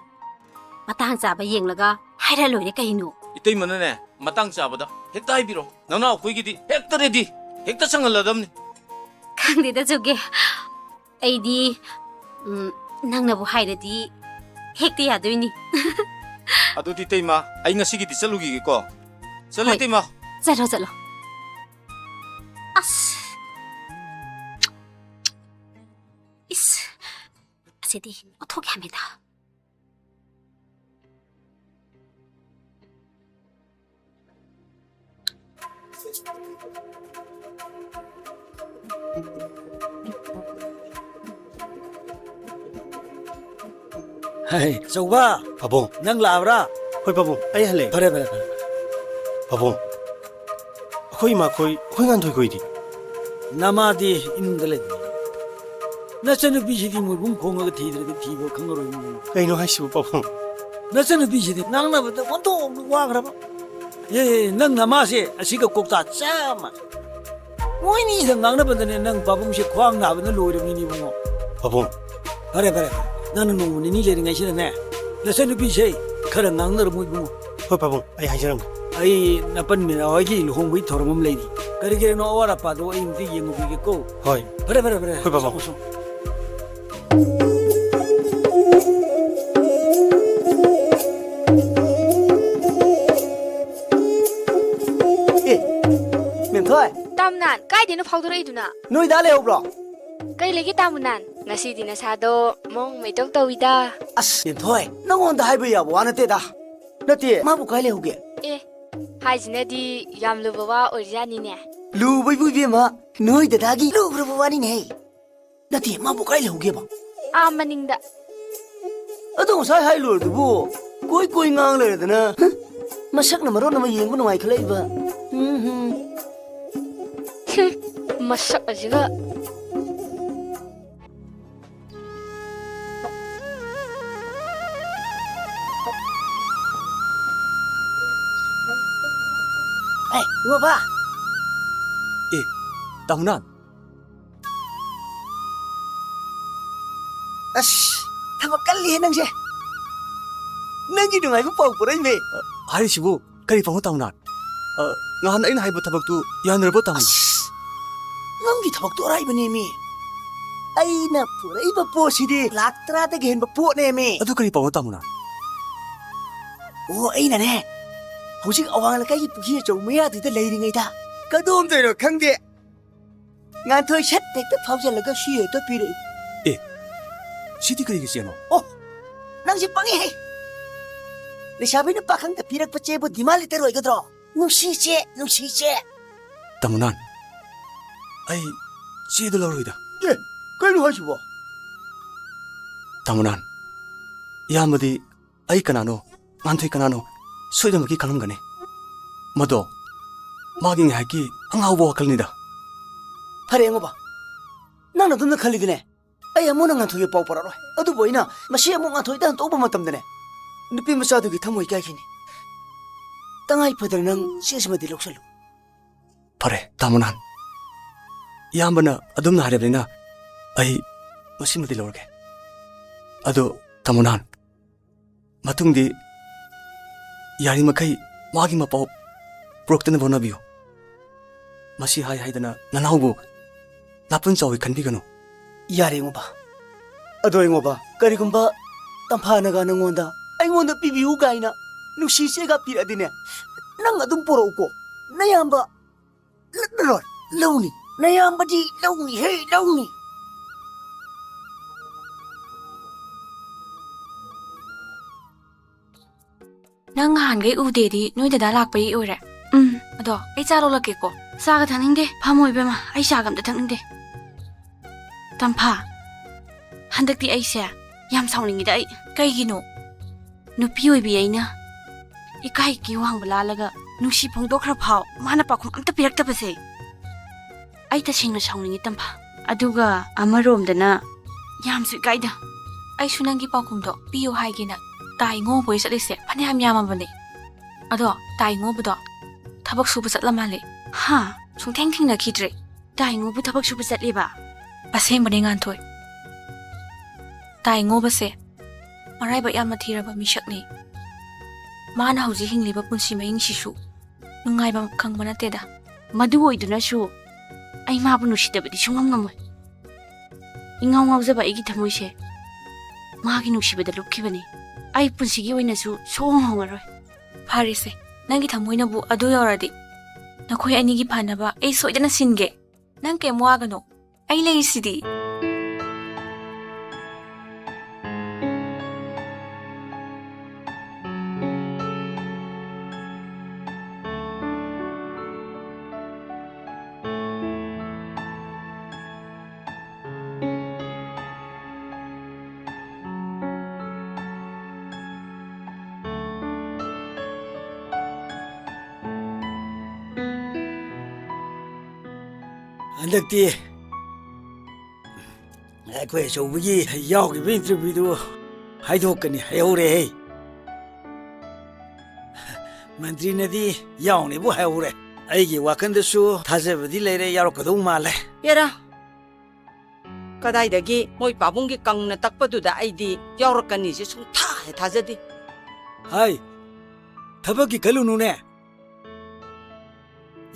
ꯃꯇꯥꯡ ꯆꯥꯕ ꯌꯦꯡꯂꯒ ꯍꯥꯏꯔ ꯂꯣꯏꯔꯦ ꯀꯩꯅꯣ꯫ ꯏꯇꯩꯃꯅꯅꯦ ꯃꯇꯥꯡ ꯆꯥꯕꯗ ꯍꯦꯛꯇ ꯍꯥꯏꯕꯤꯔꯣ꯫ ꯅꯅꯥꯎꯈꯣꯏꯒꯤꯗꯤ ꯍꯦꯛꯇ ꯔꯦꯗꯤ, ꯍꯦꯛꯇ ꯁꯪꯍꯜꯂꯗꯕꯅꯤ꯫ ꯈꯪꯗꯦꯗ ꯖꯣꯒꯦ, ꯑꯩꯗꯤ, ꯎꯝ, ꯅꯪꯅꯕꯨ ꯍꯥꯏꯔꯗꯤ ꯍꯦꯛꯇ ꯌꯥꯗꯣꯏꯅꯤ꯫ ꯑꯗꯨꯗꯤ ꯏꯇꯩꯃ, ꯑꯩ ꯉꯁꯤꯒꯤꯗꯤ ꯆꯠꯂꯨꯈꯤꯒꯦꯀꯣ꯫ ꯆꯠꯂꯦ ꯍꯣꯏ꯫ ꯏꯇꯩꯃ꯫ ꯆꯠꯂꯣ, ꯆꯠꯂꯣ꯫ ꯑꯁ꯫ ꯏꯁ꯫ ꯑꯁꯤꯗꯤ ꯑꯣꯟꯊꯣꯛ ꯌꯥꯝꯃꯤꯗ꯫ ꯑꯆꯧꯕ, ꯄꯥꯕꯨꯡ꯫ ꯅꯪ ꯂꯥꯛꯑꯕ꯭ꯔꯥ? ꯍꯣꯏ ꯄꯥꯕꯨꯡ, ꯑꯩ ꯍꯜꯂꯛꯑꯦ꯫ ꯐꯔꯦ, ꯐꯔꯦ, ꯐꯔꯦ꯫ ꯄꯥꯕꯨꯡ, ꯑꯩꯈꯣꯏ ꯏꯃꯥꯈꯣꯏ, ꯑꯩꯈꯣꯏ ꯉꯥꯟꯊꯣꯏ ꯈꯣꯏꯗꯤ? ꯅꯃꯥꯗꯤ ꯏꯃꯨꯡꯗ ꯂꯩ꯫ ꯅꯆꯟꯅꯨꯄꯤꯁꯤꯗꯤ ꯃꯣꯏꯕꯨꯡ ꯈꯣꯡꯉꯒ ꯊꯤꯗ꯭ꯔꯗꯤ ꯊꯤꯕ ꯈꯪꯉꯔꯣꯏ ꯏꯃꯨꯡ꯫ ꯀꯩꯅꯣ ꯍꯥꯏꯁꯤꯕꯨ ꯄꯥꯕꯨꯡ? ꯅꯆꯟꯅꯨꯄꯤꯁꯤꯗꯤ ꯉꯥꯡꯅꯕꯗ ꯑꯣꯟꯊꯣꯛꯅ ꯋꯥꯈ꯭ꯔꯕ꯫ ꯑꯦ, ꯅꯪ ꯅꯃꯥꯁꯦ ꯑꯁꯤꯒ ꯀꯣꯛꯇꯥ ꯆꯞ ꯃꯥꯟꯅꯩ꯫ ꯃꯣꯏꯅꯤꯗ ꯉꯥꯡꯅꯕꯗꯅꯦ ꯅꯪ ꯄꯥꯕꯨꯡꯁꯦ ꯈ꯭ꯋꯥꯡ ꯅꯥꯕꯅ ꯂꯣꯏꯔꯕꯅꯤꯅꯦ ꯏꯕꯨꯡꯉꯣ꯫ ꯄꯥꯕꯨꯡ꯫ ꯐꯔꯦ, ꯐꯔꯦ, ꯐꯔꯦ꯫ ꯅꯪꯅ ꯅꯣꯡꯃ ꯅꯤꯅꯤ ꯂꯩꯔꯤꯉꯩꯁꯤꯗꯅꯦ, ꯅꯆꯟꯅꯨꯄꯤꯁꯦ ꯈꯔ ꯉꯥꯡꯅꯔꯝꯃꯨ ꯏꯕꯨꯡꯉꯣ꯫ ꯍꯣꯏ ꯄꯥꯕꯨꯡ, ꯑꯩ ꯍꯥꯏꯖꯔꯝꯒꯦ꯫ ꯑꯩ ꯅꯄꯟ ꯃꯤꯅꯥ ꯍꯣꯏꯒꯤ ꯂꯨꯍꯣꯡꯕꯒꯤ ꯊꯧꯔꯝ ꯑꯃ ꯂꯩꯔꯤ꯫ ꯀꯔꯤ ꯀꯔꯤꯅꯣ ꯑꯋꯥꯠ ꯑꯄꯥꯗꯣ ꯑꯩ ꯑꯃꯨꯛꯇ ꯌꯦꯡꯉꯨꯈꯤꯒꯦꯀꯣ꯫ ꯍꯣꯏ꯫ ꯐꯔꯦ, ꯐꯔꯦ, ꯐꯔꯦ꯫ ꯍꯣꯏ ꯄꯥꯕꯨꯡ꯫ ꯁꯣ, ꯁꯣ꯫ ꯑꯦ, ꯃꯦꯝꯊꯣꯏ꯫ ꯇꯥꯝꯅꯥꯟ, ꯀꯥꯏꯗꯩꯅꯣ ꯐꯥꯎꯗꯣꯔꯛꯏꯗꯨꯅ? ꯅꯣꯏꯗ ꯂꯩꯍꯧꯕ꯭ꯔꯣ? ꯀꯩ ꯂꯩꯒꯦ ꯇꯥꯃꯨꯅꯥꯟ? ꯉꯁꯤꯗꯤ ꯅꯁꯥꯗꯣ ꯃꯑꯣꯡ ꯑꯃ ꯏꯇꯧ ꯇꯧꯏꯗ꯫ ꯑꯁ, ꯃꯦꯝꯊꯣꯏ, ꯅꯉꯣꯟꯗ ꯍꯥꯏꯕ ꯌꯥꯕ ꯋꯥ ꯅꯠꯇꯦꯗ꯫ ꯅꯠꯇꯦ, ꯃꯥꯕꯨ ꯀꯥꯏ ꯂꯩꯍꯧꯒꯦ? ꯑꯦ, ꯍꯥꯏꯁꯤꯅꯗꯤ ꯌꯥꯝ ꯂꯨꯕ ꯋꯥ ꯑꯣꯏꯔꯤꯖꯥꯠꯅꯤꯅꯦ꯫ ꯂꯨꯕꯩꯕꯨ ꯏꯕꯦꯝꯃ, ꯅꯣꯏ ꯗꯗꯥꯒꯤ ꯂꯨꯈ꯭ꯔꯕ ꯋꯥꯅꯤꯅꯦꯍꯦ꯫ ꯅꯠꯇꯦ, ꯃꯥꯕꯨ ꯀꯥꯏ ꯂꯩꯍꯧꯒꯦꯕ? ꯑꯥ ꯃꯅꯤꯡꯗ꯫ ꯑꯗꯣ ꯉꯁꯥꯏ ꯍꯥꯏ ꯂꯣꯏꯔꯗꯨꯕꯨ ꯀꯣꯏ ꯀꯣꯏ ꯉꯥꯡ ꯂꯩꯔꯗꯅ꯫ ꯍ? ꯃꯁꯛꯅ ꯃꯔꯣꯟ ꯑꯃ ꯌꯦꯡꯕ ꯅꯨꯡꯉꯥꯏꯈꯠꯂꯛꯏꯕ꯫ ꯎꯝ ꯍꯨꯝ꯫ ꯍꯨꯝ, ꯃꯁꯛ ꯑꯁꯤꯒ꯫ ꯑꯦ, ꯏꯕꯨꯡꯉꯣ ꯕꯥ꯫ ꯑꯦ, ꯇꯥꯃꯨꯅꯥꯟ꯫ ꯑꯁ, ꯊꯕꯛ ꯀꯜꯂꯤꯍꯦ ꯅꯪꯁꯦ꯫ ꯅꯪꯒꯤ ꯅꯨꯡꯉꯥꯏꯕ ꯄꯥꯎ ꯄꯨꯔꯛꯏꯅꯦ꯫ ꯑ, ꯍꯥꯏꯔꯤꯁꯤꯕꯨ ꯀꯔꯤ ꯄꯥꯎꯅꯣ, ꯇꯥꯃꯨꯅꯥꯟ? ꯑ, ꯉꯍꯥꯟ ꯑꯩꯅ ꯍꯥꯏꯕ ꯊꯕꯛꯇꯨ ꯌꯥꯅꯔꯕꯣ, ꯇꯥꯃꯨꯅꯥꯟ? ꯑꯁ, ꯅꯪꯒꯤ ꯊꯕꯛꯇꯨ ꯑꯔꯥꯏꯕꯅꯦꯃꯤ꯫ ꯑꯩꯅ ꯄꯨꯔꯛꯏꯕ ꯄꯣꯠꯁꯤꯗꯤ ꯂꯥꯛ ꯇꯔꯥꯗꯒꯤ ꯍꯦꯟꯕ ꯄꯣꯠꯅꯦꯃꯤ꯫ ꯑꯗꯨ ꯀꯔꯤ ꯄꯥꯎꯅꯣ, ꯇꯥꯃꯨꯅꯥꯟ? ꯑꯣ, ꯑꯩꯅꯅꯦ, ꯍꯧꯖꯤꯛ ꯑꯋꯥꯡ ꯂꯩꯀꯥꯏꯒꯤ ꯄꯨꯈ꯭ꯔꯤ ꯑꯆꯧꯕ ꯃꯌꯥꯗꯨꯗ ꯂꯩꯔꯤꯉꯩꯗ ꯀꯗꯣꯝꯗꯩꯅꯣ ꯈꯪꯗꯦ, ꯉꯥꯟꯊꯣꯏ ꯁꯠ ꯍꯦꯛꯇ ꯐꯥꯎꯖꯜꯂꯒ ꯁꯤ ꯍꯦꯛꯇ ꯄꯤꯔꯛꯏ꯫ ꯑꯦ, ꯁꯤꯗꯤ ꯀꯔꯤꯒꯤ ꯆꯦꯅꯣ? ꯑꯣ, ꯅꯪꯁꯦ ꯄꯪꯉꯤꯍꯦ! ꯂꯩꯁꯥꯕꯤꯅ ꯄꯥꯈꯪꯗ ꯄꯤꯔꯛꯄ ꯆꯦꯕꯨ ꯗꯤꯃꯥꯟ ꯂꯦꯇꯔ ꯑꯣꯏꯒꯗ꯭ꯔꯣ? ꯅꯨꯡꯁꯤ ꯆꯦ, ꯅꯨꯡꯁꯤ ꯆꯦ꯫ ꯇꯥꯃꯨꯅꯥꯟ, ꯑꯩ ꯆꯦꯗꯨ ꯂꯧꯔꯣꯏꯗ꯫ ꯑꯦ, ꯀꯩꯅꯣ ꯍꯥꯏꯁꯤꯕꯣ? ꯇꯥꯃꯨꯅꯥꯟ, ꯏꯌꯥꯝꯕꯗꯤ ꯑꯩ ꯀꯅꯥꯅꯣ, ꯉꯥꯟꯊꯣꯏ ꯀꯅꯥꯅꯣ ꯁꯣꯏꯗꯅꯃꯛꯀꯤ ꯈꯪꯂꯝꯒꯅꯤ꯫ ꯃꯗꯣ ꯃꯥꯒꯤ ꯉꯥꯏꯍꯥꯛꯀꯤ ꯑꯉꯥꯎꯕ ꯋꯥꯈꯜꯅꯤꯗ꯫ ꯐꯔꯦ ꯑꯉꯧꯕ, ꯅꯪꯅ ꯑꯗꯨꯝꯅ ꯈꯜꯂꯤꯗꯨꯅꯦ꯫ ꯑꯩ ꯑꯃꯨꯛ ꯅꯪ ꯉꯥꯟꯊꯣꯏꯒꯤ ꯄꯥꯎ ꯄꯨꯔꯛꯑꯔꯣꯏ꯫ ꯑꯗꯨꯕꯨ ꯑꯩꯅ ꯃꯁꯤ ꯑꯃꯨꯛ ꯉꯥꯟꯊꯣꯏꯗ ꯍꯟꯇꯣꯛꯄ ꯃꯇꯝꯗꯅꯦ, ꯅꯨꯄꯤ ꯃꯆꯥꯗꯨꯒꯤ ꯊꯃꯣꯏ ꯀꯥꯏꯈꯤꯅꯤ꯫ ꯇꯉꯥꯏ ꯐꯗꯅ ꯅꯪ ꯆꯦꯁꯤꯃꯗꯤ ꯂꯧꯁꯜꯂꯨ꯫ ꯐꯔꯦ, ꯇꯥꯃꯣ ꯅꯍꯥꯟ꯫ ꯏꯌꯥꯝꯕꯅ ꯑꯗꯨꯝꯅ ꯍꯥꯏꯔꯕꯅꯤꯅ ꯑꯩ ꯃꯁꯤꯃꯗꯤ ꯂꯧꯔꯒꯦ꯫ ꯑꯗꯣ, ꯇꯥꯃꯣ ꯅꯍꯥꯟ, ꯃꯇꯨꯡꯗꯤ ꯌꯥꯔꯤꯃꯈꯩ ꯃꯥꯒꯤ ꯃꯄꯥꯎ ꯄꯨꯔꯛꯇꯅꯕ ꯍꯣꯠꯅꯕꯤꯌꯨ꯫ ꯃꯁꯤ ꯍꯥꯏ ꯍꯥꯏꯗꯅ ꯅꯅꯥꯎꯕꯨ ꯅꯥꯄꯨꯟ ꯆꯥꯎꯏ ꯈꯟꯕꯤꯒꯅꯨ꯫ ꯌꯥꯔꯦ ꯏꯉꯣꯕ꯫ ꯑꯗꯣ ꯏꯉꯣꯕ, ꯀꯔꯤꯒꯨꯝꯕ ꯇꯝꯐꯥꯅꯒ ꯅꯪꯉꯣꯟꯗ "ꯑꯩꯉꯣꯟꯗ ꯄꯤꯕꯤꯌꯨ" ꯀꯥꯏꯅ ꯅꯨꯡꯁꯤ ꯆꯦꯒ ꯄꯤꯔꯛꯑꯗꯤꯅꯦ, ꯅꯪ ꯑꯗꯨꯝ ꯄꯣꯔꯛꯎꯀꯣ꯫ ꯅꯌꯥꯝꯕ ꯂ-, ꯂ-, ꯂꯧꯅꯤ꯫ ꯅꯌꯥꯝꯕꯗꯤ ꯂꯧꯅꯤ ꯍꯦ, ꯂꯧꯅꯤ꯫ ꯅꯪ ꯉꯍꯥꯟꯈꯩ ꯎꯗꯦꯗꯤ ꯅꯣꯏ ꯗꯗꯥ ꯂꯥꯛꯄꯩ ꯑꯣꯏꯔꯦ꯫ ꯎꯝ, ꯑꯗꯣ ꯑꯩ ꯆꯥ ꯂꯣꯜꯂꯛꯀꯦꯀꯣ꯫ ꯆꯥꯒ ꯊꯛꯅꯤꯡꯗꯦ꯫ ꯐꯝꯃꯣ ꯏꯕꯦꯝꯃ, ꯑꯩ ꯆꯥꯒ ꯑꯝꯇ ꯊꯛꯅꯤꯡꯗꯦ꯫ ꯇꯝꯐꯥ, ꯍꯟꯗꯛꯇꯤ ꯑꯩꯁꯦ ꯌꯥꯝ ꯁꯥꯎꯅꯤꯡꯉꯤꯗ ꯑꯩ꯫ ꯀꯩꯒꯤꯅꯣ? ꯅꯨꯄꯤ ꯑꯣꯏꯕꯤ ꯑꯩꯅ ꯏꯀꯥꯏ ꯀꯤ ꯋꯥꯡꯕ ꯂꯥꯜꯂꯒ ꯅꯨꯡꯁꯤ ꯐꯣꯡꯗꯣꯛꯈ꯭ꯔ ꯐꯥꯎ ꯃꯥꯅ ꯄꯥꯎꯈꯨꯝ ꯑꯝꯇ ꯄꯤꯔꯛꯇꯕꯁꯦ꯫ ꯑꯩ ꯇꯁꯦꯡꯅ ꯁꯥꯎꯅꯤꯡꯉꯤ, ꯇꯝꯐꯥ꯫ ꯑꯗꯨꯒ ꯑꯃꯔꯣꯝꯗꯅ ꯌꯥꯝꯁꯨ ꯏꯀꯥꯏꯗ꯫ ꯑꯩꯁꯨ ꯅꯪꯒꯤ ꯄꯥꯎꯈꯨꯝꯗꯣ ꯄꯤꯌꯨ ꯍꯥꯏꯒꯦꯅ ꯇꯥꯏ ꯉꯣꯕꯣꯏ ꯆꯠꯂꯤꯁꯦ ꯐꯅꯌꯥꯝ ꯌꯥꯝꯃꯕꯅꯦ꯫ ꯑꯗꯣ ꯇꯥꯏ ꯉꯣꯕꯗꯣ ꯊꯕꯛ ꯁꯨꯕ ꯆꯠꯂ ꯃꯥꯜꯂꯦ꯫ ꯍꯥ? ꯁꯨꯡꯊꯦꯡ ꯊꯦꯡꯅꯈꯤꯗ꯭ꯔꯦ꯫ ꯇꯥꯏ ꯉꯣꯕꯨ ꯊꯕꯛ ꯁꯨꯕ ꯆꯠꯂꯤꯕ? ꯑꯁꯦꯡꯕꯅꯦ, ꯉꯥꯟꯊꯣꯏ꯫ ꯇꯥꯏ ꯉꯣꯕꯁꯦ ꯃꯔꯥꯏꯕꯛ ꯌꯥꯝꯅ ꯊꯤꯔꯕ ꯃꯤꯁꯛꯅꯤ꯫ ꯃꯥꯅ ꯍꯧꯖꯤꯛ ꯍꯤꯡꯂꯤꯕ ꯄꯨꯟꯁꯤ ꯃꯍꯤꯡꯁꯤꯁꯨ ꯅꯨꯡꯉꯥꯏꯕ ꯈꯪꯕ ꯅꯠꯇꯦꯗ꯫ ꯃꯗꯨ ꯑꯣꯏꯗꯨꯅꯁꯨ ꯑꯩ ꯃꯥꯕꯨ ꯅꯨꯡꯁꯤꯗꯕꯗꯤ ꯁꯨꯡꯉꯝ ꯉꯝꯃꯣꯏ꯫ ꯏꯉꯥꯎ ꯉꯥꯎꯖꯕ ꯑꯩꯒꯤ ꯊꯃꯣꯏꯁꯦ ꯃꯥꯒꯤ ꯅꯨꯡꯁꯤꯕꯗ ꯂꯨꯞꯈꯤꯕꯅꯤ꯫ ꯑꯩ ꯄꯨꯟꯁꯤꯒꯤ ꯑꯣꯏꯅꯁꯨ ꯁꯨꯡꯍꯣꯡ ꯍꯣꯡꯉꯔꯣꯏ꯫ ꯐꯔꯦꯁꯦ, ꯅꯪꯒꯤ ꯊꯃꯣꯏꯅꯕꯨ ꯑꯗꯨ ꯌꯧꯔꯗꯤ, ꯅꯈꯣꯏ ꯑꯅꯤꯒꯤ ꯐꯅꯕ ꯑꯩ ꯁꯣꯏꯗꯅ ꯁꯤꯟꯒꯦ꯫ ꯅꯪ ꯀꯩꯝ ꯋꯥꯒꯅꯨ, ꯑꯩ ꯂꯩꯔꯤꯁꯤꯗꯤ꯫ ꯍꯟꯗꯛꯇꯤ ꯑꯩꯈꯣꯏ ꯑꯆꯧꯕꯒꯤ ꯌꯥꯎꯈꯤꯕ interviewꯗꯨ ꯍꯥꯏꯗꯣꯛꯀꯅꯤ ꯍꯥꯏꯍꯧꯔꯦꯍꯦ꯫ ꯃꯟꯇ꯭ꯔꯤꯅꯗꯤ ꯌꯥꯎꯅꯤꯕꯨ ꯍꯥꯏꯍꯧꯔꯦ꯫ ꯑꯩꯒꯤ ꯋꯥꯈꯜꯗꯁꯨ ꯊꯥꯖꯕꯗꯤ ꯂꯩꯔꯦ, ꯌꯥꯎꯔꯛꯀꯗꯧ ꯃꯥꯜꯂꯦ꯫ ꯑꯦꯔꯥ, ꯀꯗꯥꯏꯗꯒꯤ ꯃꯣꯏ ꯄꯥꯕꯨꯡꯒꯤ ꯀꯪꯅ ꯇꯛꯄꯗꯨꯗ ꯑꯩꯗꯤ ꯌꯥꯎꯔꯛꯀꯅꯤꯁꯦ ꯁꯨꯡꯊꯥ ꯍꯦꯛ ꯊꯥꯖꯗꯦ꯫ ꯍꯥꯏ, ꯊꯕꯛꯀꯤ ꯈꯜꯂꯨꯅꯨꯅꯦ꯫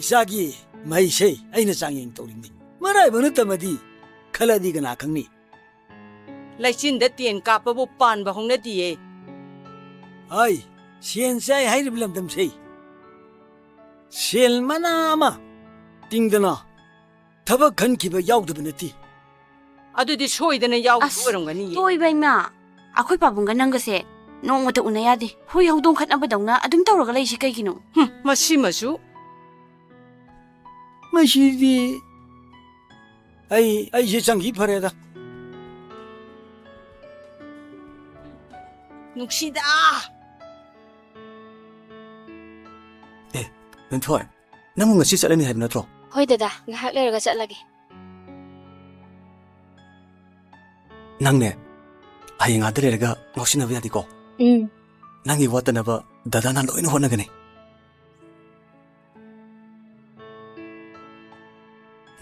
ꯏꯆꯥꯒꯤ ꯃꯍꯩꯁꯦ ꯑꯩꯅ ꯆꯥꯡꯌꯦꯡ ꯇꯧꯔꯤꯕꯅꯤ꯫ ꯃꯔꯥꯏꯕꯛꯅ ꯇꯝꯃꯗꯤ ꯈꯜꯂꯗꯤ ꯀꯅꯥ ꯈꯪꯅꯤ? ꯂꯩꯆꯤꯟꯗ ꯇꯦꯟ ꯀꯥꯞꯄꯕꯨ ꯄꯥꯟꯕ ꯍꯧꯅꯗꯤꯌꯦ꯫ ꯍꯥꯏ, ꯁꯦꯟ ꯆꯥꯏ ꯍꯥꯏꯔꯤꯕ ꯂꯝꯗꯝꯁꯦ ꯁꯦꯜ ꯃꯅꯥ ꯑꯃ ꯇꯤꯡꯗꯅ ꯊꯕꯛ ꯈꯟꯈꯤꯕ ꯌꯥꯎꯗꯕ ꯅꯠꯇꯦ꯫ ꯑꯗꯨꯗꯤ ꯁꯣꯏꯗꯅ ꯌꯥꯎꯗꯕ ꯑꯁ, ꯑꯣꯏꯔꯝꯒꯅꯤꯌꯦ꯫ ꯇꯣꯏꯕ ꯏꯃꯥ, ꯑꯩꯈꯣꯏ ꯄꯥꯕꯨꯡꯒ ꯅꯪꯒꯁꯦ ꯅꯣꯡꯃꯇ ꯎꯅ ꯌꯥꯗꯦ꯫ ꯍꯨꯏ ꯍꯧꯗꯣꯡ ꯈꯠꯅꯕꯗꯧꯅ ꯑꯗꯨꯝ ꯇꯧꯔꯒ ꯂꯩꯁꯤ ꯀꯩꯒꯤꯅꯣ? ꯍꯨꯝ, ꯃꯁꯤꯃꯁꯨ꯫ ꯃꯁꯤꯗꯤ ꯑꯩ, ꯑꯩꯁꯦ ꯆꯪꯈꯤ ꯐꯔꯦꯗ꯫ ꯅꯨꯡꯁꯤꯗ! ꯑꯦ, ꯂꯤꯟꯊꯣꯏ, ꯅꯪꯕꯨ ꯉꯁꯤ ꯆꯠꯂꯅꯤ ꯍꯥꯏꯕ ꯅꯠꯇ꯭ꯔꯣ? ꯍꯣꯏ ꯗꯗꯥ, ꯉꯥꯏꯍꯥꯛ ꯂꯩꯔꯒ ꯆꯠꯂꯒꯦ꯫ ꯅꯪꯅꯦ, ꯍꯌꯦꯡ ꯑꯥꯗ ꯂꯩꯔꯒ ꯉꯥꯎꯁꯤꯟꯅꯕ ꯌꯥꯗꯦꯀꯣ? ꯎꯝ꯫ ꯅꯪꯒꯤ ꯋꯥꯠꯇꯅꯕ ꯗꯗꯥꯅ ꯂꯣꯏꯅ ꯍꯣꯠꯅꯒꯅꯤ꯫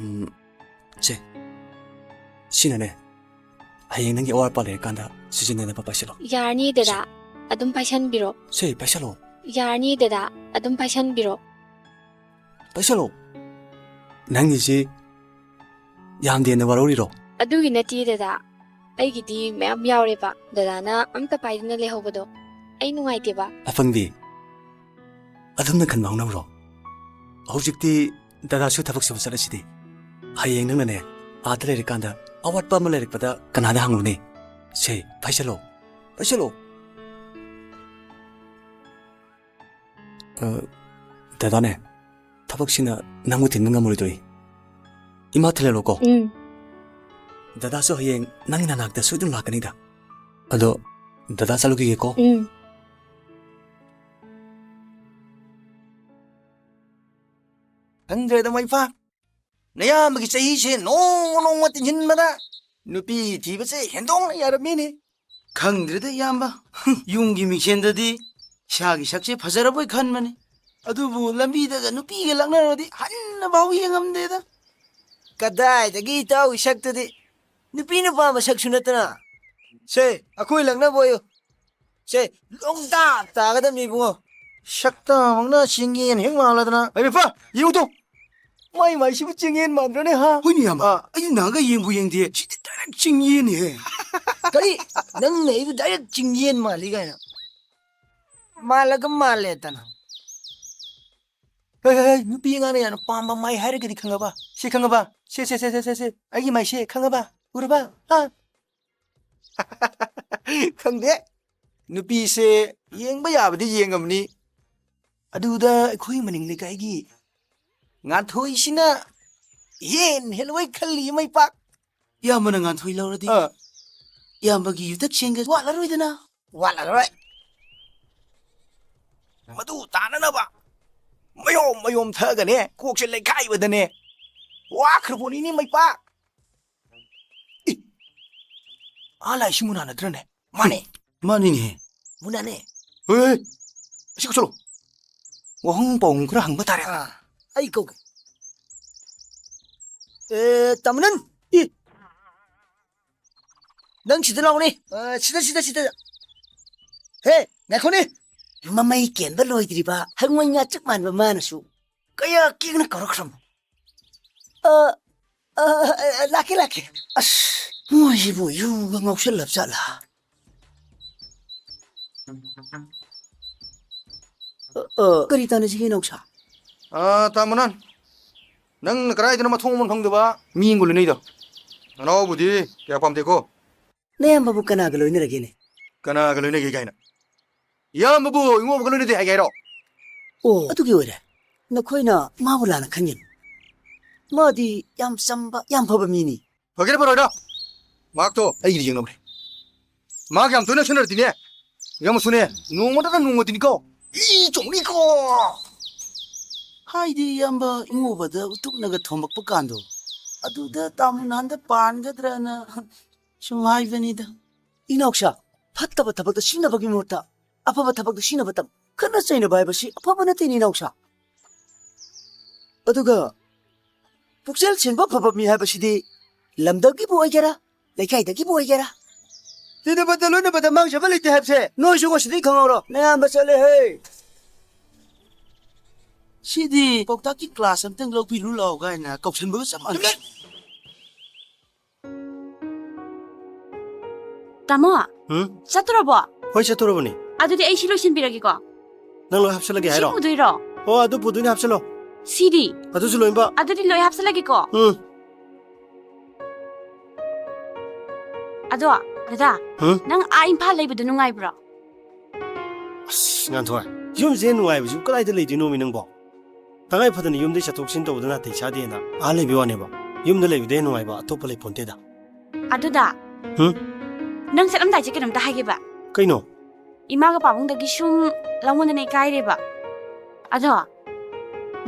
ꯎꯝ, ꯁꯦ, ꯁꯤꯅꯅꯦ, ꯍꯌꯦꯡ ꯅꯪꯒꯤ ꯑꯋꯥꯠ ꯑꯄꯥ ꯂꯩꯔꯀꯥꯟꯗ ꯁꯤꯖꯤꯟꯅꯅꯕ ꯄꯥꯏꯁꯤꯜꯂꯣ꯫ ꯌꯥꯔꯅꯤ ꯗꯗꯥ, ꯁꯦ꯫ ꯑꯗꯨꯝ ꯄꯥꯏꯁꯟꯕꯤꯔꯣ꯫ ꯁꯦ, ꯄꯥꯏꯁꯜꯂꯣ꯫ ꯌꯥꯔꯅꯤ ꯗꯗꯥ, ꯑꯗꯨꯝ ꯄꯥꯏꯁꯟꯕꯤꯔꯣ꯫ ꯄꯥꯏꯁꯜꯂꯣ꯫ ꯅꯪꯒꯤꯁꯤ ꯌꯥꯝꯗꯦꯅ ꯋꯥꯔꯧꯔꯤꯔꯣ? ꯑꯗꯨꯒꯤ ꯅꯠꯇꯦ ꯗꯗꯥ, ꯑꯩꯒꯤꯗꯤ ꯃꯌꯥꯝ ꯌꯥꯎꯔꯦꯕ, ꯗꯗꯥꯅ ꯑꯝꯇ ꯄꯥꯏꯗꯅ ꯂꯩꯍꯧꯕꯗꯣ ꯑꯩ ꯅꯨꯡꯉꯥꯏꯇꯦꯕ꯫ ꯑꯄꯪꯕꯤ, ꯑꯗꯨꯝꯅ ꯈꯟꯕ ꯍꯧꯅꯕ꯭ꯔꯣ? ꯍꯧꯖꯤꯛꯇꯤ ꯗꯗꯥꯁꯨ ꯊꯕꯛ ꯁꯨꯕ ꯆꯠꯂꯁꯤꯗꯤ꯫ ꯍꯌꯦꯡ ꯅꯪꯅꯅꯦ, ꯑꯥꯗ ꯂꯩꯔꯀꯥꯟꯗ ꯑꯋꯥꯠꯄ ꯑꯃ ꯂꯩꯔꯛꯄꯗ ꯀꯅꯥꯗ ꯍꯪꯂꯨꯅꯤ? ꯁꯦ, ꯄꯥꯏꯁꯜꯂꯣ, ꯄꯥꯏꯁꯜꯂꯣ꯫ ꯑ, ꯗꯗꯥꯅꯦ, ꯊꯕꯛꯁꯤꯅ ꯅꯪꯕꯨ ꯊꯤꯟꯕ ꯉꯝꯃꯔꯣꯏꯗꯣꯔꯤ꯫ ꯏꯃꯥ ꯊꯤꯜꯍꯜꯂꯣꯀꯣ꯫ ꯎꯝ꯫ ꯗꯗꯥꯁꯨ ꯍꯌꯦꯡ ꯅꯪꯒꯤ ꯅꯅꯥꯛꯇ ꯁꯣꯏꯗꯅ ꯂꯥꯛꯀꯅꯤꯗ꯫ ꯑꯗꯣ ꯗꯗꯥ ꯆꯠꯂꯨꯈꯤꯒꯦꯀꯣ꯫ ꯎꯝ꯫ ꯈꯪꯗ꯭ꯔꯦꯗ ꯃꯩꯐꯥ꯫ ꯅꯌꯥꯝꯕꯒꯤ ꯆꯍꯤꯁꯦ ꯅꯣꯡꯃ ꯅꯣꯡꯃ ꯇꯤꯟꯁꯤꯟꯕꯗ ꯅꯨꯄꯤ ꯊꯤꯕꯁꯦ ꯍꯦꯟꯗꯣꯛꯅ ꯌꯥꯔꯝꯃꯤꯅꯦ꯫ ꯈꯪꯗ꯭ꯔꯦꯗ, ꯏꯌꯥꯝꯕ꯫ ꯌꯨꯝꯒꯤ ꯃꯤꯡꯁꯦꯟꯗꯗꯤ ꯏꯁꯥꯒꯤ ꯁꯛꯁꯦ ꯐꯖꯔꯕꯣꯏ ꯈꯟꯕꯅꯤ꯫ ꯑꯗꯨꯕꯨ ꯂꯝꯕꯤꯗꯒ ꯅꯨꯄꯤꯒ ꯂꯛꯅꯔꯨꯔꯗꯤ ꯍꯟꯅꯐꯥꯎ ꯌꯦꯡꯉꯝꯗꯦꯗ꯫ ꯀꯗꯥꯏꯗꯒꯤ ꯏꯇꯥꯎꯒꯤ ꯁꯛꯇꯨꯗꯤ? ꯅꯨꯄꯤ ꯅꯨꯄꯥ ꯃꯁꯛꯁꯨ ꯅꯠꯇꯅ꯫ ꯁꯦ, ꯑꯩꯈꯣꯏ ꯂꯛꯅꯕ ꯑꯣꯏꯌꯨ꯫ ꯁꯦ, ꯂꯣꯡꯗꯥ ꯇꯥꯒꯗꯕꯅꯤ ꯏꯕꯨꯡꯉꯣ꯫ ꯁꯛꯇꯃꯛꯅ ꯆꯤꯡꯌꯦꯟ ꯍꯦꯛ ꯃꯥꯜꯂꯗꯅ꯫ ꯑꯩ ꯃꯄꯥ, ꯌꯦꯡꯉꯨ ꯇꯨ꯫ ꯃꯥꯏ ꯃꯥꯏꯁꯤꯕꯨ ꯆꯤꯡꯌꯦꯟ ꯃꯥꯟꯗ꯭ꯔꯅꯦ, ꯍꯥ? ꯍꯣꯏꯅꯦ, ꯏꯌꯥꯝꯕ꯫ ꯑꯥ꯫ ꯑꯩ ꯅꯍꯥꯟꯒ ꯌꯦꯡꯕꯨ ꯌꯦꯡꯗꯦ꯫ ꯁꯤꯗꯤ direct ꯆꯤꯡꯌꯦꯟꯅꯤꯍꯦ꯫ ꯀꯔꯤ? ꯅꯪꯅ ꯑꯩꯕꯨ direct ꯆꯤꯡꯌꯦꯟ ꯃꯥꯜꯂꯤ ꯀꯥꯏꯅ? ꯃꯥꯜꯂꯒ ꯃꯥꯜꯂꯦꯗꯅ꯫ ꯍꯦ, ꯍꯦ, ꯍꯦ, ꯅꯨꯄꯤ ꯑꯉꯥꯡꯅ ꯌꯥꯝꯅ ꯄꯥꯝꯕ ꯃꯥꯏ ꯍꯥꯏꯔꯒꯗꯤ ꯈꯪꯉꯕ? ꯁꯤ ꯈꯪꯉꯕ? ꯁꯦ, ꯁꯦ, ꯁꯦ, ꯁꯦ, ꯁꯦ, ꯁꯦ꯫ ꯑꯩꯒꯤ ꯃꯥꯏꯁꯦ ꯈꯪꯉꯕ? ꯎꯔꯕ? ꯍꯥ? ꯈꯪꯗꯦ꯫ ꯅꯨꯄꯤꯁꯦ ꯌꯦꯡꯕ ꯌꯥꯕꯗꯤ ꯌꯦꯡꯉꯕꯅꯤ꯫ ꯑꯗꯨꯗ ꯑꯩꯈꯣꯏ ꯃꯅꯤꯡ ꯂꯩꯀꯥꯏꯒꯤ ꯉꯥꯟꯊꯣꯏꯁꯤꯅ ꯏꯍꯦꯟ ꯍꯦꯜꯂꯣꯏ ꯈꯜꯂꯤ ꯃꯩꯄꯥꯛ꯫ ꯏꯌꯥꯝꯕꯅ ꯉꯥꯟꯊꯣꯏ ꯂꯧꯔꯗꯤ ꯑꯥ꯫ ꯏꯌꯥꯝꯕꯒꯤ ꯌꯨꯇꯛ ꯁꯦꯡꯒ ꯋꯥꯠꯂꯔꯣꯏꯗꯅ꯫ ꯋꯥꯠꯂꯔꯣꯏ꯫ ꯃꯗꯨ ꯇꯥꯅꯅꯕ ꯃꯌꯣꯝ ꯃꯌꯣꯝ ꯊꯛꯑꯒꯅꯦ, ꯀꯣꯛꯁꯦ ꯂꯩꯈꯥꯏꯕꯗꯅꯦ꯫ ꯋꯥꯈ꯭ꯔꯕꯣꯅꯤꯅꯦ ꯃꯩꯄꯥꯛ꯫ ꯏ! ꯑꯥ ꯂꯥꯛꯏꯁꯤ ꯃꯨꯅꯥ ꯅꯠꯇ꯭ꯔꯅꯦ? ꯃꯥꯅꯦ꯫ ꯃꯥꯅꯤꯅꯦ꯫ ꯃꯨꯅꯥꯅꯦ꯫ ꯍꯣꯏ, ꯍꯣꯏ, ꯍꯣꯏ꯫ ꯑꯁꯤ ꯀꯧꯁꯜꯂꯣ꯫ ꯋꯥꯍꯪ ꯄꯥꯎꯍꯪ ꯈꯔ ꯍꯪꯕ ꯇꯥꯔꯦ꯫ ꯑꯥ, ꯑꯩ ꯀꯧꯒꯦ꯫ ꯑꯦ, ꯇꯥꯃꯨꯅꯟ! ꯏ! ꯅꯪ ꯁꯤꯗ ꯂꯥꯎꯅꯦ꯫ ꯑ, ꯁꯤꯗ, ꯁꯤꯗ, ꯁꯤꯗ꯫ ꯍꯦ, ꯉꯥꯏꯈꯣꯅꯦ꯫ ꯃꯃꯩ ꯀꯦꯟꯕ ꯂꯣꯏꯗ꯭ꯔꯤꯕ ꯍꯪꯉꯣꯏ ꯉꯥꯆꯤꯛ ꯃꯥꯟꯕ ꯃꯥꯅꯁꯨ ꯀꯌꯥ ꯀꯤꯛꯅ ꯀꯧꯔꯛꯈ꯭ꯔꯕ? ꯑ, ꯑ, ꯑ, ꯑ, ꯂꯥꯛꯀꯦ, ꯂꯥꯛꯀꯦ꯫ ꯑꯁ, ꯃꯣꯏꯁꯤꯕꯨ ꯌꯨꯒ ꯉꯥꯎꯁꯜꯂꯕ ꯖꯥꯠꯂꯥ? ꯑ, ꯑ, ꯀꯔꯤ ꯇꯥꯟꯅꯁꯤꯒꯦ, ꯏꯅꯥꯎꯁꯥ? ꯑ, ꯇꯥꯃꯣ ꯅꯪ, ꯅꯪꯅ ꯀꯗꯥꯏꯗꯅꯣ ꯃꯊꯣꯡ ꯃꯔꯝ ꯈꯪꯗꯕ ꯃꯤ ꯑꯃꯒ ꯂꯣꯏꯅꯩꯗꯣ? ꯅꯅꯥꯎꯕꯨꯗꯤ ꯀꯌꯥ ꯄꯥꯝꯗꯦꯀꯣ꯫ ꯅꯌꯥꯝꯕꯕꯨ ꯀꯅꯥꯒ ꯂꯣꯏꯅꯔꯒꯦꯅꯦ? ꯀꯅꯥꯒ ꯂꯣꯏꯅꯒꯦ ꯀꯥꯏꯅ? ꯏꯌꯥꯝꯕꯕꯨ ꯏꯉꯣꯕꯒ ꯂꯣꯏꯅꯗꯦ ꯍꯥꯏꯒꯦ ꯍꯥꯏꯔꯣ? ꯑꯣ, ꯑꯗꯨꯒꯤ ꯑꯣꯏꯔꯦ꯫ ꯅꯈꯣꯏꯅ ꯃꯥꯕꯨ ꯂꯥꯟꯅ ꯈꯟꯒꯅꯨ꯫ ꯃꯥꯗꯤ ꯌꯥꯝ ꯆꯝꯕ, ꯌꯥꯝ ꯐꯕ ꯃꯤꯅꯤ꯫ ꯐꯒꯦꯔꯥ ꯐꯔꯣꯏꯔꯥ, ꯃꯍꯥꯛꯇꯣ ꯑꯩꯒꯤꯗꯤ ꯌꯦꯡꯅꯕꯅꯦ꯫ ꯃꯍꯥꯛ ꯌꯥꯝ ꯇꯣꯏꯅ ꯁꯨꯅꯔꯗꯤꯅꯦ, ꯌꯥꯝꯅꯁꯨꯅꯦ, ꯅꯣꯡꯃ ꯅꯠꯇ꯭ꯔꯒ ꯅꯣꯡꯃꯗꯤꯅꯤꯀꯣ, ꯏ ꯆꯣꯡꯅꯤꯀꯣ꯫ ꯍꯥꯏꯗꯤ ꯏꯌꯥꯝꯕ ꯏꯉꯨꯕꯗ ꯎꯇꯨꯞꯅꯒ ꯊꯣꯝꯃꯛꯄ ꯀꯥꯟꯗꯣ, ꯑꯗꯨꯗ ꯇꯥꯃꯨ ꯅꯍꯥꯟꯗ ꯄꯥꯟꯒꯗ꯭ꯔꯅ ꯁꯨꯝ ꯍꯥꯏꯕꯅꯤꯗ꯫ ꯏꯅꯥꯎꯁꯥ, ꯐꯠꯇꯕ ꯊꯕꯛꯇ ꯁꯤꯖꯤꯟꯅꯕꯒꯤ ꯃꯍꯨꯠꯇ ꯑꯐꯕ ꯊꯕꯛꯇ ꯁꯤꯖꯤꯟꯅꯕ ꯇꯝ꯫ ꯈꯠꯅ ꯆꯩꯅꯕ ꯍꯥꯏꯕꯁꯤ ꯑꯐꯕ ꯅꯠꯇꯦꯅꯦ ꯏꯅꯥꯎꯁꯥ꯫ ꯑꯗꯨꯒ ꯄꯨꯛꯆꯦꯜ ꯁꯦꯡꯕ ꯐꯕ ꯃꯤ ꯍꯥꯏꯕꯁꯤꯗꯤ ꯂꯝꯗꯝꯒꯤꯕꯨ ꯑꯣꯏꯒꯦꯔꯥ, ꯂꯩꯀꯥꯏꯗꯒꯤꯕꯨ ꯑꯣꯏꯒꯦꯔꯥ, ꯇꯤꯟꯅꯕꯗ ꯂꯣꯏꯅꯕꯗ ꯃꯥꯡꯖꯕ ꯂꯩꯇꯦ ꯍꯥꯏꯕꯁꯦ ꯅꯣꯏꯁꯨ ꯉꯁꯤꯗꯤ ꯈꯪꯍꯧꯔꯣ꯫ ꯅꯌꯥꯝꯕ ꯆꯠꯂꯦꯍꯦ꯫ ꯁꯤꯗꯤ ꯄꯥꯎꯇꯥꯛꯀꯤ ꯀ꯭ꯂꯥꯁ ꯑꯝꯇꯪ ꯂꯧꯕꯤꯔꯨ ꯂꯥꯛꯑꯣ ꯀꯥꯏꯅ ꯀꯧꯁꯟꯕꯒ ꯆꯞ ꯃꯥꯟꯅꯩ꯫ ꯇꯥꯃꯣ, ꯍꯨꯝ? ꯆꯠꯇ꯭ꯔꯕꯣ? ꯍꯣꯏ, ꯆꯠꯇꯣꯔꯕꯅꯤ꯫ ꯑꯗꯨꯗꯤ ꯑꯩ ꯁꯤ ꯂꯣꯏꯁꯤꯟꯕꯤꯔꯒꯦꯀꯣ꯫ ꯅꯪ ꯂꯣꯏ ꯍꯥꯞꯆꯜꯂꯒꯦ ꯁꯤ ꯍꯥꯏꯔꯣ? ꯄꯨꯗꯣꯏꯔꯣ? ꯑꯣ, ꯑꯗꯨ ꯄꯨꯗꯣꯏꯅꯦ, ꯍꯥꯞꯆꯜꯂꯣ꯫ ꯁꯤꯗꯤ? ꯑꯗꯨꯁꯨ ꯂꯣꯏꯅꯃꯛ꯫ ꯑꯗꯨꯗꯤ ꯂꯣꯏ ꯍꯥꯞꯆꯜꯂꯒꯦꯀꯣ꯫ ꯎꯝ꯫ ꯑꯗꯣ, ꯗꯗꯥ, ꯍꯨꯝ? ꯅꯪ ꯑꯥ ꯏꯝꯐꯥꯜ ꯂꯩꯕꯗꯣ ꯅꯨꯡꯉꯥꯏꯕ꯭ꯔꯣ? ꯑꯁ, ꯉꯥꯟꯊꯣꯏ, ꯌꯨꯝꯁꯦ ꯅꯨꯡꯉꯥꯏꯕꯁꯤꯕꯨ ꯀꯗꯥꯏꯗ ꯂꯩꯗꯣꯏꯅꯣꯃꯤ ꯅꯪꯕꯣ? ꯇꯉꯥꯏ ꯐꯗꯅ ꯌꯨꯝꯗꯩ ꯆꯠꯊꯣꯛ ꯆꯠꯁꯤꯟ ꯇꯧꯕꯗ ꯅꯥꯇꯩ ꯆꯥꯗꯦꯅ ꯑꯥ ꯂꯩꯕꯩ ꯋꯥꯅꯦꯕ꯫ ꯌꯨꯝꯗ ꯂꯩꯕꯗꯩ ꯍꯦꯟꯅ ꯅꯨꯡꯉꯥꯏꯕ ꯑꯇꯣꯞꯄ ꯂꯩ ꯄꯣꯟꯇꯦꯗ꯫ ꯑꯗꯨꯗ ꯍꯨꯝ? ꯅꯪ ꯆꯠꯂꯝꯗꯥꯏꯁꯦ ꯀꯩꯅꯣꯝꯇ ꯍꯥꯏꯒꯦꯕ꯫ ꯀꯩꯅꯣ? ꯏꯃꯥꯒ ꯄꯥꯕꯨꯡꯗꯒꯤ ꯁꯨꯝ ꯂꯧꯉꯣꯟꯗꯅ ꯏꯀꯥꯏꯔꯦꯕ꯫ ꯑꯗꯣ,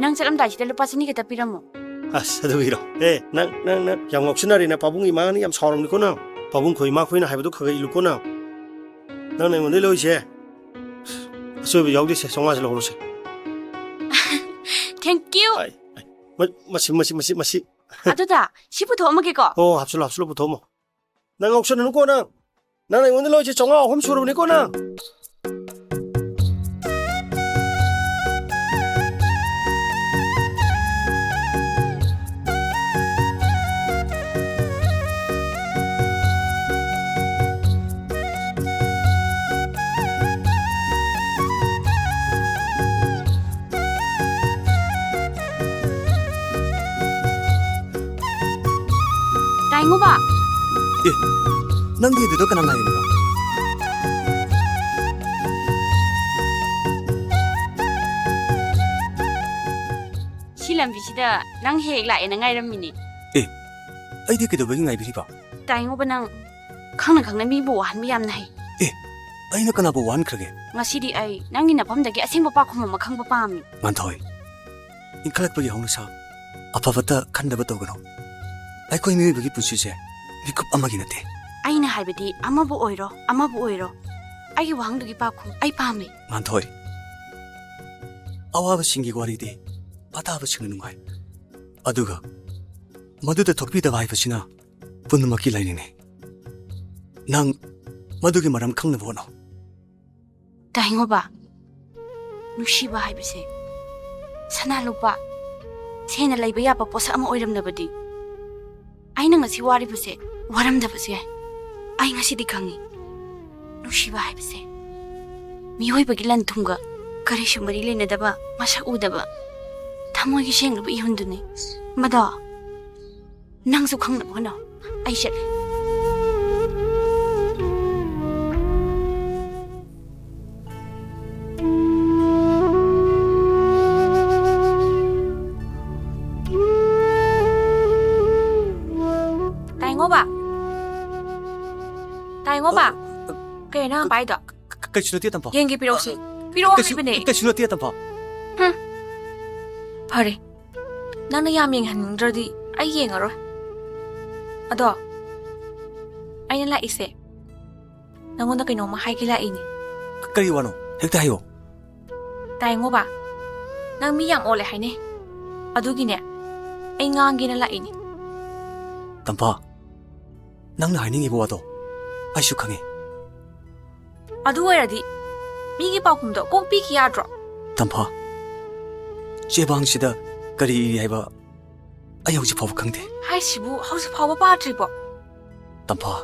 ꯅꯪ ꯆꯠꯂꯝꯗꯥꯏꯁꯤꯗ ꯂꯨꯄꯥ ꯆꯅꯤ ꯈꯛꯇ ꯄꯤꯔꯝꯃꯣ꯫ ꯑꯁ, ꯑꯗꯨꯒꯤꯔꯣ? ꯑꯦ, ꯅꯪ, ꯅꯪ, ꯅꯪ ꯌꯥꯝ ꯉꯥꯎꯁꯤꯟꯅꯔꯦ꯫ ꯅꯪ ꯄꯥꯕꯨꯡ ꯏꯃꯥꯅ ꯌꯥꯝ ꯁꯥꯎꯔꯝꯅꯤꯀꯣ ꯅꯪ꯫ ꯄꯥꯕꯨꯡ ꯈꯣꯏ ꯏꯃꯥ ꯈꯣꯏꯅ ꯍꯥꯏꯕꯗꯣ ꯈꯔ ꯈꯔ ꯏꯜꯂꯨꯀꯣ ꯅꯪ꯫ ꯅꯪꯅ ꯑꯩꯉꯣꯟꯗ ꯂꯧꯔꯤꯁꯦ ꯑꯆꯣꯏꯕ ꯌꯥꯎꯗꯦꯁꯦ, ꯆꯥꯝꯃꯉꯥꯁꯦ ꯂꯧꯍꯧꯔꯣꯁꯦ꯫ Thank you꯫ ꯑꯩ, ꯑꯩ, ꯃ-, ꯃꯁꯤ, ꯃꯁꯤ, ꯃꯁꯤ, ꯃꯁꯤ꯫ ꯑꯗꯨꯗ, ꯁꯤ ꯄꯨꯊꯣꯛꯑꯝꯃꯒꯦꯀꯣ꯫ ꯑꯣ, ꯍꯥꯞꯆꯤꯜꯂꯣ, ꯍꯥꯞꯆꯤꯜꯂꯣ, ꯄꯨꯊꯣꯛꯑꯝꯃꯣ꯫ ꯅꯪ ꯉꯥꯎꯁꯟꯅꯅꯨꯀꯣ ꯅꯪ꯫ ꯅꯪꯅ ꯑꯩꯉꯣꯟꯗ ꯂꯧꯔꯤꯁꯦ ꯆꯥꯝꯃꯉꯥ ꯑꯍꯨꯝ ꯁꯨꯔꯕꯅꯤꯀꯣ ꯅꯪ꯫ ꯇꯥꯏꯉꯣꯕ꯫ ꯑꯦ, ꯅꯪꯗꯤ ꯑꯗꯨꯗ ꯀꯅꯥ ꯉꯥꯏꯔꯤꯅꯣ? ꯁꯤ ꯂꯝꯕꯤꯁꯤꯗ ꯅꯪ ꯍꯦꯛ ꯍꯦꯛ ꯂꯥꯛꯑꯦꯅ ꯉꯥꯏꯔꯝꯃꯤꯅꯦ꯫ ꯑꯦ, ꯑꯩꯗꯤ ꯀꯩꯗꯧꯕꯒꯤ ꯉꯥꯏꯕꯤꯔꯤꯕ? ꯇꯥꯏꯉꯣꯕ, ꯅꯪ ꯈꯪꯅ ꯈꯪꯅ ꯃꯤꯕꯨ ꯋꯥꯍꯟꯕ ꯌꯥꯝꯅ ꯍꯩ꯫ ꯑꯦ, ꯑꯩꯅ ꯀꯅꯥꯕꯨ ꯋꯥꯍꯟꯈ꯭ꯔꯒꯦ? ꯉꯁꯤꯗꯤ ꯑꯩ ꯅꯪꯒꯤ ꯅꯐꯝꯗꯒꯤ ꯑꯁꯦꯡꯕ ꯄꯥꯎꯈꯨꯝ ꯑꯃ ꯈꯪꯕ ꯄꯥꯝꯃꯤ꯫ ꯉꯥꯟꯊꯣꯏ, ꯏꯟꯈꯠꯂꯛꯄꯒꯤ ꯍꯧꯅꯁꯥ꯫ ꯑꯐꯕꯇ ꯈꯟꯅꯕ ꯇꯧꯒꯅꯨ꯫ ꯑꯩꯈꯣꯏ ꯃꯤꯑꯣꯏꯕꯒꯤ ꯄꯨꯟꯁꯤꯁꯦ ꯃꯤꯀꯨꯞ ꯑꯃꯒꯤ ꯅꯠꯇꯦ꯫ ꯑꯩꯅ ꯍꯥꯏꯕꯗꯤ ꯑꯃꯕꯨ ꯑꯣꯏꯔꯣ, ꯑꯃꯕꯨ ꯑꯣꯏꯔꯣ, ꯑꯩꯒꯤ ꯋꯥꯍꯪꯗꯨꯒꯤ ꯄꯥꯎꯈꯨꯝ ꯑꯩ ꯄꯥꯝꯃꯤ꯫ ꯉꯥꯟꯊꯣꯏ, ꯑꯋꯥꯕꯁꯤꯡꯒꯤ ꯋꯥꯔꯤꯗꯤ ꯑꯇꯥꯕꯁꯤꯡꯅ ꯅꯨꯡꯉꯥꯏ꯫ ꯑꯗꯨꯒ ꯃꯗꯨꯗ ꯊꯣꯛꯄꯤꯗꯕ ꯍꯥꯏꯕꯁꯤꯅ ꯄꯨꯝꯅꯃꯛꯀꯤ ꯂꯥꯏꯅꯤꯡꯅꯤ꯫ ꯅꯪ ꯃꯗꯨꯒꯤ ꯃꯔꯝ ꯈꯪꯅꯕ ꯍꯣꯠꯅꯧ꯫ ꯇꯥꯏꯉꯣꯕ, ꯅꯨꯡꯁꯤꯕ ꯍꯥꯏꯕꯁꯦ ꯁꯅꯥ ꯂꯨꯄꯥ, ꯁꯦꯟꯅ ꯂꯩꯕ ꯌꯥꯕ ꯄꯣꯠꯁꯛ ꯑꯃ ꯑꯣꯏꯔꯝꯂꯕꯗꯤ ꯑꯩꯅ ꯉꯁꯤ ꯋꯥꯔꯤꯕꯁꯦ ꯋꯥꯔꯝꯗꯕꯁꯨ ꯌꯥꯏ꯫ ꯑꯩ ꯉꯁꯤꯗꯤ ꯈꯪꯉꯤ, ꯅꯨꯡꯁꯤꯕ ꯍꯥꯏꯕꯁꯦ ꯃꯤꯑꯣꯏꯕꯒꯤ ꯂꯟ ꯊꯨꯝꯒ ꯀꯔꯤꯁꯨ ꯃꯔꯤ ꯂꯩꯅꯗꯕ, ꯃꯁꯛ ꯎꯗꯕ, ꯊꯃꯣꯏꯒꯤ ꯁꯦꯡꯂꯕ ꯏꯍꯨꯜꯗꯨꯅꯤ꯫ ꯃꯗꯣ ꯅꯪꯁꯨ ꯈꯪꯅꯕ ꯍꯣꯠꯅꯧ꯫ ꯑꯩ ꯆꯠꯂꯦ꯫ ꯇꯥꯏꯉꯣꯕ! ꯇꯥꯏꯉꯣꯕ! ꯀꯩꯅꯣ ꯅꯪ ꯄꯥꯏꯗꯣ? ꯀ-, ꯀꯩꯁꯨ ꯅꯠꯇꯦ, ꯇꯝꯐꯥ꯫ ꯌꯦꯡꯒꯦ, ꯄꯤꯔꯛꯑꯣꯁꯤ꯫ ꯄꯤꯔꯛꯑꯣ ꯀꯩꯁꯨ, ꯍꯥꯏꯕꯅꯦ꯫ ꯀꯩꯁꯨ ꯅꯠꯇꯦ, ꯇꯝꯐꯥ꯫ ꯍꯨꯝ꯫ ꯐꯔꯦ꯫ ꯅꯪꯅ ꯌꯥꯝ ꯌꯦꯡꯍꯟꯅꯤꯡꯗ꯭ꯔꯗꯤ ꯑꯩ ꯌꯦꯡꯉꯔꯣꯏ꯫ ꯑꯗꯣ, ꯑꯩꯅ ꯂꯥꯛꯏꯁꯦ ꯅꯪꯉꯣꯟꯗ ꯀꯩꯅꯣꯝꯃ ꯍꯥꯏꯒꯦ ꯂꯥꯛꯏꯅꯦ꯫ ꯀꯔꯤ ꯋꯥꯅꯣ? ꯍꯦꯛꯇ ꯍꯥꯏꯌꯣ꯫ ꯇꯥꯏꯉꯣꯕ, ꯅꯪ ꯃꯤ ꯌꯥꯝ ꯑꯣꯜꯂꯦ ꯍꯥꯏꯅꯦ꯫ ꯑꯗꯨꯒꯤꯅꯦ, ꯑꯩ ꯉꯥꯡꯒꯦꯅ ꯂꯥꯛꯏꯅꯦ꯫ ꯇꯝꯐꯥ, ꯅꯪꯅ ꯍꯥꯏꯅꯤꯡꯉꯤꯕ ꯋꯥꯗꯣ ꯑꯩꯁꯨ ꯈꯪꯉꯤ꯫ ꯑꯗꯨ ꯑꯣꯏꯔꯗꯤ ꯃꯤꯒꯤ ꯄꯥꯎꯈꯨꯝꯗꯣ ꯀꯣꯛ ꯄꯤꯈꯤ ꯌꯥꯗ꯭ꯔꯣ? ꯇꯝꯐꯥ, ꯆꯦꯕꯥꯡꯁꯤꯗ ꯀꯔꯤ ꯏꯔꯤ ꯍꯥꯏꯕ ꯑꯩ ꯍꯧꯖꯤꯛ ꯐꯥꯎꯕ ꯈꯪꯗꯦ꯫ ꯍꯥꯏꯁꯤꯕꯨ ꯍꯧꯖꯤꯛ ꯐꯥꯎꯕ ꯄꯥꯗ꯭ꯔꯤꯕꯣ? ꯇꯝꯐꯥ,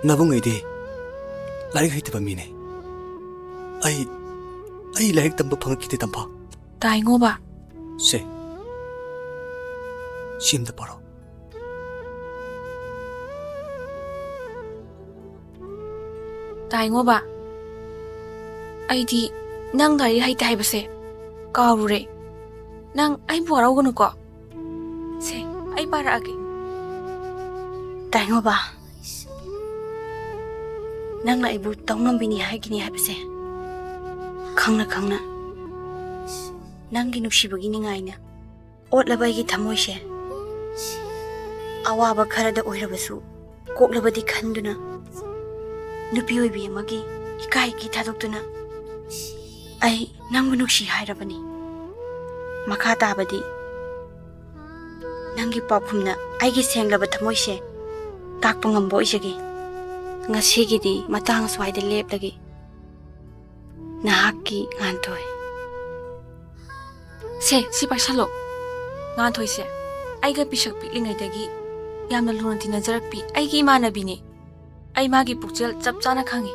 ꯅꯕꯨꯡ ꯑꯩꯗꯤ ꯂꯥꯏꯔꯤꯛ ꯍꯩꯇꯕ ꯃꯤꯅꯦ꯫ ꯑꯩ, ꯑꯩ ꯂꯥꯏꯔꯤꯛ ꯇꯝꯕ ꯐꯪꯉꯛꯈꯤꯗꯦ, ꯇꯝꯐꯥ꯫ ꯇꯥꯏꯉꯣꯕ꯫ ꯁꯦ, ꯁꯤ ꯑꯝꯇ ꯄꯥꯔꯣ꯫ ꯇꯥꯏꯉꯣꯕ, ꯑꯩꯗꯤ ꯅꯪ ꯂꯥꯏꯔꯤꯛ ꯍꯩꯇꯦ ꯍꯥꯏꯕꯁꯦ ꯀꯥꯎꯔꯨꯔꯦ꯫ ꯅꯪ ꯑꯩꯕꯨ ꯋꯥꯔꯧꯒꯅꯨꯀꯣ꯫ ꯁꯦ, ꯑꯩ ꯄꯥꯔꯛꯑꯒꯦ꯫ ꯇꯥꯏꯉꯣꯕ, ꯅꯪꯅ ꯑꯩꯕꯨ ꯇꯧꯉꯝꯕꯤꯅꯤ ꯍꯥꯏꯒꯅꯤ ꯍꯥꯏꯕꯁꯦ ꯈꯪꯅ ꯈꯪꯅ ꯅꯪꯒꯤ ꯅꯨꯡꯁꯤꯕꯒꯤ ꯅꯤꯡꯉꯥꯏꯅ ꯑꯣꯠꯂꯕ ꯑꯩꯒꯤ ꯊꯃꯣꯏꯁꯦ ꯑꯋꯥꯕ ꯈꯔꯗ ꯑꯣꯏꯔꯕꯁꯨ ꯀꯣꯛꯂꯕꯗꯤ ꯈꯟꯗꯨꯅ, ꯅꯨꯄꯤ ꯑꯣꯏꯕꯤ ꯑꯃꯒꯤ ꯏꯀꯥꯏ ꯏꯀꯤ ꯊꯥꯗꯣꯛꯇꯨꯅ ꯑꯩ ꯅꯪꯕꯨ ꯅꯨꯡꯁꯤ ꯍꯥꯏꯔꯕꯅꯤ꯫ ꯃꯈꯥ ꯇꯥꯕꯗꯤ ꯅꯪꯒꯤ ꯄꯥꯎꯈꯨꯝꯅ ꯑꯩꯒꯤ ꯁꯦꯡꯂꯕ ꯊꯃꯣꯏꯁꯦ ꯇꯥꯛꯄ ꯉꯝꯕ ꯑꯣꯏꯖꯒꯦ꯫ ꯉꯁꯤꯒꯤꯗꯤ ꯃꯇꯥꯡ ꯑꯁ꯭ꯋꯥꯏꯗ ꯂꯦꯞꯂꯒꯦ꯫ ꯅꯍꯥꯛꯀꯤ ꯉꯥꯟꯊꯣꯏ꯫ ꯁꯦ, ꯁꯤ ꯄꯥꯏꯁꯜꯂꯣ꯫ ꯉꯥꯟꯊꯣꯏꯁꯦ ꯑꯩꯒ ꯄꯤꯁꯛ ꯄꯤꯛꯂꯤꯉꯩꯗꯒꯤ ꯌꯥꯝꯅ ꯂꯨꯅ ꯇꯤꯟꯅꯖꯔꯛꯄꯤ ꯑꯩꯒꯤ ꯏꯃꯥꯟꯅꯕꯤꯅꯦ꯫ ꯑꯩ ꯃꯥꯒꯤ ꯄꯨꯛꯆꯦꯜ ꯆꯞ ꯆꯥꯅ ꯈꯪꯉꯤ꯫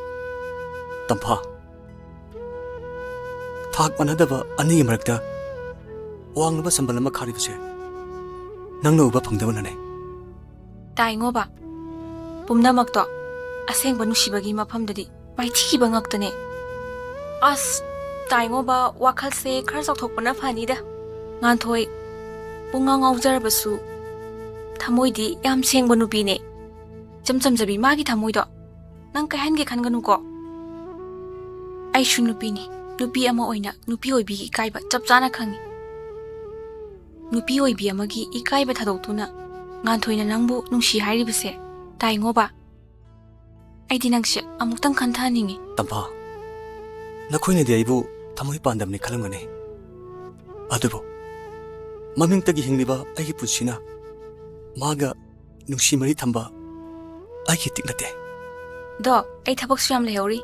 ꯇꯝꯐꯥ, ꯊꯥꯛ ꯃꯥꯟꯅꯗꯕ ꯑꯅꯤꯒꯤ ꯃꯔꯛꯇ ꯋꯥꯡꯂꯕ ꯁꯝꯕꯜ ꯑꯃ ꯈꯥꯔꯤꯕꯁꯦ ꯅꯪꯅ ꯎꯕ ꯐꯪꯗꯕꯅꯅꯦ꯫ ꯇꯥꯏꯉꯣꯕ, ꯄꯨꯝꯅꯃꯛꯇꯣ ꯑꯁꯦꯡꯕ ꯅꯨꯡꯁꯤꯕꯒꯤ ꯃꯐꯝꯗꯗꯤ ꯃꯥꯏꯊꯤꯈꯤꯕ ꯉꯥꯛꯇꯅꯦ꯫ ꯑꯁ, ꯇꯥꯏꯉꯣꯕ, ꯋꯥꯈꯜꯁꯦ ꯈꯔ ꯆꯥꯎꯊꯣꯛꯄꯅ ꯐꯅꯤꯗ꯫ ꯉꯥꯟꯊꯣꯏ ꯄꯨꯡꯉꯥꯎ ꯉꯥꯎꯖꯔꯕꯁꯨ ꯊꯃꯣꯏꯗꯤ ꯌꯥꯝ ꯁꯦꯡꯕ ꯅꯨꯄꯤꯅꯦ꯫ ꯏꯆꯝ ꯆꯝꯖꯕꯤ ꯃꯥꯒꯤ ꯊꯃꯣꯏꯗꯣ ꯅꯪ ꯀꯥꯏꯍꯟꯒꯦ ꯈꯟꯒꯅꯨꯀꯣ꯫ ꯑꯩꯁꯨ ꯅꯨꯄꯤꯅꯤ꯫ ꯅꯨꯄꯤ ꯑꯃ ꯑꯣꯏꯅ ꯅꯨꯄꯤ ꯑꯣꯏꯕꯤꯒꯤ ꯏꯀꯥꯏꯕ ꯆꯞ ꯆꯥꯅ ꯈꯪꯉꯤ꯫ ꯅꯨꯄꯤ ꯑꯣꯏꯕꯤ ꯑꯃꯒꯤ ꯏꯀꯥꯏꯕ ꯊꯥꯗꯣꯛꯇꯨꯅ ꯉꯥꯟꯊꯣꯏꯅ ꯅꯪꯕꯨ ꯅꯨꯡꯁꯤ ꯍꯥꯏꯔꯤꯕꯁꯦ ꯇꯥꯏꯉꯣꯕ꯫ ꯑꯩꯗꯤ ꯅꯪꯁꯦ ꯑꯃꯨꯛꯇꯪ ꯈꯟꯊꯍꯟꯅꯤꯡꯉꯤ꯫ ꯇꯝꯐꯥ, ꯅꯈꯣꯏꯅꯗꯤ ꯑꯩꯕꯨ ꯊꯃꯣꯏ ꯄꯥꯟꯗꯕꯅꯤ ꯈꯜꯂꯝꯒꯅꯤ, ꯑꯗꯨꯕꯨ ꯃꯃꯤꯡꯇꯒꯤ ꯍꯤꯡꯂꯤꯕ ꯑꯩꯒꯤ ꯄꯨꯟꯁꯤꯅ ꯃꯥꯒ ꯅꯨꯡꯁꯤ ꯃꯔꯤ ꯊꯝꯕ ꯑꯩꯒꯤ ꯏꯇꯤꯛ ꯅꯠꯇꯦ꯫ ꯗꯣ, ꯑꯩ ꯊꯕꯛꯁꯨ ꯌꯥꯝ ꯂꯩꯍꯧꯔꯤ꯫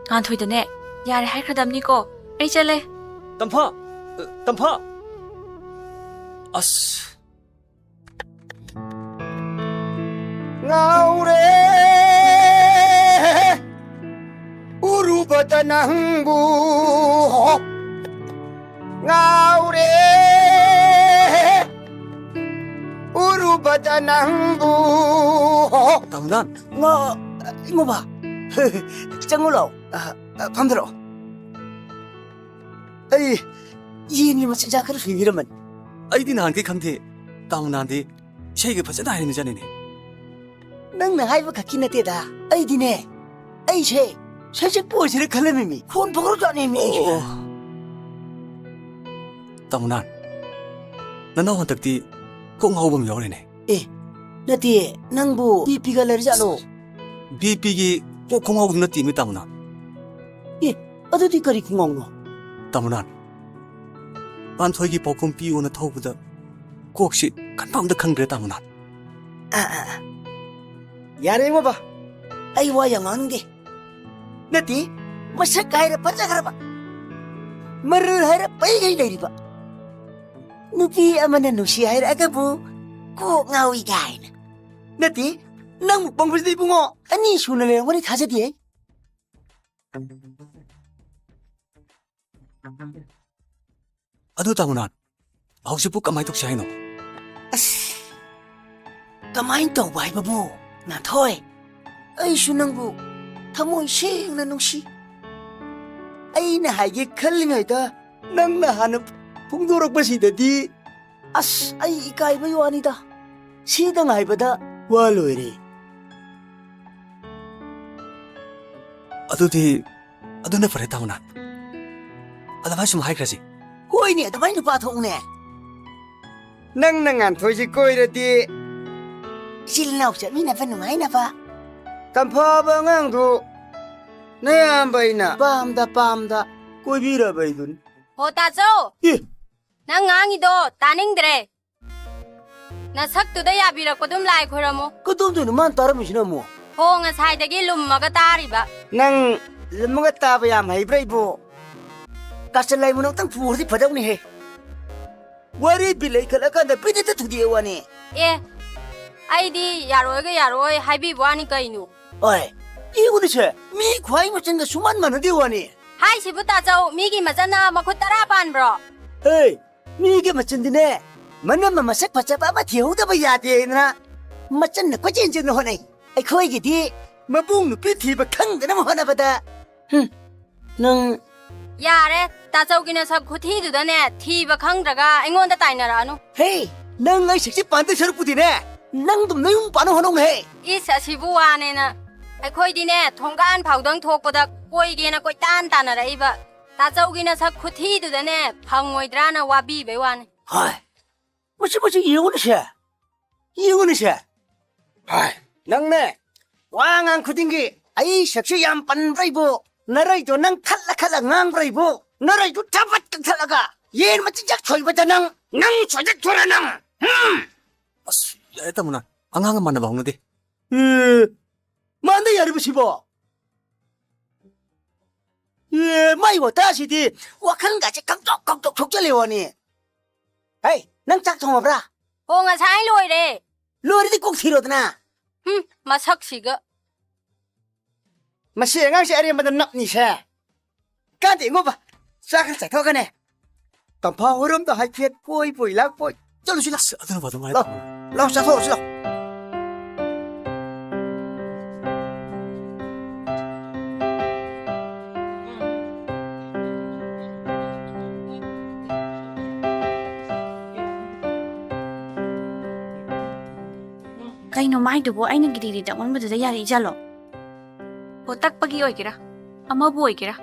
ꯉꯥꯟꯊꯣꯏꯗꯅꯦ ꯌꯥꯔꯦ ꯍꯥꯏꯈ꯭ꯔꯗꯕꯅꯤꯀꯣ꯫ ꯑꯩ ꯆꯠꯂꯦ꯫ ꯇꯝꯐꯥ, ꯇꯝꯐꯥ꯫ ꯑꯁ꯫ ꯉꯥꯎꯔꯦ ꯎꯔꯨꯕꯗ ꯅꯪꯕꯨ, ꯉꯥꯎꯔꯦ ꯎꯔꯨꯕꯗ ꯅꯪꯕꯨ꯫ ꯇꯥꯃꯣꯗꯥꯟ꯫ ꯉꯥ, ꯏꯉꯣꯕ꯫ ꯆꯪꯉꯨ ꯂꯥꯎ꯫ ꯑ, ꯑ, ꯐꯝꯊꯔꯛꯑꯣ꯫ ꯑꯩ ꯌꯦꯟꯒꯤ ꯃꯆꯤꯟꯖꯥꯛ ꯈꯔ ꯁꯨꯏꯕꯤꯔꯝꯕꯅꯤ꯫ ꯑꯩꯗꯤ ꯅꯍꯥꯟꯈꯩ ꯈꯪꯗꯦ꯫ ꯇꯥꯃꯣꯗꯥꯟꯗꯤ ꯏꯁꯩꯒ ꯐꯖꯅ ꯍꯩꯔꯝꯃꯤꯖꯥꯠꯅꯤꯅꯦ꯫ ꯅꯪꯅ ꯍꯥꯏꯕ ꯈꯛꯀꯤ ꯅꯠꯇꯦꯗ꯫ ꯑꯩꯗꯤꯅꯦ, ꯑꯩꯁꯦ ꯁꯩꯁꯛꯄ ꯑꯣꯏꯁꯤꯔ ꯈꯜꯂꯝꯃꯤꯃꯤ꯫ ꯈꯣꯟ ꯐꯥꯎꯔꯛꯖꯥꯠꯅꯦꯃꯤ꯫ ꯑꯣ꯫ ꯇꯥꯃꯣ ꯅꯥꯟ, ꯅꯅꯥꯎ ꯍꯟꯗꯛꯇꯤ ꯀꯣꯛ ꯉꯥꯎꯕ ꯑꯃ ꯌꯥꯎꯔꯦꯅꯦ꯫ ꯑꯦ, ꯅꯠꯇꯦ, ꯅꯪꯕꯨ ꯕꯤ ꯄꯤꯒ ꯂꯩꯔꯖꯥꯠꯂꯣ? ꯕꯤ ꯄꯤꯒꯤ ꯀꯣꯛ ꯈꯣꯡꯉꯥꯎꯗꯨ ꯅꯠꯇꯦꯃꯤ, ꯇꯥꯃꯣ ꯅꯥꯟ꯫ ꯑꯦ, ꯑꯗꯨꯗꯤ ꯀꯔꯤ ꯈꯣꯡꯉꯥꯎꯅꯣ? ꯇꯥꯃꯣ ꯅꯥꯟ, ꯄꯥꯟꯊꯣꯏꯒꯤ ꯄꯥꯎꯈꯨꯝ ꯄꯤꯌꯣꯅ ꯊꯧꯕꯗ ꯀꯣꯛꯁꯤ ꯀꯟꯐꯥꯝꯗ ꯈꯪꯗ꯭ꯔꯦ, ꯇꯥꯃꯣ ꯅꯥꯟ꯫ ꯑꯥ, ꯑꯥ, ꯑꯥ꯫ ꯌꯥꯔꯦ ꯏꯃꯥꯕ, ꯑꯩ ꯋꯥ ꯌꯥꯝ ꯉꯥꯡꯅꯤꯡꯗꯦ꯫ ꯅꯠꯇꯦ, ꯃꯁꯛ ꯍꯥꯏꯔ ꯐꯖꯈ꯭ꯔꯕ, ꯃꯔꯜ ꯍꯥꯏꯔ ꯄꯩꯒꯩ ꯂꯩꯔꯤꯕ, ꯅꯨꯄꯤ ꯑꯃꯅ ꯅꯨꯡꯁꯤ ꯍꯥꯏꯔꯛꯑꯒꯕꯨ ꯀꯣꯛ ꯉꯥꯎꯏ ꯀꯥꯏꯅ꯫ ꯅꯠꯇꯦ, ꯅꯪꯕꯨ ꯄꯪꯕꯁꯤꯗꯤ ꯏꯕꯨꯡꯉꯣ꯫ ꯑꯅꯤ ꯁꯨꯅ ꯂꯩꯔꯝꯒꯅꯤ, ꯊꯥꯖꯗꯦ ꯑꯩ꯫ ꯑꯗꯨ ꯇꯥꯃꯣ ꯅꯥꯟ, ꯍꯧꯖꯤꯛꯄꯨ ꯀꯃꯥꯏ ꯇꯧꯁꯤ ꯍꯥꯏꯅꯣ? ꯑꯁ, ꯀꯃꯥꯏ ꯇꯧꯕ ꯍꯥꯏꯕꯕꯨ, ꯅꯥꯟꯊꯣꯏ, ꯑꯩꯁꯨ ꯅꯪꯕꯨ ꯊꯃꯣꯏ ꯁꯦꯡꯅ ꯅꯨꯡꯁꯤ꯫ ꯑꯩꯅ ꯍꯥꯏꯒꯦ ꯈꯜꯂꯤꯉꯩꯗ ꯅꯪꯅ ꯍꯥꯟꯅ ꯐꯣꯡꯗꯣꯔꯛꯄꯁꯤꯗꯗꯤ, ꯑꯁ, ꯑꯩ ꯏꯀꯥꯏꯕꯩ ꯋꯥꯅꯤꯗ꯫ ꯁꯤꯗ ꯉꯥꯏꯕꯗ ꯋꯥ ꯂꯣꯏꯔꯦ꯫ ꯑꯗꯨꯗꯤ ꯑꯗꯨꯅ ꯐꯔꯦ, ꯇꯥꯃꯣ ꯅꯥꯟ꯫ ꯑꯗꯨꯃꯥꯏ ꯁꯨꯝ ꯍꯥꯏꯈ꯭ꯔꯁꯤ꯫ ꯍꯣꯏꯅꯦ, ꯑꯗꯨꯃꯥꯏ ꯅꯨꯄꯥ ꯊꯣꯛꯎꯅꯦ꯫ ꯅꯪꯅ ꯉꯥꯟꯊꯣꯏꯁꯤ ꯀꯣꯏꯔꯗꯤ ꯏꯆꯤꯜ ꯏꯅꯥꯎ ꯆꯠꯃꯤꯟꯅꯕ ꯅꯨꯡꯉꯥꯏꯅꯕ꯫ ꯇꯝꯐꯥꯕ ꯑꯉꯥꯡꯗꯨ ꯅꯌꯥꯝꯕ ꯑꯩꯅ ꯄꯥꯝꯗ ꯄꯥꯝꯗ ꯀꯣꯏꯕꯤꯔꯕꯩꯗꯨꯅꯤ꯫ ꯍꯣ, ꯇꯥꯆꯧ! ꯑꯦ! ꯅꯪ ꯉꯥꯡꯉꯤꯗꯣ ꯇꯥꯅꯤꯡꯗ꯭ꯔꯦ꯫ ꯅꯁꯛꯇꯨꯗ ꯌꯥꯕꯤꯔꯛꯄꯗꯨꯝ ꯂꯥꯏ ꯈꯣꯏꯔꯝꯃꯣ꯫ ꯀꯗꯣꯝꯗꯩꯅꯣ ꯃꯥꯅ ꯇꯥꯔꯝꯃꯤꯁꯤꯅ ꯑꯃꯨꯛ? ꯍꯣ, ꯉꯁꯥꯏꯗꯒꯤ ꯂꯨꯝꯃꯒ ꯇꯥꯔꯤꯕ꯫ ꯅꯪ ꯂꯨꯝꯃꯒ ꯇꯥꯕ ꯌꯥꯝ ꯍꯩꯕ꯭ꯔꯥ ꯏꯕꯣ? ꯀꯥꯆꯜ ꯂꯥꯏ ꯃꯅꯨꯡ ꯑꯝꯇꯪ ꯄꯨꯔꯗꯤ ꯐꯗꯧꯅꯤꯍꯦ꯫ ꯋꯥꯔꯤ ꯕꯤꯠ ꯂꯩꯈꯠꯂꯀꯥꯟꯗ ꯕꯤꯠ ꯍꯦꯛꯇ ꯊꯨꯗꯦꯛꯑꯦ ꯋꯥꯅꯤ꯫ ꯑꯦ, ꯑꯩꯗꯤ ꯌꯥꯔꯣꯏꯒ ꯌꯥꯔꯣꯏ ꯍꯥꯏꯕꯤꯕ ꯋꯥꯅꯤ ꯀꯩꯅꯣ꯫ ꯑꯣꯏ, ꯌꯦꯡꯉꯨꯅꯦꯁꯦ, ꯃꯤ ꯈ꯭ꯋꯥꯏ ꯃꯆꯤꯟꯒ ꯁꯨꯃꯥꯟ ꯃꯥꯟꯅꯗꯦ ꯋꯥꯅꯤ꯫ ꯍꯥꯏꯁꯤꯕꯨ ꯇꯥꯆꯧ, ꯃꯤꯒꯤ ꯃꯆꯟꯅ ꯃꯈꯨꯠ ꯇꯔꯥ ꯄꯥꯟꯕ꯭ꯔꯣ? ꯍꯦ, ꯃꯤꯒꯤ ꯃꯆꯤꯟꯗꯤꯅꯦ, ꯃꯅꯝꯃ ꯃꯁꯛ ꯐꯖꯕ ꯑꯃ ꯊꯤꯍꯧꯗꯕ ꯌꯥꯗꯦꯅ ꯃꯆꯟꯅ ꯀꯣꯏꯆꯦꯟ ꯆꯦꯟꯅ ꯍꯣꯠꯅꯩ꯫ ꯑꯩꯈꯣꯏꯒꯤꯗꯤ ꯃꯕꯨꯡ ꯅꯨꯄꯤ ꯊꯤꯕ ꯈꯪꯗꯅꯕ ꯍꯣꯠꯅꯕꯗ꯫ ꯍꯨꯝ, ꯅꯪ ꯌꯥꯔꯦ, ꯇꯥꯆꯧꯒꯤ ꯅꯁꯛ ꯈꯨꯊꯤꯗꯨꯗꯅꯦ, ꯊꯤꯕ ꯈꯪꯗ꯭ꯔꯒ ꯑꯩꯉꯣꯟꯗ ꯇꯥꯏꯅꯔꯛꯑꯅꯨ꯫ ꯍꯦ, ꯅꯪ ꯑꯩ ꯁꯛꯁꯤ ꯄꯥꯟꯗꯣꯏ ꯁꯔꯨꯛꯄꯨꯗꯤꯅꯦ, ꯅꯪꯗꯨꯝ ꯅꯌꯨꯝ ꯄꯥꯟꯅ ꯍꯣꯠꯅꯧꯅꯦꯍꯦ꯫ ꯏꯁ, ꯑꯁꯤꯕꯨ ꯋꯥꯅꯦꯅ꯫ ꯑꯩꯈꯣꯏꯗꯤꯅꯦ, ꯊꯣꯡꯒꯥꯟ ꯐꯥꯎꯗꯪ ꯊꯣꯛꯄꯗ ꯀꯣꯏꯒꯦꯅ ꯀꯣꯏꯇꯥꯟ ꯇꯥꯟꯅꯔꯛꯏꯕ꯫ ꯇꯥꯆꯧꯒꯤ ꯅꯁꯛ ꯈꯨꯊꯤꯗꯨꯗꯅꯦ ꯐꯪꯉꯣꯏꯗ꯭ꯔꯥꯅ ꯋꯥꯕꯤꯕꯩ ꯋꯥꯅꯤ꯫ ꯍꯣꯏ꯫ ꯃꯁꯤ, ꯃꯁꯤ ꯌꯦꯡꯉꯨꯅꯦꯁꯦ꯫ ꯌꯦꯡꯉꯨꯅꯦꯁꯦ꯫ ꯍꯣꯏ꯫ ꯅꯪꯅꯦ, ꯋꯥ ꯉꯥꯡ ꯈꯨꯗꯤꯡꯒꯤ ꯑꯩ ꯁꯛꯁꯤ ꯌꯥꯝ ꯄꯟꯕ꯭ꯔꯥ ꯏꯕꯣ? ꯅꯔꯩꯗꯣ ꯅꯪ ꯈꯠꯂ ꯈꯠꯂ ꯉꯥꯡꯕ꯭ꯔꯥ ꯏꯕꯣ? ꯅꯔꯩꯗꯣ ꯊꯕꯠ ꯀꯛꯊꯠꯂꯒ ꯌꯦꯟ ꯃꯆꯤꯟꯖꯥꯛ ꯁꯣꯏꯕꯗ ꯅꯪ, ꯅꯪ ꯁꯣꯏꯗꯠꯊꯣꯔꯦ ꯅꯪ꯫ ꯍꯨꯝ! ꯑꯁ, ꯌꯥꯔꯦ ꯇꯥꯃꯣꯅ꯫ ꯑꯉꯥꯡꯒ ꯃꯥꯟꯅꯕ ꯍꯧꯅꯗꯦ꯫ ꯑꯦ, ꯃꯥꯟꯗ ꯌꯥꯔꯤꯕꯁꯤꯕꯣ? ꯑꯦ, ꯃꯥꯏ ꯋꯥꯇꯥꯁꯤꯗꯤ ꯋꯥꯈꯜꯒꯁꯦ ꯈꯪꯇꯣꯛ ꯈꯪꯇꯣꯛ ꯊꯣꯛꯆꯜꯂꯦ ꯋꯥꯅꯤ꯫ ꯍꯩ, ꯅꯪ ꯆꯥꯛ ꯊꯣꯡꯉꯕ꯭ꯔꯥ? ꯑꯣ, ꯉꯁꯥꯏ ꯂꯣꯏꯔꯦ꯫ ꯂꯣꯏꯔꯗꯤ ꯀꯣꯛ ꯊꯤꯔꯣꯗꯅ꯫ ꯍꯨꯝ, ꯃꯁꯛꯁꯤꯒ꯫ ꯃꯁꯤ ꯑꯉꯥꯡꯁꯦ ꯑꯔꯦꯝꯕꯗ ꯅꯞꯅꯤꯁꯦ꯫ ꯀꯥꯟꯗꯦ ꯏꯉꯣꯕ, ꯆꯥꯛ ꯈꯔ ꯆꯥꯊꯣꯛꯀꯅꯦ꯫ ꯇꯝꯐꯥ ꯍꯣꯏꯔꯣꯝꯗ ꯍꯥꯏꯐꯦꯠ ꯀꯣꯏꯕꯣꯏ ꯂꯥꯛꯄꯣꯏ ꯆꯠꯂꯨꯁꯤ ꯂꯥ꯫ ꯑꯁ, ꯑꯗꯨꯅ ꯐꯗꯧ ꯃꯥꯜꯂꯦ꯫ ꯂꯥꯎ, ꯂꯥꯎ, ꯆꯥꯊꯣꯛꯎꯁꯤ ꯂꯥꯎ꯫ ꯀꯩꯅꯣ ꯃꯥꯏꯗꯨꯕꯨ? ꯑꯩꯅ ꯒꯤꯔꯤ ꯒꯤꯔꯤ ꯇꯛꯃꯟꯕꯗꯨꯗ ꯌꯥꯔꯛꯏꯖꯥꯠꯂꯣ? ꯑꯣ, ꯇꯛꯄꯒꯤ ꯑꯣꯏꯒꯦꯔꯥ, ꯑꯃꯕꯨ ꯑꯣꯏꯒꯦꯔꯥ,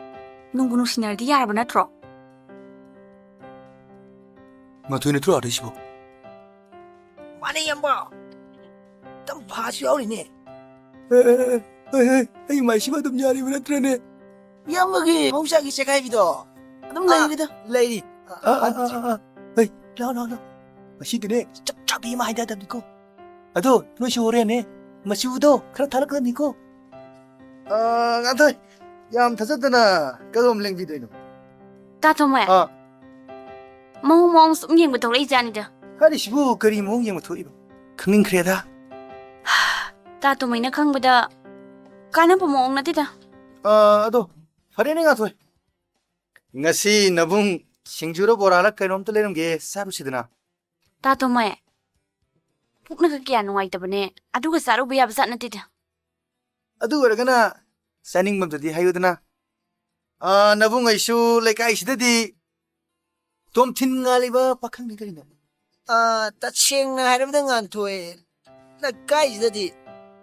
ꯅꯨꯡꯕꯨ ꯅꯨꯡꯁꯤꯅꯔꯗꯤ ꯌꯥꯔꯕ ꯅꯠꯇ꯭ꯔꯣ? ꯃꯊꯣꯏ ꯅꯠꯇ꯭ꯔꯣ ꯑꯥꯗꯩꯁꯤꯕꯣ? ꯃꯥꯅꯦ, ꯏꯌꯥꯝꯕ꯫ ꯇꯝꯐꯥꯁꯨ ꯌꯥꯎꯔꯤꯅꯦ꯫ ꯑꯦ, ꯑꯦ, ꯑꯦ, ꯑꯦ, ꯑꯦ, ꯑꯩ ꯃꯥꯏꯁꯤꯕꯨ ꯑꯗꯨꯝ ꯌꯥꯔꯤꯕ ꯅꯠꯇ꯭ꯔꯅꯦ? ꯏꯌꯥꯝꯕꯒꯤ ꯃꯍꯧꯁꯥꯒꯤ ꯆꯦꯈꯥꯏꯕꯤꯗꯣ ꯑꯗꯨꯝ ꯑꯥ, ꯂꯩꯔꯤꯗ꯫ ꯂꯩꯔꯤ꯫ ꯑꯥ, ꯑꯥ, ꯑꯥ, ꯑꯥ, ꯑꯥ꯫ ꯍꯩ, ꯂꯥꯎ, ꯂꯥꯎ, ꯂꯥꯎ꯫ ꯉꯁꯤꯗꯤꯅꯦ, ꯆꯞ ꯆꯥꯕꯤ ꯑꯃ ꯍꯥꯏꯗꯗꯕꯅꯤꯀꯣ꯫ ꯑꯗꯣ, ꯅꯣꯏꯁꯨ ꯍꯣꯔꯦꯟꯅꯦ, ꯃꯆꯨꯗꯣ ꯈꯔ ꯊꯥꯔꯛꯀꯗꯕꯅꯤꯀꯣ꯫ ꯑꯥ, ꯉꯥꯟꯊꯣꯏ, ꯌꯥꯝ ꯊꯥꯖꯗꯅ ꯀꯗꯣꯝ ꯂꯦꯡꯕꯤꯗꯣꯏꯅꯣ? ꯇꯥ ꯊꯣꯃꯣꯏ꯫ ꯑꯥ꯫ ꯃꯑꯣꯡ ꯃꯑꯣꯡ ꯁꯨꯝ ꯌꯦꯡꯕ ꯊꯣꯛꯂꯛꯏꯖꯥꯠꯅꯤꯗ꯫ ꯍꯥꯏꯔꯤꯁꯤꯕꯨ ꯀꯔꯤ ꯃꯑꯣꯡ ꯌꯦꯡꯕ ꯊꯣꯛꯏꯕ? ꯈꯪꯅꯤꯡꯈ꯭ꯔꯦꯗ꯫ ꯇꯥ ꯊꯣꯃꯣꯏꯅ ꯈꯪꯕꯗ ꯀꯥꯟꯅꯕ ꯃꯑꯣꯡ ꯅꯠꯇꯦꯗ꯫ ꯑꯥ, ꯑꯗꯣ ꯐꯔꯦꯅꯦ ꯉꯥꯟꯊꯣꯏ꯫ ꯉꯁꯤ ꯅꯕꯨꯡ ꯁꯤꯡꯖꯨꯔ ꯕꯣꯔꯥꯂ ꯀꯩꯅꯣꯝꯇ ꯂꯩꯔꯝꯒꯦ, ꯆꯥꯔꯨꯁꯤꯗꯅ꯫ ꯇꯥ ꯊꯣꯃꯣꯏ, ꯄꯨꯛꯅꯒ ꯀꯌꯥ ꯅꯨꯡꯉꯥꯏꯇꯕꯅꯦ, ꯑꯗꯨꯒ ꯆꯥꯔꯨꯕ ꯌꯥꯕ ꯖꯥꯠ ꯅꯠꯇꯦꯗ꯫ ꯑꯗꯨ ꯑꯣꯏꯔꯒꯅ ꯆꯥꯅꯤꯡꯕ ꯑꯝꯇꯗꯤ ꯍꯥꯏꯌꯨꯗꯅ꯫ ꯑꯥ, ꯅꯕꯨꯡ ꯑꯩꯁꯨ ꯂꯩꯀꯥꯏꯁꯤꯗꯗꯤ ꯇꯣꯝꯊꯤꯟ ꯉꯥꯜꯂꯤꯕ ꯄꯥꯈꯪꯅꯤ ꯀꯔꯤꯅꯣ꯫ ꯑꯥ, ꯇꯁꯦꯡꯅ ꯍꯥꯏꯔꯕꯗ ꯉꯥꯟꯊꯣꯏ, ꯂꯩꯀꯥꯏꯁꯤꯗꯗꯤ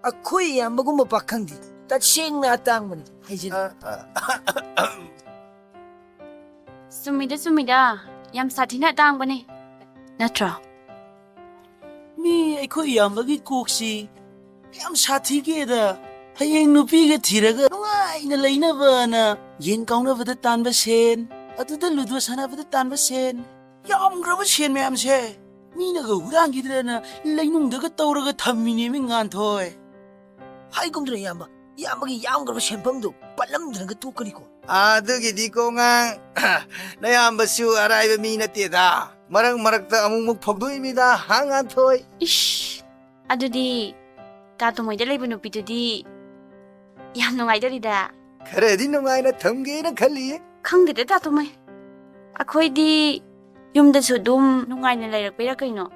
ꯑꯩꯈꯣꯏ ꯏꯌꯥꯝꯕꯒꯨꯝꯕ ꯄꯥꯈꯪꯗꯤ ꯇꯁꯦꯡꯅ ꯑꯇꯥꯡꯕꯅꯤ ꯍꯥꯏꯖꯤꯜꯂꯤ꯫ ꯑꯥ, ꯑꯥ, ꯆꯨꯝꯃꯤꯗ, ꯆꯨꯝꯃꯤꯗ꯫ ꯌꯥꯝ ꯁꯥꯊꯤꯅ ꯇꯥꯡꯕꯅꯦ꯫ ꯅꯠꯇ꯭ꯔꯣ? ꯃꯤ ꯑꯩꯈꯣꯏ ꯏꯌꯥꯝꯕꯒꯤ ꯀꯣꯛꯁꯤ ꯌꯥꯝ ꯁꯥꯊꯤꯒꯦꯗ꯫ ꯍꯌꯦꯡ ꯅꯨꯄꯤꯒ ꯊꯤꯔꯒ ꯅꯨꯡꯉꯥꯏꯅ ꯂꯩꯅꯕꯅ ꯌꯦꯟ ꯀꯥꯎꯅꯕꯗ ꯇꯥꯟꯕ ꯁꯦꯟ, ꯑꯗꯨꯗ ꯂꯨꯗꯣ ꯁꯥꯟꯅꯕꯗ ꯇꯥꯟꯕ ꯁꯦꯟ, ꯌꯥꯝꯈ꯭ꯔꯕ ꯁꯦꯟ ꯃꯌꯥꯝꯁꯦ ꯃꯤꯅꯒ ꯍꯨꯔꯥꯟꯈꯤꯗ꯭ꯔꯅ ꯂꯩꯅꯨꯡꯗꯒ ꯇꯧꯔꯒ ꯊꯝꯃꯤꯅꯦꯃꯤ, ꯉꯥꯟꯊꯣꯏ꯫ ꯍꯥꯏꯒꯨꯝꯗꯅ ꯏꯌꯥꯝꯕ, ꯏꯌꯥꯝꯕꯒꯤ ꯌꯥꯝꯈ꯭ꯔꯕ ꯁꯦꯟꯐꯝꯗꯣ ꯄꯠꯂꯝꯗꯅꯒ ꯇꯣꯛꯀꯅꯤꯀꯣ꯫ ꯑꯗꯨꯒꯤꯗꯤꯀꯣ, ꯉꯥꯡ, ꯅꯌꯥꯝꯕꯁꯨ ꯑꯔꯥꯏꯕ ꯃꯤ ꯅꯠꯇꯦꯗ꯫ ꯃꯔꯛ ꯃꯔꯛꯇ ꯑꯃꯨꯛꯃꯨꯛ ꯐꯧꯗꯣꯛꯏꯃꯤꯗ, ꯍꯥ, ꯉꯥꯟꯊꯣꯏ? ꯏꯁ, ꯑꯗꯨꯗꯤ ꯇꯥ ꯇꯣꯃꯣꯏꯗ ꯂꯩꯕ ꯅꯨꯄꯤꯗꯨꯗꯤ ꯌꯥꯝ ꯅꯨꯡꯉꯥꯏꯗꯧꯔꯤꯗ꯫ ꯈꯔꯗꯤ ꯅꯨꯡꯉꯥꯏꯅ ꯊꯝꯒꯦꯅ ꯈꯜꯂꯤꯌꯦ꯫ ꯈꯪꯗꯦꯗ, ꯇꯥ ꯇꯣꯃꯣꯏ꯫ ꯑꯩꯈꯣꯏꯗꯤ ꯌꯨꯝꯗꯁꯨ ꯑꯗꯨꯝ ꯅꯨꯡꯉꯥꯏꯅ ꯂꯩꯔꯛꯄꯩꯔꯥ ꯀꯩꯅꯣ,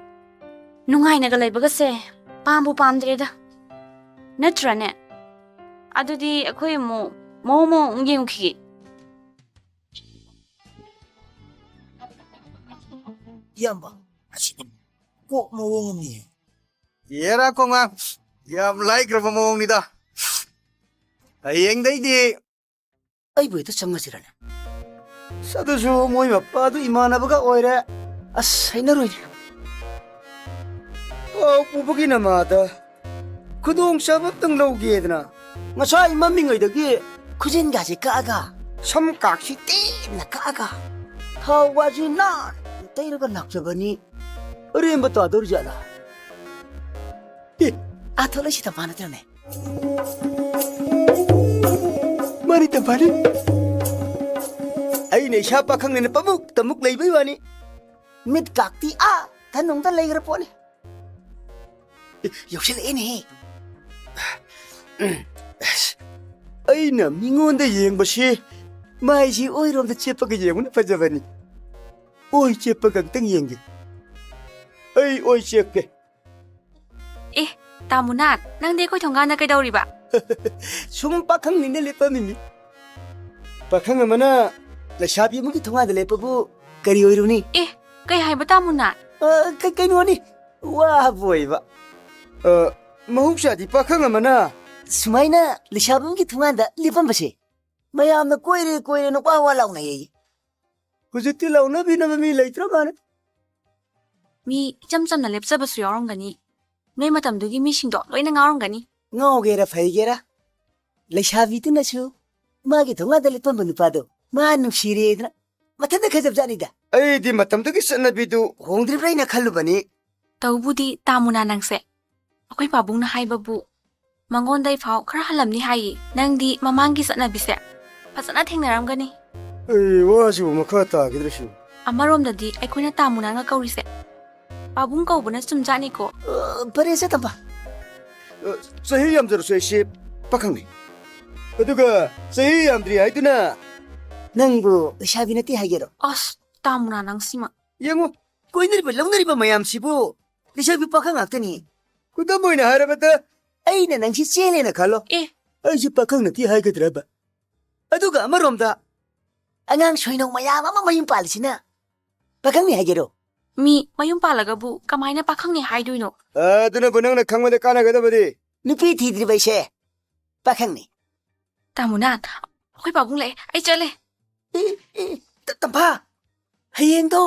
ꯅꯨꯡꯉꯥꯏꯅꯒ ꯂꯩꯕꯒꯁꯦ ꯄꯥꯝꯕꯨ ꯄꯥꯝꯗ꯭ꯔꯦꯗ꯫ ꯅꯠꯇ꯭ꯔꯅꯦ? ꯑꯗꯨꯗꯤ ꯑꯩꯈꯣꯏ ꯑꯃꯨꯛ ꯃꯑꯣꯡ ꯃꯑꯣꯡ ꯑꯃꯨꯛ ꯌꯦꯡꯉꯨꯈꯤꯒꯦ꯫ ꯏꯌꯥꯝꯕ, ꯑꯁꯤꯗꯤ ꯀꯣꯛ ꯃꯑꯣꯡ ꯑꯃꯅꯤꯍꯦ꯫ ꯌꯦꯔꯥ ꯀꯣꯉꯥꯡ, ꯌꯥꯝ ꯂꯥꯏꯈ꯭ꯔꯕ ꯃꯑꯣꯡꯅꯤꯗ꯫ ꯍꯌꯦꯡꯗꯩꯗꯤ ꯑꯩꯕꯨ ꯍꯦꯛꯇ ꯆꯪꯉꯁꯤꯔꯅꯦ? ꯑꯁ, ꯑꯗꯨꯁꯨ ꯃꯣꯏ ꯃꯄꯥꯗꯨ ꯏꯃꯥꯟꯅꯕꯒ ꯑꯣꯏꯔꯦ꯫ ꯑꯁ, ꯍꯩꯅꯔꯣꯏꯅꯦ꯫ ꯄꯥꯎ ꯄꯨꯕꯒꯤ ꯅꯃꯥꯗ ꯈꯨꯗꯣꯡꯆꯥꯕ ꯑꯝꯇꯪ ꯂꯧꯒꯦꯗꯅ ꯉꯁꯥꯏ ꯃꯝꯃꯤꯉꯩꯗꯒꯤ ꯈꯨꯖꯤꯟꯒꯥꯁꯦ ꯀꯛꯑꯒ, ꯁꯝ ꯀꯥꯛꯁꯤ ꯇꯦꯟꯅ ꯀꯛꯑꯒ, ꯊꯥꯎ ꯋꯥꯁꯤ ꯅꯥꯟꯅ ꯇꯩꯔꯒ ꯂꯥꯛꯆꯕꯅꯤ꯫ ꯑꯔꯦꯝꯕ ꯇꯥꯗꯧꯔꯤꯖꯥꯠꯂꯥ? ꯑꯦ, ꯑꯥ ꯊꯣꯛꯂꯛꯏꯁꯤ ꯇꯝꯐꯥ ꯅꯠꯇ꯭ꯔꯅꯦ? ꯃꯥꯅꯤ ꯇꯝꯐꯥꯅꯤ꯫ ꯑꯩꯅ ꯏꯁꯥ ꯄꯥꯈꯪꯅꯦꯅ ꯄꯃꯨꯛꯇ ꯃꯨꯛ ꯂꯩꯕꯩ ꯋꯥꯅꯤ꯫ ꯃꯤꯠ ꯀꯥꯛꯇꯤ ꯑꯥ ꯊꯅꯨꯡꯗ ꯂꯩꯈ꯭ꯔ ꯄꯣꯠꯅꯤ꯫ ꯑꯦ, ꯌꯧꯁꯤꯜꯂꯛꯑꯦꯅꯦꯍꯦ꯫ ꯑꯁ, ꯑꯩꯅ ꯃꯤꯉꯣꯟꯗ ꯌꯦꯡꯕꯁꯤ ꯃꯥꯏꯁꯤ ꯑꯣꯏꯔꯣꯝꯗ ꯆꯦꯞꯄꯒ ꯌꯦꯡꯕꯅ ꯐꯖꯕꯅꯤ꯫ ꯑꯣꯏ ꯆꯦꯞꯄꯒ ꯑꯝꯇꯪ ꯌꯦꯡꯒꯦ꯫ ꯑꯩ ꯑꯣꯏ ꯆꯦꯞꯀꯦ꯫ ꯑꯦ, ꯇꯥꯃꯨꯅꯥꯠ, ꯅꯪꯗꯤ ꯑꯩꯈꯣꯏ ꯊꯣꯡꯒꯥꯟꯗ ꯀꯩꯗꯧꯔꯤꯕ? ꯁꯨꯝ ꯄꯥꯈꯪꯅꯤꯅ ꯂꯦꯞꯄꯝꯃꯤꯅꯤ꯫ ꯄꯥꯈꯪ ꯑꯃꯅ ꯂꯩꯁꯥꯕꯤ ꯑꯃꯒꯤ ꯊꯣꯡꯒꯥꯟꯗ ꯂꯦꯞꯄꯕꯨ ꯀꯔꯤ ꯑꯣꯏꯔꯨꯅꯤ? ꯑꯦ, ꯀꯩ ꯍꯥꯏꯕ ꯇꯥꯃꯨꯅꯥꯠ? ꯑ, ꯀꯩ-, ꯀꯩꯅꯣꯅꯤ, ꯋꯥꯕꯨ ꯑꯣꯏꯕ꯫ ꯑ, ꯃꯍꯧꯁꯥꯗꯤ ꯄꯥꯈꯪ ꯑꯃꯅ ꯁꯨꯃꯥꯏꯅ ꯂꯩꯁꯥꯕꯤ ꯑꯃꯒꯤ ꯊꯣꯡꯒꯥꯟꯗ ꯂꯦꯞꯄꯝꯕꯁꯦ ꯃꯌꯥꯝꯅ "ꯀꯣꯏꯔꯦ, ꯀꯣꯏꯔꯦꯅ" ꯋꯥ ꯋꯥ ꯂꯥꯎꯅꯩꯌꯦ꯫ ꯍꯧꯖꯤꯛꯇꯤ ꯂꯥꯎꯅꯕꯤꯅꯕ ꯃꯤ ꯂꯩꯇ꯭ꯔ ꯃꯥꯜꯂꯦ꯫ ꯃꯤ ꯏꯆꯝ ꯆꯝꯅ ꯂꯦꯞꯆꯕꯁꯨ ꯌꯥꯎꯔꯝꯒꯅꯤ꯫ ꯅꯣꯏ ꯃꯇꯝꯗꯨꯒꯤ ꯃꯤꯁꯤꯡꯗꯣ ꯂꯣꯏꯅ ꯉꯥꯎꯔꯝꯒꯅꯤ꯫ ꯉꯥꯎꯒꯦꯔꯥ ꯐꯩꯒꯦꯔꯥ, ꯂꯩꯁꯥꯕꯤꯗꯨꯅꯁꯨ ꯃꯥꯒꯤ ꯊꯣꯡꯒꯥꯟꯗ ꯂꯦꯞꯄꯝꯕ ꯅꯨꯄꯥꯗꯣ ꯃꯥ ꯅꯨꯡꯁꯤꯔꯦꯗꯅ ꯃꯊꯟꯇ ꯈꯟꯖꯕꯖꯥꯠꯅꯤꯗ꯫ ꯑꯩꯗꯤ ꯃꯇꯝꯗꯨꯒꯤ ꯆꯠꯅꯕꯤꯗꯨ ꯍꯣꯡꯗ꯭ꯔꯤꯕ꯭ꯔꯥ ꯍꯥꯏꯅ ꯈꯜꯂꯨꯕꯅꯤ꯫ ꯇꯧꯕꯨꯗꯤ ꯇꯥꯃꯨꯅꯥ ꯅꯪꯁꯦ꯫ ꯑꯩꯈꯣꯏ ꯄꯥꯕꯨꯡꯅ ꯍꯥꯏꯕꯕꯨ ꯃꯉꯣꯟꯗꯩ ꯐꯥꯎ ꯈꯔ ꯍꯜꯂꯝꯅꯤ ꯍꯥꯏꯌꯦ꯫ ꯅꯪꯗꯤ ꯃꯃꯥꯡꯒꯤ ꯆꯠꯅꯕꯤꯁꯦ ꯐꯖꯅ ꯊꯦꯡꯅꯔꯝꯒꯅꯤ꯫ ꯑꯩ ꯋꯥꯁꯤꯕꯨ ꯃꯈꯥ ꯇꯥꯈꯤꯗ꯭ꯔꯁꯨ꯫ ꯑꯃꯔꯣꯝꯗꯗꯤ ꯑꯩꯈꯣꯏꯅ ꯇꯥꯃꯨꯅꯥꯒ ꯀꯧꯔꯤꯁꯦ ꯄꯥꯕꯨꯡ ꯀꯧꯕꯅ ꯆꯨꯝꯖꯥꯠꯅꯤꯀꯣ꯫ ꯑ, ꯐꯔꯦꯁꯦ, ꯇꯝꯕ꯫ ꯑ, ꯆꯍꯤ ꯌꯥꯝꯖꯔꯁꯨ ꯑꯩꯁꯦ ꯄꯥꯈꯪꯅꯤ꯫ ꯑꯗꯨꯒ ꯆꯍꯤ ꯌꯥꯝꯗ꯭ꯔꯤ ꯍꯥꯏꯗꯨꯅ ꯅꯪꯕꯨ ꯂꯩꯁꯥꯕꯤ ꯅꯠꯇꯦ ꯍꯥꯏꯒꯦꯔꯣ? ꯑꯁ, ꯇꯥꯃꯨꯅꯥ ꯅꯪꯁꯤꯃ꯫ ꯌꯦꯡꯉꯨ, ꯀꯣꯏꯅꯔꯤꯕ ꯂꯧꯅꯔꯤꯕ ꯃꯌꯥꯝꯁꯤꯕꯨ ꯂꯩꯁꯥꯕꯤ ꯄꯥꯈꯪ ꯉꯥꯛꯇꯅꯤ꯫ ꯈꯨꯗꯝ ꯑꯣꯏꯅ ꯍꯥꯏꯔꯕꯗ, ꯑꯩꯅ ꯅꯪꯁꯤ ꯆꯦꯜꯂꯦꯅ ꯈꯜꯂꯣ꯫ ꯑꯦ꯫ ꯑꯩꯁꯤ ꯄꯥꯈꯪ ꯅꯠꯇꯦ ꯍꯥꯏꯒꯗ꯭ꯔꯕ? ꯑꯗꯨꯒ ꯑꯃꯔꯣꯝꯗ ꯑꯉꯥꯡ ꯁꯣꯏꯅꯧ ꯃꯌꯥꯝ ꯑꯃ ꯃꯌꯨꯝ ꯄꯥꯜꯂꯤꯁꯤꯅ ꯄꯥꯈꯪꯅꯤ ꯍꯥꯏꯒꯦꯔꯣ? ꯃꯤ ꯃꯌꯨꯝ ꯄꯥꯜꯂꯒꯕꯨ ꯀꯃꯥꯏꯅ ꯄꯥꯈꯪꯅꯤ ꯍꯥꯏꯗꯣꯏꯅꯣ? ꯑꯗꯨꯅꯕꯨ ꯅꯪꯅ ꯈꯪꯕꯗ ꯀꯥꯟꯅꯒꯗꯕꯗꯤ꯫ ꯅꯨꯄꯤ ꯊꯤꯗ꯭ꯔꯤꯕ ꯑꯩꯁꯦ ꯄꯥꯈꯪꯅꯤ꯫ ꯇꯥꯃꯨꯅꯥ, ꯑꯩꯈꯣꯏ ꯄꯥꯕꯨꯡ ꯂꯥꯛꯑꯦ, ꯑꯩ ꯆꯠꯂꯦ꯫ ꯑꯦ, ꯑꯦ, ꯇ-, ꯇꯝꯐꯥ, ꯍꯌꯦꯡꯗꯣ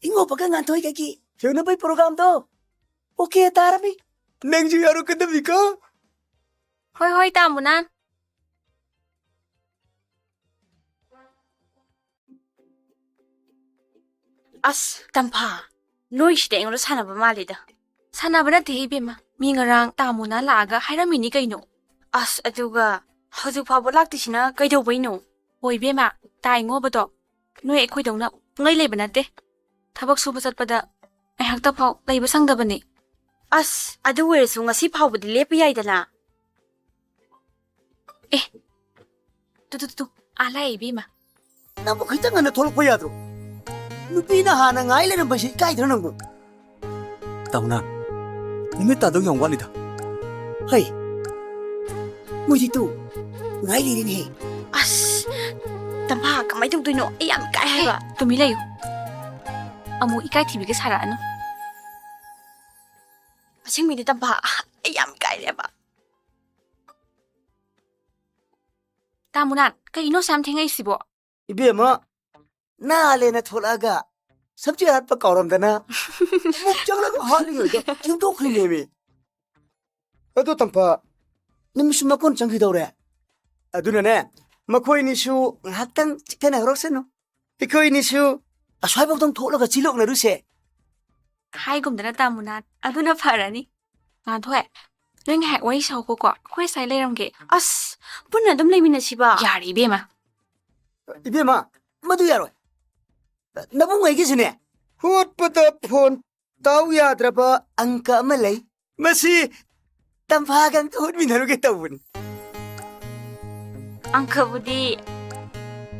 ꯏꯉꯧꯕꯒ ꯉꯥꯟꯊꯣꯏꯒꯒꯤ ꯊꯦꯡꯅꯕꯩ ꯄ꯭ꯔꯣꯒ꯭ꯔꯥꯝꯗꯣ ꯑꯣꯀꯦ ꯇꯥꯔꯃꯤ꯫ ꯅꯪꯁꯨ ꯌꯥꯎꯔꯛꯀꯗꯕꯅꯤꯀꯣ꯫ ꯍꯣꯏ, ꯍꯣꯏ, ꯇꯥꯃꯨꯅꯥ꯫ ꯑꯁ, ꯇꯝꯐꯥ, ꯅꯣꯏꯁꯤꯗꯤ ꯑꯩꯉꯣꯟꯗ ꯁꯥꯟꯅꯕ ꯃꯥꯜꯂꯤꯗ꯫ ꯁꯥꯟꯅꯕ ꯅꯠꯇꯦ ꯏꯕꯦꯝꯃ, ꯃꯤ ꯉꯔꯥꯡ ꯇꯥꯃꯨꯅꯥ ꯂꯥꯛꯑꯒ ꯍꯥꯏꯔꯝꯃꯤꯅꯤ ꯀꯩꯅꯣ꯫ ꯑꯁ, ꯑꯗꯨꯒ ꯍꯧꯖꯤꯛ ꯐꯥꯎꯕ ꯂꯥꯛꯇ꯭ꯔꯤꯁꯤꯅ ꯀꯩꯗꯧꯕꯩꯅꯣ? ꯍꯣꯏ ꯏꯕꯦꯝꯃ, ꯇꯥꯏ ꯉꯣꯕꯗꯣ, ꯅꯣꯏ ꯑꯩꯈꯣꯏꯗꯧꯅ ꯄꯨꯡꯂꯩ ꯂꯩꯕ ꯅꯠꯇꯦ꯫ ꯊꯕꯛ ꯁꯨꯕ ꯆꯠꯄꯗ ꯉꯥꯏꯍꯥꯛꯇ ꯐꯥꯎ ꯂꯩꯕ ꯁꯪꯗꯕꯅꯤ꯫ ꯑꯁ, ꯑꯗꯨ ꯑꯣꯏꯔꯁꯨ ꯉꯁꯤ ꯐꯥꯎꯕꯗꯤ ꯂꯦꯞꯄ ꯌꯥꯏꯗꯅ꯫ ꯑꯦ, ꯇꯨ, ꯇꯨ, ꯇꯨ, ꯇꯨ, ꯑꯥ ꯂꯥꯛꯑꯦ ꯏꯕꯦꯝꯃ꯫ ꯅꯪꯕꯨ ꯈꯤꯇꯪ ꯉꯟꯅ ꯊꯣꯛꯂꯛꯄ ꯌꯥꯗ꯭ꯔꯣ? ꯅꯨꯄꯤꯅ ꯍꯥꯟꯅ ꯉꯥꯏ ꯂꯩꯔꯝꯕꯁꯦ ꯏꯀꯥꯏꯗ꯭ꯔꯣ ꯅꯪꯕꯨ? ꯇꯥꯃꯨꯅꯥ, ꯅꯨꯃꯤꯠ ꯇꯥꯗꯧ ꯌꯥꯝ ꯋꯥꯠꯂꯤꯗ꯫ ꯍꯩ, ꯃꯣꯏꯗꯤ ꯇꯨ ꯉꯥꯏ ꯂꯩꯔꯦꯅꯦꯍꯦ꯫ ꯑꯁ, ꯇꯝꯐꯥ, ꯀꯃꯥꯏ ꯇꯧꯗꯣꯏꯅꯣ? ꯑꯩ ꯌꯥꯝ ꯏꯀꯥꯏ ꯍꯥꯏꯕ꯫ ꯑꯦ, ꯇꯨꯃꯤꯟ ꯂꯩꯌꯨ꯫ ꯑꯃꯨꯛ ꯏꯀꯥꯏ ꯊꯤꯕꯤꯒ ꯁꯥꯔꯛꯑꯅꯨ꯫ ꯑꯁꯦꯡꯕꯩꯅꯦ ꯇꯝꯐꯥ, ꯑꯩ ꯌꯥꯝ ꯏꯀꯥꯏꯔꯦꯕ꯫ ꯇꯥꯃꯨꯅꯥ, ꯀꯩꯅꯣ ꯑꯁꯨꯛ ꯌꯥꯝ ꯊꯦꯡꯉꯛꯏꯁꯤꯕꯣ? ꯏꯕꯦꯝꯃ, ꯅꯥꯜꯂꯦꯅ ꯊꯣꯛꯂꯛꯑꯒ ꯁꯝꯆꯦꯠ ꯍꯥꯠꯄ ꯀꯥꯎꯔꯝꯗꯅ ꯑꯃꯨꯛ ꯆꯪꯂꯒ ꯍꯥꯠꯂꯤꯉꯩꯗ ꯊꯦꯡꯗꯣꯛꯈ꯭ꯔꯤꯅꯦꯃꯤ꯫ ꯑꯗꯣ ꯇꯝꯐꯥ, ꯅꯨꯃꯤꯠꯁꯨ ꯃꯀꯣꯟ ꯆꯪꯈꯤꯗꯧꯔꯦ꯫ ꯑꯗꯨꯅꯅꯦ, ꯃꯈꯣꯏꯅꯤꯁꯨ ꯉꯥꯏꯍꯥꯛꯇꯪ ꯆꯤꯛꯊꯅꯍꯧꯔꯁꯅꯨ꯫ ꯑꯩꯈꯣꯏꯅꯤꯁꯨ ꯑꯁ꯭ꯋꯥꯏꯐꯥꯎꯗꯪ ꯊꯣꯛꯂꯒ ꯆꯤꯂꯣꯛꯅꯔꯨꯁꯦ꯫ ꯍꯥꯏꯒꯨꯝꯗꯅ, ꯇꯥꯃꯣꯅ ꯑꯗꯨꯅ ꯐꯔꯅꯤ꯫ ꯉꯥꯟꯊꯣꯏ, ꯅꯪ ꯉꯥꯏꯍꯥꯛ ꯋꯥꯔꯤ ꯁꯥꯎꯀꯣꯀꯣ, ꯑꯩꯈꯣꯏ ꯑꯁ꯭ꯋꯥꯏ ꯂꯩꯔꯝꯒꯦ꯫ ꯑꯁ, ꯄꯨꯟꯅ ꯑꯗꯨꯝ ꯂꯩꯃꯤꯟꯅꯁꯤꯕ꯫ ꯌꯥꯔꯦ, ꯏꯕꯦꯝꯃ꯫ ꯏꯕꯦꯝꯃ, ꯃꯗꯨ ꯌꯥꯔꯣꯏ꯫ ꯅꯕꯨꯡ ꯑꯩꯒꯤꯁꯨꯅꯦ, ꯍꯨꯠꯄꯗ ꯐꯣꯟ ꯇꯥꯎ ꯌꯥꯗ꯭ꯔꯕ ꯑꯪꯀ ꯑꯃ ꯂꯩ꯫ ꯃꯁꯤ ꯇꯝꯐꯥꯒ ꯑꯝꯇ ꯍꯨꯠꯃꯤꯟꯅꯔꯨꯒꯦ ꯇꯧꯕꯅꯤ꯫ ꯑꯪꯀꯕꯨꯗꯤ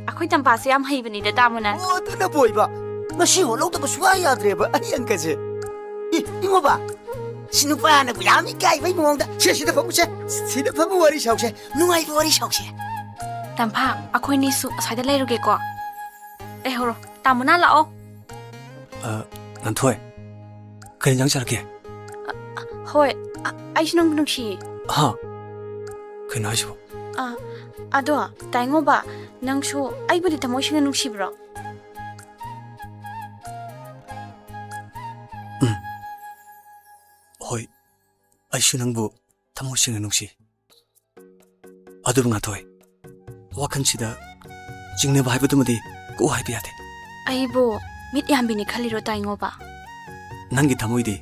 ꯑꯩꯈꯣꯏ ꯇꯝꯐꯥꯁꯦ ꯌꯥꯝ ꯍꯩꯕꯅꯤꯗ, ꯇꯥꯃꯣꯅ꯫ ꯑꯣ, ꯑꯗꯨꯅꯕꯨ ꯑꯣꯏꯕ꯫ ꯃꯁꯤ ꯍꯣꯠꯍꯧꯗꯕ ꯁꯨꯡꯌꯥ ꯌꯥꯗ꯭ꯔꯦꯕ, ꯑꯩ ꯑꯪꯀꯁꯦ꯫ ꯏ, ꯏꯉꯣꯕ, ꯁꯤ ꯅꯨꯄꯥꯅꯕꯨ ꯌꯥꯝ ꯏꯀꯥꯏꯕꯩ ꯃꯑꯣꯡꯗ꯫ ꯁꯦ, ꯁꯤꯗ ꯐꯝꯃꯨꯁꯦ꯫ ꯁꯤꯗ ꯐꯝꯃ ꯋꯥꯔꯤ ꯁꯥꯎꯁꯦ꯫ ꯅꯨꯡꯉꯥꯏꯕ ꯋꯥꯔꯤ ꯁꯥꯎꯁꯦ꯫ ꯇꯝꯐꯥ, ꯑꯩꯈꯣꯏꯅꯤꯁꯨ ꯑꯁ꯭ꯋꯥꯏꯗ ꯂꯩꯔꯨꯒꯦꯀꯣ꯫ ꯂꯩꯍꯧꯔꯣ꯫ ꯇꯥꯃꯣꯅ ꯂꯥꯛꯑꯣ꯫ ꯑ, ꯉꯥꯟꯊꯣꯏ, ꯀꯔꯤ ꯏꯟꯖꯥꯡ ꯆꯥꯔꯛꯀꯦ? ꯍꯣꯏ, ꯑ, ꯑꯩꯁꯨ ꯅꯪꯕꯨ ꯅꯨꯡꯁꯤꯌꯦ꯫ ꯍꯥ? ꯀꯩꯅꯣ ꯍꯥꯏꯁꯤꯕꯣ? ꯑ, ꯑꯗꯣ, ꯇꯥꯏꯉꯣꯕ, ꯅꯪꯁꯨ ꯑꯩꯕꯨꯗꯤ ꯊꯃꯣꯏ ꯁꯦꯡꯅ ꯅꯨꯡꯁꯤꯕ꯭ꯔꯣ? ꯎꯝ꯫ ꯍꯣꯏ, ꯑꯩꯁꯨ ꯅꯪꯕꯨ ꯊꯃꯣꯏ ꯁꯦꯡꯅ ꯅꯨꯡꯁꯤ꯫ ꯑꯗꯨꯕꯨ ꯉꯥꯟꯊꯣꯏ, ꯋꯥꯈꯜꯁꯤꯗ ꯆꯤꯡꯅꯕ ꯍꯥꯏꯕꯗꯨꯃꯗꯤ ꯀꯣꯛ ꯍꯥꯏꯕ ꯌꯥꯗꯦ꯫ ꯑꯩꯕꯨ ꯃꯤꯠ ꯌꯥꯝꯕꯤꯅꯤ ꯈꯜꯂꯤꯔꯣ, ꯇꯥꯏꯉꯣꯕ? ꯅꯪꯒꯤ ꯊꯃꯣꯏꯗꯤ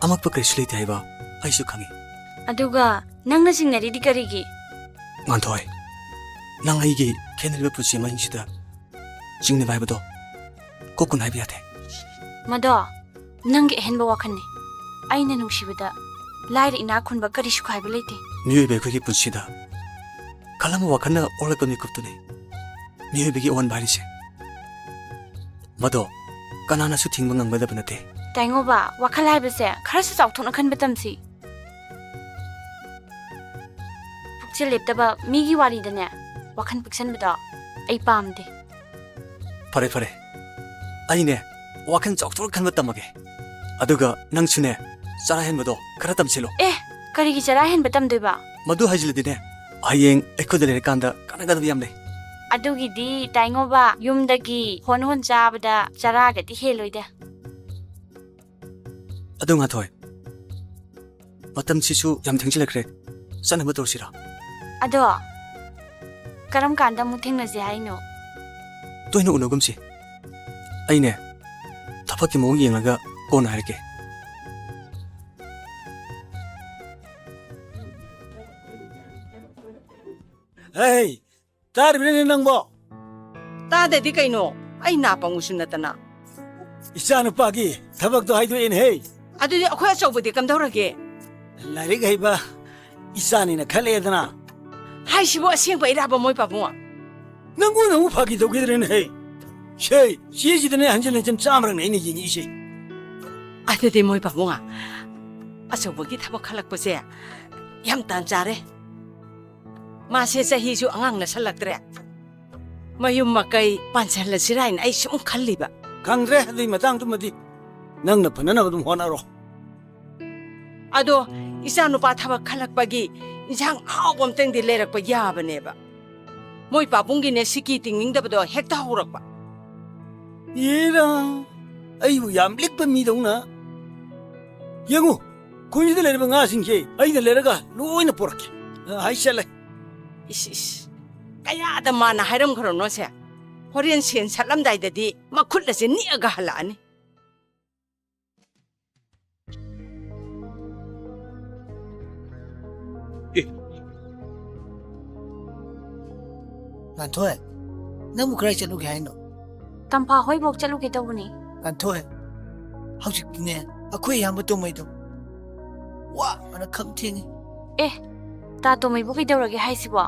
ꯑꯃꯛꯄ ꯀꯔꯤꯁꯨ ꯂꯩꯇꯦ ꯍꯥꯏꯕ ꯑꯩꯁꯨ ꯈꯪꯏ꯫ ꯑꯗꯨꯒ ꯅꯪꯅ ꯆꯤꯡꯅꯔꯤꯗꯤ ꯀꯔꯤꯒꯤ? ꯉꯥꯟꯊꯣꯏ, ꯅꯪ ꯑꯩꯒꯤ ꯈꯦꯠꯅꯔꯤꯕ ꯄꯨꯟꯁꯤ ꯃꯍꯤꯡꯁꯤꯗ ꯆꯤꯡꯅꯕ ꯍꯥꯏꯕꯗꯣ ꯀꯣꯛ ꯀꯣꯟꯅ ꯍꯥꯏꯕ ꯌꯥꯗꯦ꯫ ꯃꯗꯣ ꯅꯪꯒꯤ ꯑꯍꯦꯟꯕ ꯋꯥꯈꯜꯅꯤ꯫ ꯑꯩꯅ ꯅꯨꯡꯁꯤꯕꯗ ꯂꯥꯏꯔ ꯏꯅꯥꯛ ꯈꯨꯟꯕ ꯀꯔꯤꯁꯨ ꯈꯥꯏꯕ ꯂꯩꯇꯦ꯫ ꯃꯤꯑꯣꯏꯕ ꯑꯩꯈꯣꯏꯒꯤ ꯄꯨꯟꯁꯤꯗ ꯈꯜꯂꯝꯕ ꯋꯥꯈꯜꯅ ꯑꯣꯜꯂꯛꯄ ꯃꯤꯀꯨꯞꯇꯨꯅꯤ ꯃꯤꯑꯣꯏꯕꯒꯤ ꯑꯑꯣꯟꯕ ꯍꯥꯏꯔꯤꯁꯦ꯫ ꯃꯗꯣ ꯀꯅꯥꯅꯁꯨ ꯊꯤꯡꯕ ꯉꯝꯒꯗꯕ ꯅꯠꯇꯦ꯫ ꯇꯥꯏꯉꯣꯕ, ꯋꯥꯈꯜ ꯍꯥꯏꯕꯁꯦ ꯈꯔꯁꯨ ꯆꯥꯎꯊꯣꯛꯅ ꯈꯟꯕ ꯇꯝꯁꯤ꯫ ꯄꯨꯛꯆꯦꯜ ꯂꯦꯞꯇꯕ ꯃꯤꯒꯤ ꯋꯥꯔꯤꯗꯅꯦ ꯋꯥꯈꯜ ꯄꯤꯛꯁꯟꯕꯗꯣ ꯑꯩ ꯄꯥꯝꯗꯦ꯫ ꯐꯔꯦ, ꯐꯔꯦ꯫ ꯑꯩꯅꯦ, ꯋꯥꯈꯜ ꯆꯥꯎꯊꯣꯛꯅ ꯈꯟꯕ ꯇꯝꯃꯒꯦ꯫ ꯑꯗꯨꯒ ꯅꯪꯁꯨꯅꯦ, ꯆꯔꯥ ꯍꯦꯟꯕꯗꯣ ꯈꯔ ꯇꯝꯁꯤꯜꯂꯣ꯫ ꯑꯦ, ꯀꯔꯤꯒꯤ ꯆꯔꯥ ꯍꯦꯟꯕ ꯇꯝꯗꯣꯏꯕ? ꯃꯗꯨ ꯍꯥꯏꯖꯤꯜꯂꯗꯤꯅꯦ, ꯍꯌꯦꯡ ꯑꯩꯈꯣꯏꯗ ꯂꯩꯔꯀꯥꯟꯗ ꯀꯥꯟꯅꯒꯗꯕ ꯌꯥꯝ ꯂꯩ꯫ ꯑꯗꯨꯒꯤꯗꯤ ꯇꯥꯏꯉꯣꯕ, ꯌꯨꯝꯗꯒꯤ ꯍꯣꯟ ꯍꯣꯟ ꯆꯥꯕꯗ ꯆꯔꯥꯒꯗꯤ ꯍꯦꯜꯂꯣꯏꯗ꯫ ꯑꯗꯨ ꯉꯥꯟꯊꯣꯏ, ꯃꯇꯝꯁꯤꯁꯨ ꯌꯥꯝ ꯊꯦꯡꯖꯤꯜꯂꯛꯈ꯭ꯔꯦ, ꯆꯠꯅꯕ ꯇꯧꯔꯁꯤꯔꯥ? ꯑꯗꯣ ꯀꯔꯝ ꯀꯥꯟꯗ ꯑꯃꯨꯛ ꯊꯦꯡꯅꯁꯦ ꯍꯥꯏꯅꯣ? ꯇꯣꯏꯅ ꯎꯅꯒꯨꯝꯁꯤ꯫ ꯑꯩꯅꯦ, ꯊꯕꯛꯀꯤ ꯃꯑꯣꯡ ꯌꯦꯡꯉꯒ ꯀꯣꯟꯅ ꯍꯥꯏꯔꯛꯀꯦ꯫ ꯍꯩ, ꯇꯥꯔꯤꯕꯅꯤꯅꯦ ꯅꯪꯕꯣ? ꯇꯥꯗꯗꯤ ꯀꯩꯅꯣ? ꯑꯩ ꯅꯥ ꯄꯪꯕꯁꯨ ꯅꯠꯇꯅ꯫ ꯏꯆꯥ ꯅꯨꯄꯥꯒꯤ ꯊꯕꯛꯇꯣ ꯍꯥꯏꯗꯣꯛꯑꯦꯅꯦ ꯍꯦ꯫ ꯑꯗꯨꯗꯤ ꯑꯩꯈꯣꯏ ꯑꯆꯧꯕꯗꯤ ꯀꯝꯗꯧꯔꯒꯦ? ꯂꯥꯏꯔꯤꯛ ꯍꯩꯕ ꯏꯆꯥꯅꯤꯅ ꯈꯜꯂꯦꯗꯅ꯫ ꯍꯥꯏꯁꯤꯕꯨ ꯑꯁꯦꯡꯕ ꯏꯔꯥꯕ ꯃꯣꯏ ꯄꯥꯕꯨꯡ? ꯅꯪꯉꯣꯟꯗ ꯑꯃꯨꯛ ꯐꯥꯒꯤ ꯇꯧꯈꯤꯗ꯭ꯔꯦꯅꯦ ꯍꯦ꯫ ꯁꯦ, ꯆꯦꯁꯤꯗꯅꯦ ꯍꯟꯖꯤꯟ ꯍꯟꯖꯤꯟ ꯆꯥꯝꯃꯔꯛꯅꯦ ꯑꯩꯅ ꯌꯦꯡꯉꯛꯏꯁꯦ꯫ ꯑꯗꯨꯗꯤ ꯃꯣꯏ ꯄꯥꯕꯨꯡ, ꯑꯆꯧꯕꯒꯤ ꯊꯕꯛ ꯈꯜꯂꯛꯄꯁꯦ ꯌꯥꯝ ꯇꯥꯟ ꯆꯥꯔꯦ꯫ ꯃꯥꯁꯦ ꯆꯍꯤꯁꯨ ꯑꯉꯥꯡ ꯅꯠꯁꯜꯂꯛꯇ꯭ꯔꯦ꯫ ꯃꯌꯨꯝ ꯃꯀꯩ ꯄꯥꯟꯁꯤꯜꯂꯁꯤꯔꯥ ꯍꯥꯏꯅ ꯑꯩ ꯁꯨꯝ ꯈꯜꯂꯤꯕ꯫ ꯈꯪꯗ꯭ꯔꯦ ꯑꯗꯨꯏ ꯃꯇꯥꯡꯗꯨꯃꯗꯤ꯫ ꯅꯪꯅ ꯐꯅꯅꯕ ꯑꯗꯨꯝ ꯍꯣꯠꯅꯔꯣ꯫ ꯑꯗꯣ ꯏꯆꯥ ꯅꯨꯄꯥ ꯊꯕꯛ ꯈꯜꯂꯛꯄꯒꯤ ꯏꯟꯁꯥꯡ ꯑꯍꯥꯎꯕ ꯑꯝꯇꯪꯗꯤ ꯂꯩꯔꯛꯄ ꯌꯥꯕꯅꯦꯕ꯫ ꯃꯣꯏ ꯄꯥꯕꯨꯡꯒꯤꯅꯦ ꯁꯤꯀꯤ ꯇꯤꯡꯅꯤꯡꯗꯕꯗꯣ ꯍꯦꯛꯇ ꯍꯧꯔꯛꯄ꯫ ꯏꯔꯥ, ꯑꯩꯕꯨ ꯌꯥꯝ ꯂꯤꯛꯄ ꯃꯤꯗꯧꯅ꯫ ꯌꯦꯡꯉꯨ, ꯈꯨꯟꯁꯤꯗ ꯂꯩꯔꯤꯕ ꯉꯥꯁꯤꯡꯁꯦ ꯑꯩꯅ ꯂꯩꯔꯒ ꯂꯣꯏꯅ ꯄꯨꯔꯛꯀꯦ꯫ ꯑ, ꯍꯥꯏ ꯆꯠꯂꯦ꯫ ꯏꯁ, ꯏꯁ, ꯀꯌꯥꯗ ꯃꯥꯅ ꯍꯥꯏꯔꯝꯈ꯭ꯔꯅꯣꯁꯦ? ꯍꯣꯔꯦꯟ ꯁꯦꯟ ꯁꯠꯂꯝꯗꯥꯏꯗꯗꯤ ꯃꯈꯨꯠ ꯑꯁꯦ ꯅꯤꯛꯑꯒ ꯍꯜꯂꯛꯑꯅꯤ꯫ ꯑꯦ꯫ ꯉꯥꯟꯊꯣꯏ, ꯅꯪꯕꯨ ꯀꯗꯥꯏ ꯆꯠꯂꯨꯒꯦ ꯍꯥꯏꯅꯣ? ꯇꯝꯐꯥ ꯍꯣꯏꯕꯣꯛ ꯆꯠꯂꯨꯒꯦ ꯇꯧꯕꯅꯤ꯫ ꯉꯥꯟꯊꯣꯏ, ꯍꯧꯖꯤꯛꯇꯤꯅꯦ ꯑꯩꯈꯣꯏ ꯏꯌꯥꯝꯕ ꯇꯣꯝꯃꯩꯗꯣ ꯋꯥ ꯉꯥꯡꯅ ꯈꯝ ꯊꯦꯡꯉꯤ꯫ ꯑꯦ, ꯇꯥ ꯇꯣꯝꯃꯩꯕꯨ ꯀꯩꯗꯧꯔꯒꯦ ꯍꯥꯏꯁꯤꯕꯣ?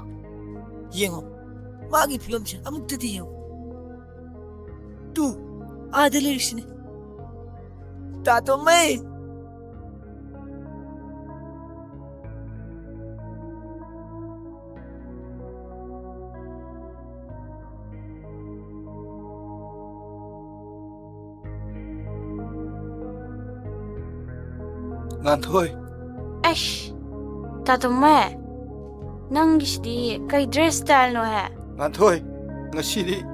ꯌꯦꯡꯉꯣ, ꯃꯥꯒꯤ ꯐꯤꯕꯝꯁꯦ ꯑꯃꯨꯛꯇꯗꯤ ꯌꯦꯡꯉꯣ꯫ ꯇꯨ, ꯑꯥꯗ ꯂꯩꯔꯤꯁꯤꯅꯦ꯫ ꯇꯥ ꯇꯣꯝꯃꯩ! ꯉꯥꯟꯊꯣꯏ꯫ ꯑꯩꯁ, ꯇꯥ ꯇꯣꯝꯃꯩ, ꯅꯪꯒꯤꯁꯤꯗꯤ ꯀꯩ dress styleꯅꯣꯍꯦ? ꯉꯥꯟꯊꯣꯏ꯫ ꯉꯁꯤꯗꯤ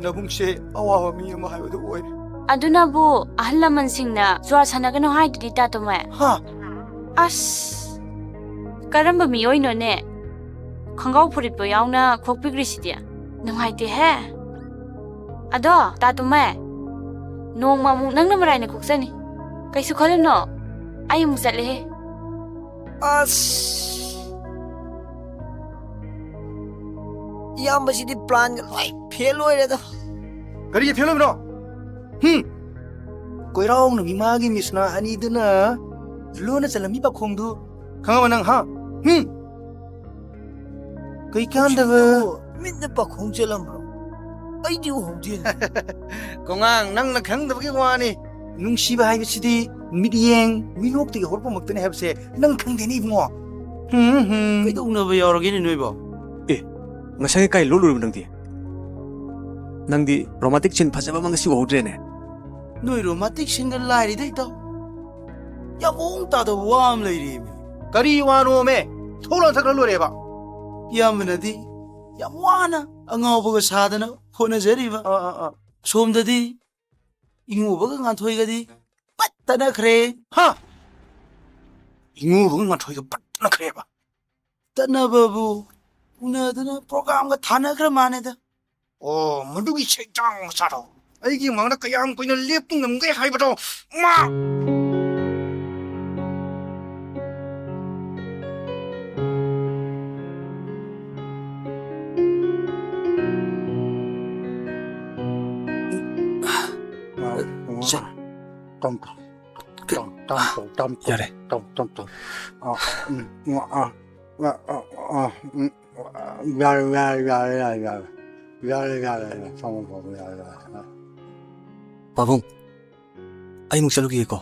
ꯅꯕꯨꯡꯁꯦ ꯑꯋꯥꯕ ꯃꯤ ꯑꯃ ꯍꯥꯏꯕꯗꯨ ꯑꯣꯏꯔꯦ꯫ ꯑꯗꯨꯅꯕꯨ ꯑꯍꯜ ꯂꯃꯟꯁꯤꯡꯅ ꯖꯨꯋꯥ ꯁꯥꯟꯅꯒꯅꯨ ꯍꯥꯏꯗꯨꯗꯤ, ꯇꯥꯇꯣꯃꯦ꯫ ꯍꯥ? ꯑꯁ, ꯀꯔꯝꯕ ꯃꯤꯑꯣꯏꯅꯣꯅꯦ? ꯈꯣꯡꯒ꯭ꯔꯥꯎ ꯐꯨꯔꯤꯠꯄꯨ ꯌꯥꯎꯅ ꯈꯣꯛꯄꯤꯈ꯭ꯔꯤꯁꯤꯗꯤ? ꯅꯨꯡꯉꯥꯏꯇꯦꯍꯦ꯫ ꯑꯗꯣ, ꯇꯥꯇꯣꯃꯦ, ꯅꯣꯡꯃ ꯑꯃꯨꯛ ꯅꯪꯅ ꯃꯔꯥꯏꯅ ꯈꯣꯛꯆꯅꯤ꯫ ꯀꯩꯁꯨ ꯈꯜꯂꯨꯅꯣ, ꯑꯩ ꯑꯃꯨꯛ ꯆꯠꯂꯦꯍꯦ꯫ ꯑꯁ! ꯏꯌꯥꯝꯕꯁꯤꯗꯤ ꯄ꯭ꯂꯥꯟꯒ ꯂꯣꯏ ꯐꯦꯜ ꯑꯣꯏꯔꯦꯗ꯫ ꯀꯔꯤꯒꯤ ꯐꯦꯜ ꯑꯣꯏꯕꯅꯣ? ꯍꯨꯝ! ꯀꯣꯏꯔꯥꯎꯅꯕꯤ ꯃꯥꯒꯤ ꯃꯤꯁꯅꯥ ꯑꯅꯤꯗꯨꯅ ꯂꯣꯟꯅ ꯆꯜꯂꯝꯃꯤ ꯄꯥꯈꯣꯡꯗꯨ ꯈꯪꯉꯕ ꯅꯪ, ꯍꯥ? ꯍꯨꯝ! ꯀꯩꯀꯥꯟꯗꯕ? ꯃꯤꯠꯅ ꯄꯥꯈꯣꯡ ꯆꯦꯜꯂꯝꯕ꯭ꯔꯣ? ꯑꯩꯗꯤ ꯎꯍꯧꯗꯦ꯫ ꯀꯣꯉꯥꯡ, ꯅꯪꯅ ꯈꯪꯗꯕꯒꯤ ꯋꯥꯅꯤ꯫ ꯅꯨꯡꯁꯤꯕ ꯍꯥꯏꯕꯁꯤꯗꯤ ꯃꯤꯠꯌꯦꯡ, ꯃꯤꯅꯣꯛꯇꯒꯤ ꯍꯧꯔꯛꯄꯃꯛꯇꯅꯤ ꯍꯥꯏꯕꯁꯦ ꯅꯪ ꯈꯪꯗꯦꯅꯦ, ꯏꯕꯨꯡꯉꯣ꯫ ꯍꯨꯝ, ꯍꯨꯝ꯫ ꯀꯩꯗꯧꯅꯕ ꯌꯥꯎꯔꯒꯦꯅꯦ ꯅꯣꯏꯕꯣ? ꯑꯦ, ꯉꯁꯥꯏ ꯀꯥꯏ ꯂꯣꯠꯂꯨꯔꯤꯕ ꯅꯪꯗꯤ? ꯅꯪꯗꯤ romantic scene ꯐꯖꯕ ꯑꯃ ꯉꯁꯤ ꯎꯍꯧꯗ꯭ꯔꯦꯅꯦ꯫ ꯅꯣꯏ romantic sceneꯒ ꯂꯥꯏꯔꯤꯗ, ꯏꯇꯥꯎ꯫ ꯌꯥꯝ ꯃꯑꯣꯡ ꯇꯥꯗꯕ ꯋꯥ ꯑꯃ ꯂꯩꯔꯤꯃꯤ꯫ ꯀꯔꯤ ꯋꯥꯅꯣꯃꯦ? ꯊꯣꯛ ꯂꯥꯎ ꯊꯛꯈ꯭ꯔ ꯂꯣꯏꯔꯦꯕ꯫ ꯏꯌꯥꯝꯕꯅꯗꯤ ꯌꯥꯝ ꯋꯥꯅ ꯑꯉꯥꯎꯕꯒ ꯁꯥꯗꯅ ꯍꯣꯠꯅꯖꯔꯤꯕ꯫ ꯑꯥ, ꯑꯥ, ꯑꯥ꯫ ꯁꯣꯝꯗꯗꯤ ꯏꯉꯨꯕꯒ ꯉꯥꯟꯊꯣꯏꯒꯗꯤ ꯄꯠ ꯇꯠꯅꯈ꯭ꯔꯦ꯫ ꯍꯥ? ꯏꯉꯨꯕꯒ ꯉꯥꯟꯊꯣꯏꯒ ꯄꯠ ꯇꯠꯅꯈ꯭ꯔꯦꯕ? ꯇꯠꯅꯕꯕꯨ ꯎꯅꯗꯅ programꯒ ꯊꯥꯅꯈ꯭ꯔ ꯃꯥꯅꯦꯗ꯫ ꯑꯣ, ꯃꯗꯨꯒꯤ ꯁꯩꯇꯥꯡ ꯃꯆꯥꯗꯣ ꯑꯩꯒꯤ ꯃꯥꯡꯗ ꯀꯌꯥꯝ ꯀꯨꯏꯅ ꯂꯦꯞꯄ ꯉꯝꯒꯦ ꯍꯥꯏꯕꯗꯣ, ꯃꯥ! ꯁꯦ꯫ ꯇꯝ, ꯇꯝ, ꯇꯝ, ꯇꯝ, ꯇꯝ, ꯇꯝ, ꯌꯥꯔꯦ꯫ ꯇꯝ, ꯇꯝ, ꯇꯝ꯫ ꯑ, ꯎꯝ, ꯑ, ꯑ, ꯑ, ꯑ, ꯑ, ꯎꯝ, ꯌꯥꯔꯦ, ꯌꯥꯔꯦ, ꯌꯥꯔꯦ, ꯌꯥꯔꯦ, ꯌꯥꯔꯦ꯫ ꯌꯥꯔꯦ, ꯌꯥꯔꯦ, ꯌꯥꯔꯦ꯫ ꯊꯝꯃꯣ, ꯊꯝꯃꯣ, ꯌꯥꯔꯦ, ꯌꯥꯔꯦ꯫ ꯄꯥꯕꯨꯡ, ꯑꯩ ꯑꯃꯨꯛ ꯆꯠꯂꯨꯈꯤꯒꯦꯀꯣ꯫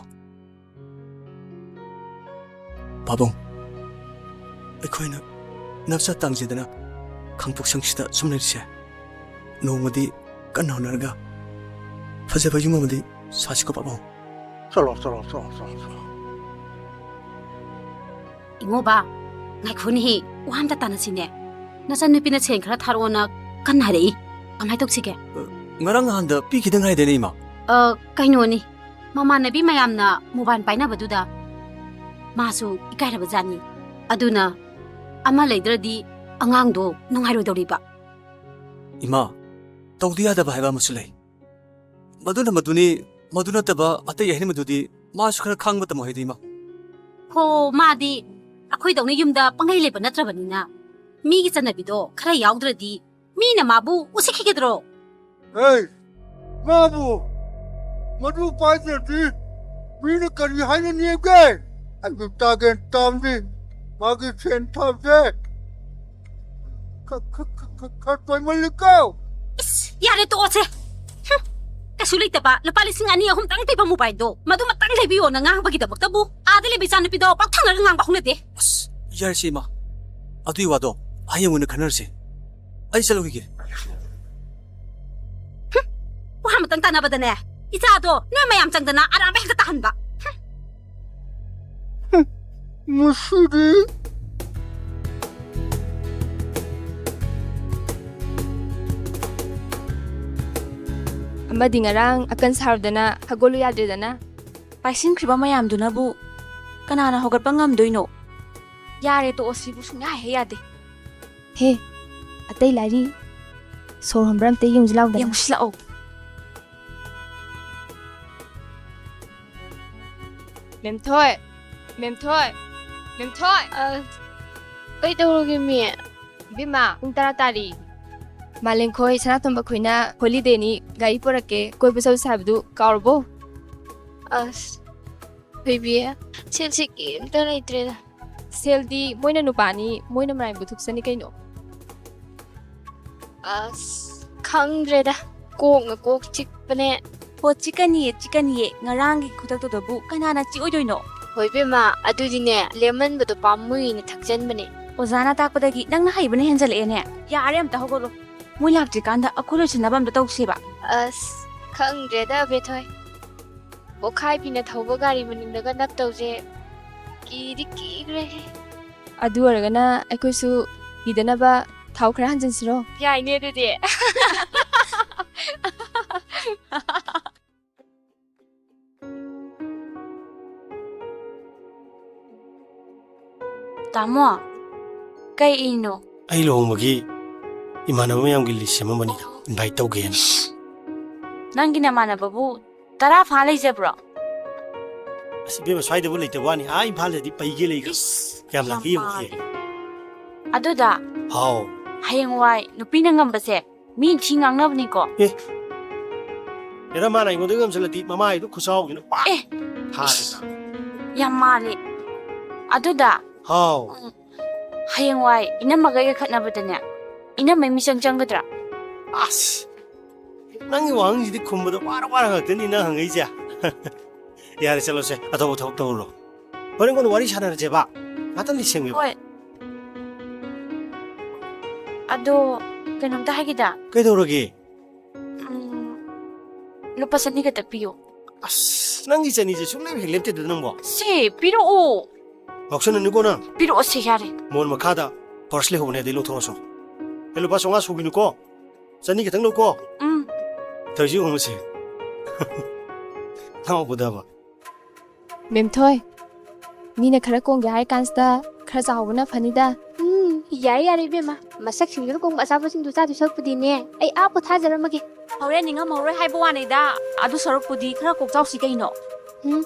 ꯄꯥꯕꯨꯡ, ꯑꯩꯈꯣꯏꯅ ꯅꯞꯆ ꯇꯥꯡꯖꯗꯅ ꯈꯥꯡꯄꯣꯛꯁꯪꯁꯤꯗ ꯁꯨꯝ ꯂꯩꯔꯤꯁꯦ, ꯅꯣꯡꯃꯗꯤ ꯀꯟꯅ ꯍꯣꯠꯅꯔꯒ ꯐꯖꯕ ꯌꯨꯝ ꯑꯃꯗꯤ ꯁꯥꯁꯤꯀꯣ, ꯄꯥꯕꯨꯡ꯫ ꯆꯠꯂꯣ, ꯆꯠꯂꯣ, ꯆꯠꯂꯣ, ꯆꯠꯂꯣ, ꯆꯠꯂꯣ꯫ ꯏꯉꯣꯕ, ꯉꯥꯏꯈꯣꯅꯦꯍꯦ, ꯋꯥ ꯑꯝꯇ ꯇꯥꯟꯅꯁꯤꯅꯦ꯫ ꯅꯆꯟꯅꯨꯄꯤꯅ ꯁꯦꯟ ꯈꯔ ꯊꯥꯔꯛꯑꯣꯅ ꯀꯟꯅ ꯍꯥꯏꯔꯛꯏ꯫ ꯀꯃꯥꯏ ꯇꯧꯁꯤꯒꯦ? ꯉꯔꯥꯡ ꯅꯍꯥꯟꯗ ꯄꯤꯈꯤꯗ ꯉꯥꯏꯗꯅꯦ, ꯏꯃꯥ꯫ ꯑ, ꯀꯩꯅꯣꯅꯤ, ꯃꯃꯥꯟꯅꯕꯤ ꯃꯌꯥꯝꯅ mobile ꯄꯥꯏꯅꯕꯗꯨꯗ ꯃꯥꯁꯨ ꯏꯀꯥꯏꯔꯕ ꯖꯥꯠꯅꯤ꯫ ꯑꯗꯨꯅ ꯑꯃ ꯂꯩꯗ꯭ꯔꯗꯤ ꯑꯉꯥꯡꯗꯣ ꯅꯨꯡꯉꯥꯏꯔꯣꯏꯗꯧꯔꯤꯕ꯫ ꯏꯃꯥ, ꯇꯧꯗ ꯌꯥꯗꯕ ꯍꯥꯏꯕ ꯑꯃꯁꯨ ꯂꯩ꯫ ꯃꯗꯨꯅ ꯃꯗꯨꯅꯤ, ꯃꯗꯨ ꯅꯠꯇꯕ ꯑꯇꯩ ꯑꯍꯦꯟꯕꯗꯨꯗꯤ ꯃꯥꯁꯨ ꯈꯔ ꯈꯥꯡꯕ ꯇꯝꯃꯣ ꯍꯥꯏꯗꯤ, ꯏꯃꯥ꯫ ꯍꯣ, ꯃꯥꯗꯤ ꯑꯩꯈꯣꯏꯗꯧꯅ ꯌꯨꯝꯗ ꯄꯪꯂꯩ ꯂꯩꯕ ꯅꯠꯇ꯭ꯔꯕꯅꯤꯅ, ꯃꯤꯒꯤ ꯆꯠꯅꯕꯤꯗꯣ ꯈꯔ ꯌꯥꯎꯗ꯭ꯔꯗꯤ ꯃꯤꯅ ꯃꯥꯕꯨ ꯎꯁꯤꯠꯈꯤꯒꯗ꯭ꯔꯣ? ꯑꯦ, ꯃꯥꯕꯨ ꯃꯗꯨ ꯄꯥꯏꯗ꯭ꯔꯗꯤ ꯃꯤꯅ ꯀꯔꯤ ꯍꯥꯏꯅ ꯅꯦꯝꯒꯦ? ꯑꯩꯁꯨ ꯇꯥꯒꯦꯟ ꯇꯥꯝꯗꯤ ꯃꯥꯒꯤ ꯁꯦꯟ ꯊꯥꯕꯁꯦ ꯈ-, ꯈ-, ꯈ-, ꯈ-, ꯈꯔ ꯇꯣꯏꯃꯜꯂꯤꯀꯣ꯫ ꯏꯁ, ꯌꯥꯔꯦ, ꯇꯣꯛꯑꯁꯦ꯫ ꯍꯨꯝ, ꯀꯩꯁꯨ ꯂꯩꯇꯕ ꯂꯨꯄꯥ ꯂꯤꯁꯤꯡ ꯑꯅꯤ ꯑꯍꯨꯝꯇꯪ ꯄꯤꯕ mobileꯗꯣ ꯃꯗꯨꯃꯇꯪ ꯂꯩꯕꯤꯌꯣꯅ ꯉꯥꯡꯕꯒꯤꯗꯃꯛꯇꯕꯨ ꯑꯥꯗ ꯂꯩꯕ ꯏꯆꯥꯅꯨꯄꯤꯗꯣ ꯄꯥꯛꯊꯪꯅꯔꯒ ꯉꯥꯡꯕ ꯍꯧꯅꯗꯦ꯫ ꯑꯁ, ꯌꯥꯔꯦꯁꯦ, ꯏꯃꯥ꯫ ꯑꯗꯨꯒꯤ ꯋꯥꯗꯣ ꯍꯌꯦꯡ ꯑꯣꯏꯅ ꯈꯟꯅꯔꯁꯦ꯫ ꯑꯩ ꯆꯠꯂꯨꯈꯤꯒꯦ꯫ ꯍꯨꯝ, ꯋꯥ ꯑꯃꯇꯪ ꯇꯥꯟꯅꯕꯗꯅꯦ, ꯏꯆꯥꯗꯣ ꯅꯣꯏ ꯃꯌꯥꯝ ꯆꯪꯗꯅ ꯑꯔꯥꯝꯕ ꯍꯦꯛꯇ ꯇꯥꯍꯟꯕ꯫ ꯍꯨꯝ꯫ ꯍꯨꯝ, ꯃꯁꯤꯗꯤ꯫ ꯑꯃꯗꯤ ꯉꯔꯥꯡ ꯑꯀꯟ ꯁꯥꯔꯨꯗꯅ ꯍꯧꯒꯠꯂꯨ ꯌꯥꯗ꯭ꯔꯦꯗꯅ꯫ ꯄꯥꯏꯁꯤꯟꯈ꯭ꯔꯤꯕ ꯃꯌꯥꯝꯗꯨꯅꯕꯨ ꯀꯅꯥꯅ ꯍꯧꯒꯠꯄ ꯉꯝꯗꯣꯏꯅꯣ? ꯌꯥꯔꯦ, ꯇꯣꯛꯑꯣ, ꯁꯤꯕꯨ ꯁꯨꯡꯌꯥ ꯍꯦꯛ ꯌꯥꯗꯦ꯫ ꯍꯦ, ꯑꯇꯩ ꯂꯥꯏꯔꯤ, ꯁꯣꯔ ꯍꯣꯟꯕ꯭ꯔꯥ ꯑꯝꯇ ꯌꯦꯡꯉꯨꯁꯤ ꯂꯥꯎꯗꯅ꯫ ꯌꯦꯡꯉꯨꯁꯤ ꯂꯥꯛꯑꯣ꯫ ꯃꯦꯝꯊꯣꯏ, ꯃꯦꯝꯊꯣꯏ, ꯃꯦꯝꯊꯣꯏ꯫ ꯑ, ꯀꯩꯗꯧꯔꯒꯦ, ꯃꯤ? ꯏꯕꯦꯝꯃ, ꯄꯨꯡ ꯇꯔꯥ ꯇꯥꯔꯤ꯫ ꯃꯥꯂꯦꯝꯈꯣꯏ, ꯁꯅꯥꯇꯣꯝꯕ ꯈꯣꯏꯅ holidayꯅꯤ, ꯒꯥꯔꯤ ꯄꯨꯔꯛꯀꯦ, ꯀꯣꯏꯕ ꯆꯠꯂꯨꯁꯦ ꯍꯥꯏꯕꯗꯨ ꯀꯥꯎꯔꯕꯣ? ꯑꯁ, ꯊꯣꯏꯕꯤ, ꯁꯦꯜꯁꯦ ꯀꯩꯝꯇ ꯂꯩꯇ꯭ꯔꯦꯗ꯫ ꯁꯦꯜꯗꯤ ꯃꯣꯏꯅ ꯅꯨꯄꯥꯅꯤ, ꯃꯣꯏꯅ ꯃꯔꯥꯏꯕꯛ ꯊꯣꯛꯆꯅꯤ ꯀꯩꯅꯣ꯫ ꯑꯁ, ꯈꯪꯗ꯭ꯔꯦꯗ, ꯀꯣꯛꯅ ꯀꯣꯛ ꯆꯤꯛꯄꯅꯦ꯫ ꯍꯣ, ꯆꯤꯛꯀꯅꯤꯌꯦ, ꯆꯤꯛꯀꯅꯤꯌꯦ, ꯉꯔꯥꯡꯒꯤ ꯈꯨꯗꯛꯇꯨꯗꯕꯨ ꯀꯅꯥꯅ ꯆꯤꯛꯑꯣꯏꯗꯣꯏꯅꯣ? ꯍꯣꯏ ꯏꯕꯦꯝꯃ, ꯑꯗꯨꯗꯤꯅꯦ, ꯂꯦꯝꯃꯟꯕꯗꯣ ꯄꯥꯝꯃꯨꯏꯅ ꯊꯛꯆꯟꯕꯅꯦ꯫ ꯑꯣꯖꯥꯅ ꯇꯥꯛꯄꯗꯒꯤ ꯅꯪꯅ ꯍꯩꯕꯅ ꯍꯦꯟꯖꯜꯂꯛꯑꯦꯅꯦ꯫ ꯌꯥꯔꯦ, ꯑꯝꯇ ꯍꯧꯒꯠꯂꯣ꯫ ꯃꯣꯏ ꯂꯥꯛꯇ꯭ꯔꯤꯀꯥꯟꯗ ꯑꯩꯈꯣꯏ ꯂꯣꯏꯁꯤꯟꯅꯕ ꯑꯝꯇ ꯇꯧꯁꯦꯕ꯫ ꯑꯁ, ꯈꯪꯗ꯭ꯔꯦꯗ, ꯕꯦꯊꯣꯏ꯫ ꯄꯣꯛꯈꯥꯏ ꯐꯤꯅ ꯊꯧꯕ ꯒꯥꯔꯤ ꯃꯅꯤꯡꯗꯒ ꯅꯞꯇꯧꯁꯦ ꯀꯤꯗꯤ ꯀꯤꯈ꯭ꯔꯦꯍꯦ꯫ ꯑꯗꯨ ꯑꯣꯏꯔꯒꯅ ꯑꯩꯈꯣꯏꯁꯨ ꯀꯤꯗꯅꯕ ꯊꯥꯎ ꯈꯔ ꯍꯟꯖꯤꯟꯁꯤꯔꯣ? ꯌꯥꯏꯅꯦ ꯑꯗꯨꯗꯤ꯫ ꯇꯥꯃꯣ, ꯀꯩ ꯏꯅꯣ? ꯑꯩ ꯂꯨꯍꯣꯡꯕꯒꯤ ꯏꯃꯥꯟꯅꯕ ꯃꯌꯥꯝꯒꯤ ꯂꯤꯁ ꯁꯦꯝꯃꯝꯕꯅꯤꯗ, ꯏꯟꯚꯥꯏꯠ ꯇꯧꯒꯦꯅ꯫ ꯅꯪꯒꯤ ꯅꯃꯥꯟꯅꯕꯕꯨ ꯇꯔꯥ ꯐꯥ ꯂꯩꯖꯕ꯭ꯔꯣ? ꯑꯁ, ꯏꯕꯦꯝꯃ, ꯁ꯭ꯋꯥꯏꯗꯕꯨ ꯂꯩꯇꯕ ꯋꯥꯅꯤ, ꯑꯥ ꯏꯝꯐꯥꯜꯗꯗꯤ ꯄꯩꯒꯦ ꯂꯩꯈ꯭ꯔꯦ꯫ ꯏꯁ, ꯀꯌꯥꯝ ꯂꯥꯛꯀꯦ ꯌꯦꯡꯉꯨꯁꯦ꯫ ꯃꯥꯜꯂꯦ꯫ ꯑꯗꯨꯗ꯫ ꯍꯥꯎ꯫ ꯍꯌꯦꯡꯋꯥꯏ ꯅꯨꯄꯤꯅ ꯉꯝꯕꯁꯦ ꯃꯤ ꯊꯤ ꯉꯥꯡꯅꯕꯅꯤꯀꯣ꯫ ꯑꯦ꯫ ꯑꯦꯔꯥ, ꯃꯥꯅ ꯑꯩꯉꯣꯟꯗ ꯉꯝꯁꯤꯜꯂꯗꯤ ꯃꯃꯥꯏꯗꯨ ꯈꯨꯆꯥꯎꯒꯤꯅ ꯄꯥꯛ ꯑꯦ꯫ ꯊꯥꯔꯦꯗ꯫ ꯌꯥꯝ ꯃꯥꯜꯂꯦ꯫ ꯑꯗꯨꯗ꯫ ꯍꯥꯎ꯫ ꯎꯝ꯫ ꯍꯌꯦꯡꯋꯥꯏ ꯏꯅꯝꯃꯒ ꯑꯩꯒ ꯈꯠꯅꯕꯗꯅꯦ, ꯏꯅꯝꯃꯩ ꯃꯤꯆꯪ ꯆꯪꯒꯗ꯭ꯔꯥ? ꯑꯁ! ꯅꯪꯒꯤ ꯋꯥꯍꯪꯁꯤꯗꯤ ꯈꯨꯝꯕꯗ ꯋꯥꯔ ꯋꯥꯔ ꯉꯥꯛꯇꯅꯤ ꯅꯪ ꯍꯪꯉꯛꯏꯁꯦ꯫ ꯌꯥꯔꯦ, ꯆꯠꯂꯣꯁꯦ, ꯑꯇꯣꯞꯄ ꯊꯕꯛ ꯇꯧꯔꯨꯔꯣ꯫ ꯍꯣꯔꯦꯟ ꯀꯣꯟꯅ ꯋꯥꯔꯤ ꯁꯥꯟꯅꯔꯁꯦꯕ꯫ ꯉꯥꯛꯇꯪ ꯂꯤꯁꯦꯝꯒꯦꯕ꯫ ꯍꯣꯏ꯫ ꯑꯗꯣ, ꯀꯩꯅꯣꯝꯇ ꯍꯥꯏꯒꯦꯗ꯫ ꯀꯩꯗꯧꯔꯒꯦ? ꯎꯝ, ꯂꯨꯄꯥ ꯆꯅꯤ ꯈꯛꯇ ꯄꯤꯌꯣ꯫ ꯑꯁ, ꯅꯪꯒꯤ ꯆꯅꯤꯁꯦ ꯁꯨꯡꯂꯦꯞ ꯍꯦꯛ ꯂꯦꯞꯇꯦꯗ ꯅꯪꯕꯣ꯫ ꯁꯦ, ꯄꯤꯔꯛꯑꯣ꯫ ꯉꯥꯎꯁꯟꯅꯅꯨꯀꯣ ꯅꯪ꯫ ꯄꯤꯔꯛꯑꯣꯁꯦ, ꯌꯥꯔꯦ꯫ ꯃꯣꯟ ꯃꯈꯥꯗ ꯄꯔꯁ ꯂꯩꯍꯧꯕꯅꯦ, ꯑꯗꯩ ꯂꯧꯊꯣꯔꯛꯑꯣꯁꯨ꯫ ꯑꯦ, ꯂꯨꯄꯥ ꯆꯥꯝꯃꯉꯥ ꯁꯨꯒꯤꯅꯨꯀꯣ꯫ ꯆꯅꯤ ꯈꯛꯇꯪ ꯂꯧꯀꯣ꯫ ꯎꯝ꯫ ꯊꯣꯏꯁꯤ ꯍꯣꯡꯉꯁꯤ꯫ ꯉꯥꯎꯕꯗꯕ꯫ ꯃꯦꯝꯊꯣꯏ, ꯃꯤꯅ ꯈꯔ ꯀꯣꯡꯒꯦ ꯍꯥꯏ ꯀꯥꯟꯁꯤꯗ ꯈꯔ ꯆꯥꯎꯕꯅ ꯐꯅꯤꯗ꯫ ꯎꯝ, ꯌꯥꯔꯦ, ꯌꯥꯔꯦ, ꯏꯕꯦꯝꯃ꯫ ꯃꯁꯛꯁꯤꯡꯗꯨꯅ ꯀꯣꯡꯕ ꯑꯆꯥꯄꯣꯠꯁꯤꯡꯗꯨ ꯆꯥꯗꯣꯏ ꯁꯔꯨꯛꯄꯨꯗꯤꯅꯦ, ꯑꯩ ꯑꯥ ꯄꯣꯊꯥꯖꯔꯝꯃꯒꯦ꯫ ꯍꯣꯔꯦꯟ ꯅꯤꯡꯉꯝꯍꯧꯔꯣꯏ ꯍꯥꯏꯕ ꯋꯥꯅꯤꯗ꯫ ꯑꯗꯨ ꯁꯔꯨꯛꯄꯨꯗꯤ ꯈꯔ ꯀꯣꯛ ꯆꯥꯎꯁꯤ ꯀꯩꯅꯣ꯫ ꯎꯝ,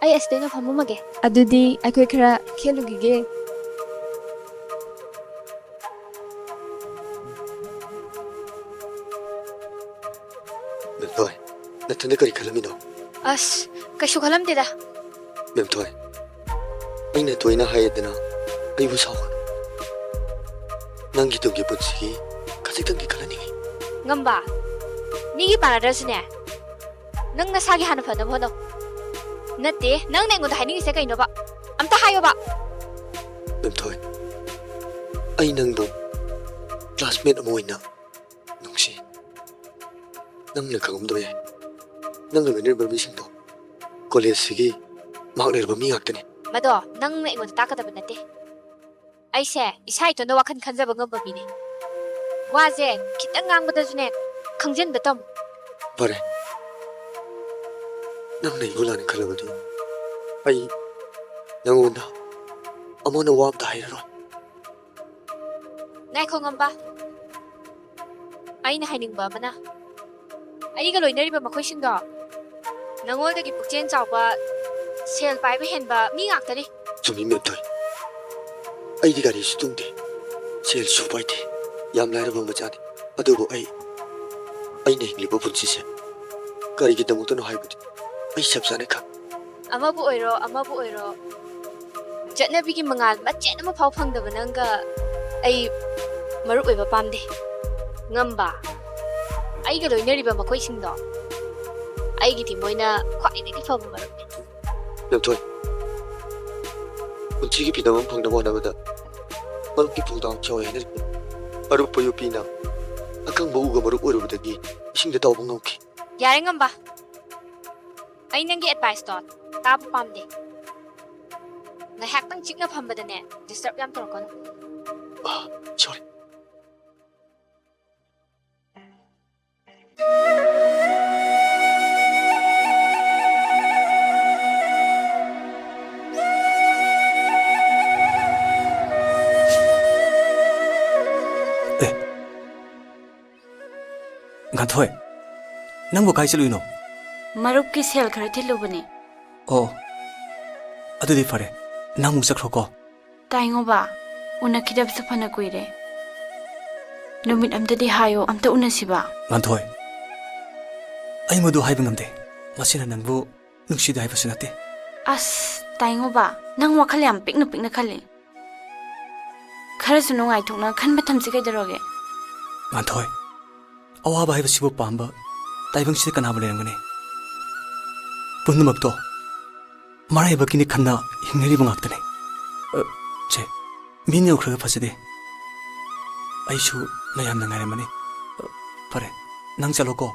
ꯑꯩ ꯑꯁꯤꯗ ꯑꯣꯏꯅ ꯐꯝꯃꯝꯃꯒꯦ꯫ ꯑꯗꯨꯗꯤ ꯑꯩꯈꯣꯏ ꯈꯔ ꯈꯦꯠꯂꯨꯈꯤꯒꯦ꯫ ꯃꯦꯝꯊꯣꯏ, ꯅꯊꯟꯗ ꯀꯔꯤ ꯈꯜꯂꯝꯃꯤꯅꯣ? ꯑꯁ, ꯀꯩꯁꯨ ꯈꯜꯂꯝꯗꯦꯗ꯫ ꯃꯦꯝꯊꯣꯏ, ꯑꯩꯅ ꯇꯣꯏꯅ ꯍꯥꯏꯌꯦꯗꯅ, ꯑꯩꯕꯨ ꯁꯥꯎꯒꯅꯨ꯫ ꯅꯪꯒꯤ ꯇꯨꯡꯒꯤ ꯄꯨꯟꯁꯤꯒꯤ ꯈꯖꯤꯛꯇꯪꯗꯤ ꯈꯜꯍꯟꯅꯤꯡꯉꯤ꯫ ꯉꯝꯕ, ꯃꯤꯒꯤ ꯄꯥꯟꯅꯗ꯭ꯔꯁꯨꯅꯦ, ꯅꯪ ꯅꯁꯥꯒꯤ ꯍꯥꯟꯅ ꯐꯅꯕ ꯍꯣꯠꯅꯧ꯫ ꯅꯠꯇꯦ, ꯅꯪꯅ ꯑꯩꯉꯣꯟꯗ ꯍꯥꯏꯅꯤꯡꯉꯤꯁꯦ ꯀꯩꯅꯣꯕ? ꯑꯝꯇ ꯍꯥꯏꯌꯣꯕ꯫ ꯃꯦꯝꯊꯣꯏ, ꯑꯩ ꯅꯪꯕꯨ classmate ꯑꯃ ꯑꯣꯏꯅ ꯅꯨꯡꯁꯤ꯫ ꯅꯪꯅ ꯈꯪꯉꯝꯗꯕ ꯌꯥꯏ꯫ ꯅꯪꯒ ꯂꯣꯏꯅꯔꯤꯕ ꯃꯤꯁꯤꯡꯗꯣ ꯀꯣꯂꯦꯖꯁꯤꯒꯤ ꯃꯥꯔꯛ ꯂꯩꯔꯕ ꯃꯤ ꯉꯥꯛꯇꯅꯤ꯫ ꯃꯗꯣ ꯅꯪꯅ ꯑꯩꯉꯣꯟꯗ ꯇꯥꯛꯀꯗꯕ ꯅꯠꯇꯦ꯫ ꯑꯩꯁꯦ ꯏꯁꯥ ꯏꯇꯣꯟꯗ ꯋꯥꯈꯜ ꯈꯟꯖꯕ ꯉꯝꯕ ꯃꯤꯅꯤ꯫ ꯋꯥꯁꯦ ꯈꯤꯇꯪ ꯉꯥꯡꯕꯗꯁꯨꯅꯦ, ꯈꯪꯖꯤꯟꯕ ꯇꯝꯃꯨ꯫ ꯐꯔꯦ, ꯅꯪꯅ ꯑꯩꯕꯨ ꯂꯥꯟꯅ ꯈꯜꯂꯕꯗꯤ ꯑꯩ ꯅꯪꯉꯣꯟꯗ ꯑꯃꯨꯛ ꯍꯟꯅ ꯋꯥ ꯑꯝꯇ ꯍꯥꯏꯔꯔꯣꯏ꯫ ꯉꯥꯏꯈꯣ ꯉꯝꯕ, ꯑꯩꯅ ꯍꯥꯏꯅꯤꯡꯕ ꯑꯃꯅ, ꯑꯩꯒ ꯂꯣꯏꯅꯔꯤꯕ ꯃꯈꯣꯏꯁꯤꯡꯗꯣ ꯅꯉꯣꯟꯗꯒꯤ ꯄꯨꯛꯆꯦꯜ ꯆꯥꯎꯕ, ꯁꯦꯜ ꯄꯥꯏꯕ ꯍꯦꯟꯕ ꯃꯤ ꯉꯥꯛꯇꯅꯤ꯫ ꯆꯨꯝꯃꯤ, ꯃꯦꯝꯊꯣꯏ꯫ ꯑꯩꯗꯤ ꯒꯥꯔꯤꯁꯨ ꯇꯣꯡꯗꯦ, ꯁꯦꯜꯁꯨ ꯄꯥꯏꯗꯦ, ꯌꯥꯝ ꯂꯥꯏꯔꯕ ꯃꯆꯥꯅꯤ꯫ ꯑꯗꯨꯕꯨ ꯑꯩ, ꯑꯩꯅ ꯍꯤꯡꯂꯤꯕ ꯄꯨꯟꯁꯤꯁꯦ ꯀꯔꯤꯒꯤꯗꯃꯛꯇꯅꯣ ꯍꯥꯏꯕꯗꯤ ꯑꯩ ꯆꯞ ꯆꯥꯅ ꯈꯪ ꯑꯃꯕꯨ ꯑꯣꯏꯔꯣ, ꯑꯃꯕꯨ ꯑꯣꯏꯔꯣ, ꯆꯠꯅꯕꯤꯒꯤ ꯃꯉꯥꯜ ꯃꯆꯦꯠ ꯑꯃ ꯐꯥꯎ ꯐꯪꯗꯕ ꯅꯪꯒ ꯑꯩ ꯃꯔꯨꯞ ꯑꯣꯏꯕ ꯄꯥꯝꯗꯦ꯫ ꯉꯝꯕ, ꯑꯩꯒ ꯂꯣꯏꯅꯔꯤꯕ ꯃꯈꯣꯏꯁꯤꯡꯗꯣ ꯑꯩꯒꯤꯗꯤ ꯃꯣꯏꯅ ꯈ꯭ꯋꯥꯏꯗꯒꯤ ꯐꯕ ꯃꯔꯨꯞꯅꯤ꯫ ꯃꯦꯝꯊꯣꯏ, ꯄꯨꯟꯁꯤꯒꯤ ꯐꯤꯗꯝ ꯑꯃ ꯐꯪꯅꯕ ꯍꯣꯠꯅꯕꯗ ꯃꯔꯨꯞꯀꯤ ꯊꯧꯗꯥꯡ ꯆꯥꯎꯏ ꯍꯥꯏꯅꯔꯤꯕ ꯃꯔꯨꯞ ꯑꯌꯨꯛꯄꯤꯅ ꯑꯀꯪꯕ ꯎꯒ ꯃꯔꯨꯞ ꯑꯣꯏꯔꯨꯕꯗꯒꯤ ꯏꯁꯤꯡꯗ ꯇꯥꯎꯕ ꯉꯝꯈꯤ꯫ ꯌꯥꯔꯦ ꯉꯝꯕ, ꯑꯩ ꯅꯪꯒꯤ ꯑꯦꯗꯚꯥꯏꯁꯇꯣ ꯇꯥꯕ ꯄꯥꯝꯗꯦ꯫ ꯉꯥꯏꯍꯥꯛꯇꯪ ꯆꯤꯛꯅ ꯐꯝꯕꯗꯅꯦ, ꯗꯤꯁꯇꯔꯕ ꯌꯥꯝ ꯇꯧꯔꯛꯀꯅꯨ꯫ ꯑ, ꯁꯣꯔꯤ꯫ ꯑꯦ, ꯉꯥꯟꯊꯣꯏ, ꯅꯪꯕꯨ ꯀꯥꯏ ꯆꯠꯂꯨꯏꯅꯣ? ꯃꯔꯨꯞꯀꯤ ꯁꯦꯜ ꯈꯔ ꯊꯤꯜꯂꯨꯕꯅꯦ꯫ ꯑꯣ, ꯑꯗꯨꯗꯤ ꯐꯔꯦ, ꯅꯪ ꯑꯃꯨꯛ ꯆꯠꯈ꯭ꯔꯣꯀꯣ꯫ ꯇꯥꯏꯉꯣꯕ, ꯎꯅꯈꯤꯗꯕꯁꯨ ꯐꯅ ꯀꯨꯏꯔꯦ꯫ ꯅꯨꯃꯤꯠ ꯑꯝꯇꯗꯤ ꯍꯥꯏꯌꯣ, ꯑꯝꯇ ꯎꯅꯁꯤꯕ꯫ ꯉꯥꯟꯊꯣꯏ, ꯑꯩ ꯃꯗꯨ ꯍꯥꯏꯕ ꯉꯝꯗꯦ꯫ ꯃꯁꯤꯅ ꯅꯪꯕꯨ ꯅꯨꯡꯁꯤꯗꯦ ꯍꯥꯏꯕꯁꯨ ꯅꯠꯇꯦ꯫ ꯑꯁ, ꯇꯥꯏꯉꯣꯕ, ꯅꯪ ꯋꯥꯈꯜ ꯌꯥꯝ ꯄꯤꯛꯅ ꯄꯤꯛꯅ ꯈꯜꯂꯤ꯫ ꯈꯔꯁꯨ ꯅꯨꯡꯉꯥꯏꯊꯣꯛꯅ ꯈꯟꯕ ꯊꯝꯁꯤ ꯀꯩꯗꯧꯔꯒꯦ? ꯉꯥꯟꯊꯣꯏ, ꯑꯋꯥꯕ ꯍꯥꯏꯕꯁꯤꯕꯨ ꯄꯥꯝꯕ ꯇꯥꯏꯕꯪꯁꯤꯗ ꯀꯅꯥꯕꯨ ꯂꯩꯔꯝꯒꯅꯤ? ꯄꯨꯝꯅꯃꯛꯇꯣ ꯃꯔꯥꯏꯕꯛꯀꯤꯅꯤ ꯈꯟꯅ ꯍꯤꯡꯅꯔꯤꯕ ꯉꯥꯛꯇꯅꯤ꯫ ꯑ, ꯁꯦ, ꯃꯤꯅ ꯎꯈ꯭ꯔꯒ ꯐꯖꯗꯦ꯫ ꯑꯩꯁꯨ ꯃꯌꯥꯝꯅ ꯉꯥꯏꯔꯝꯃꯅꯤ꯫ ꯑ, ꯐꯔꯦ, ꯅꯪ ꯆꯠꯂꯣꯀꯣ꯫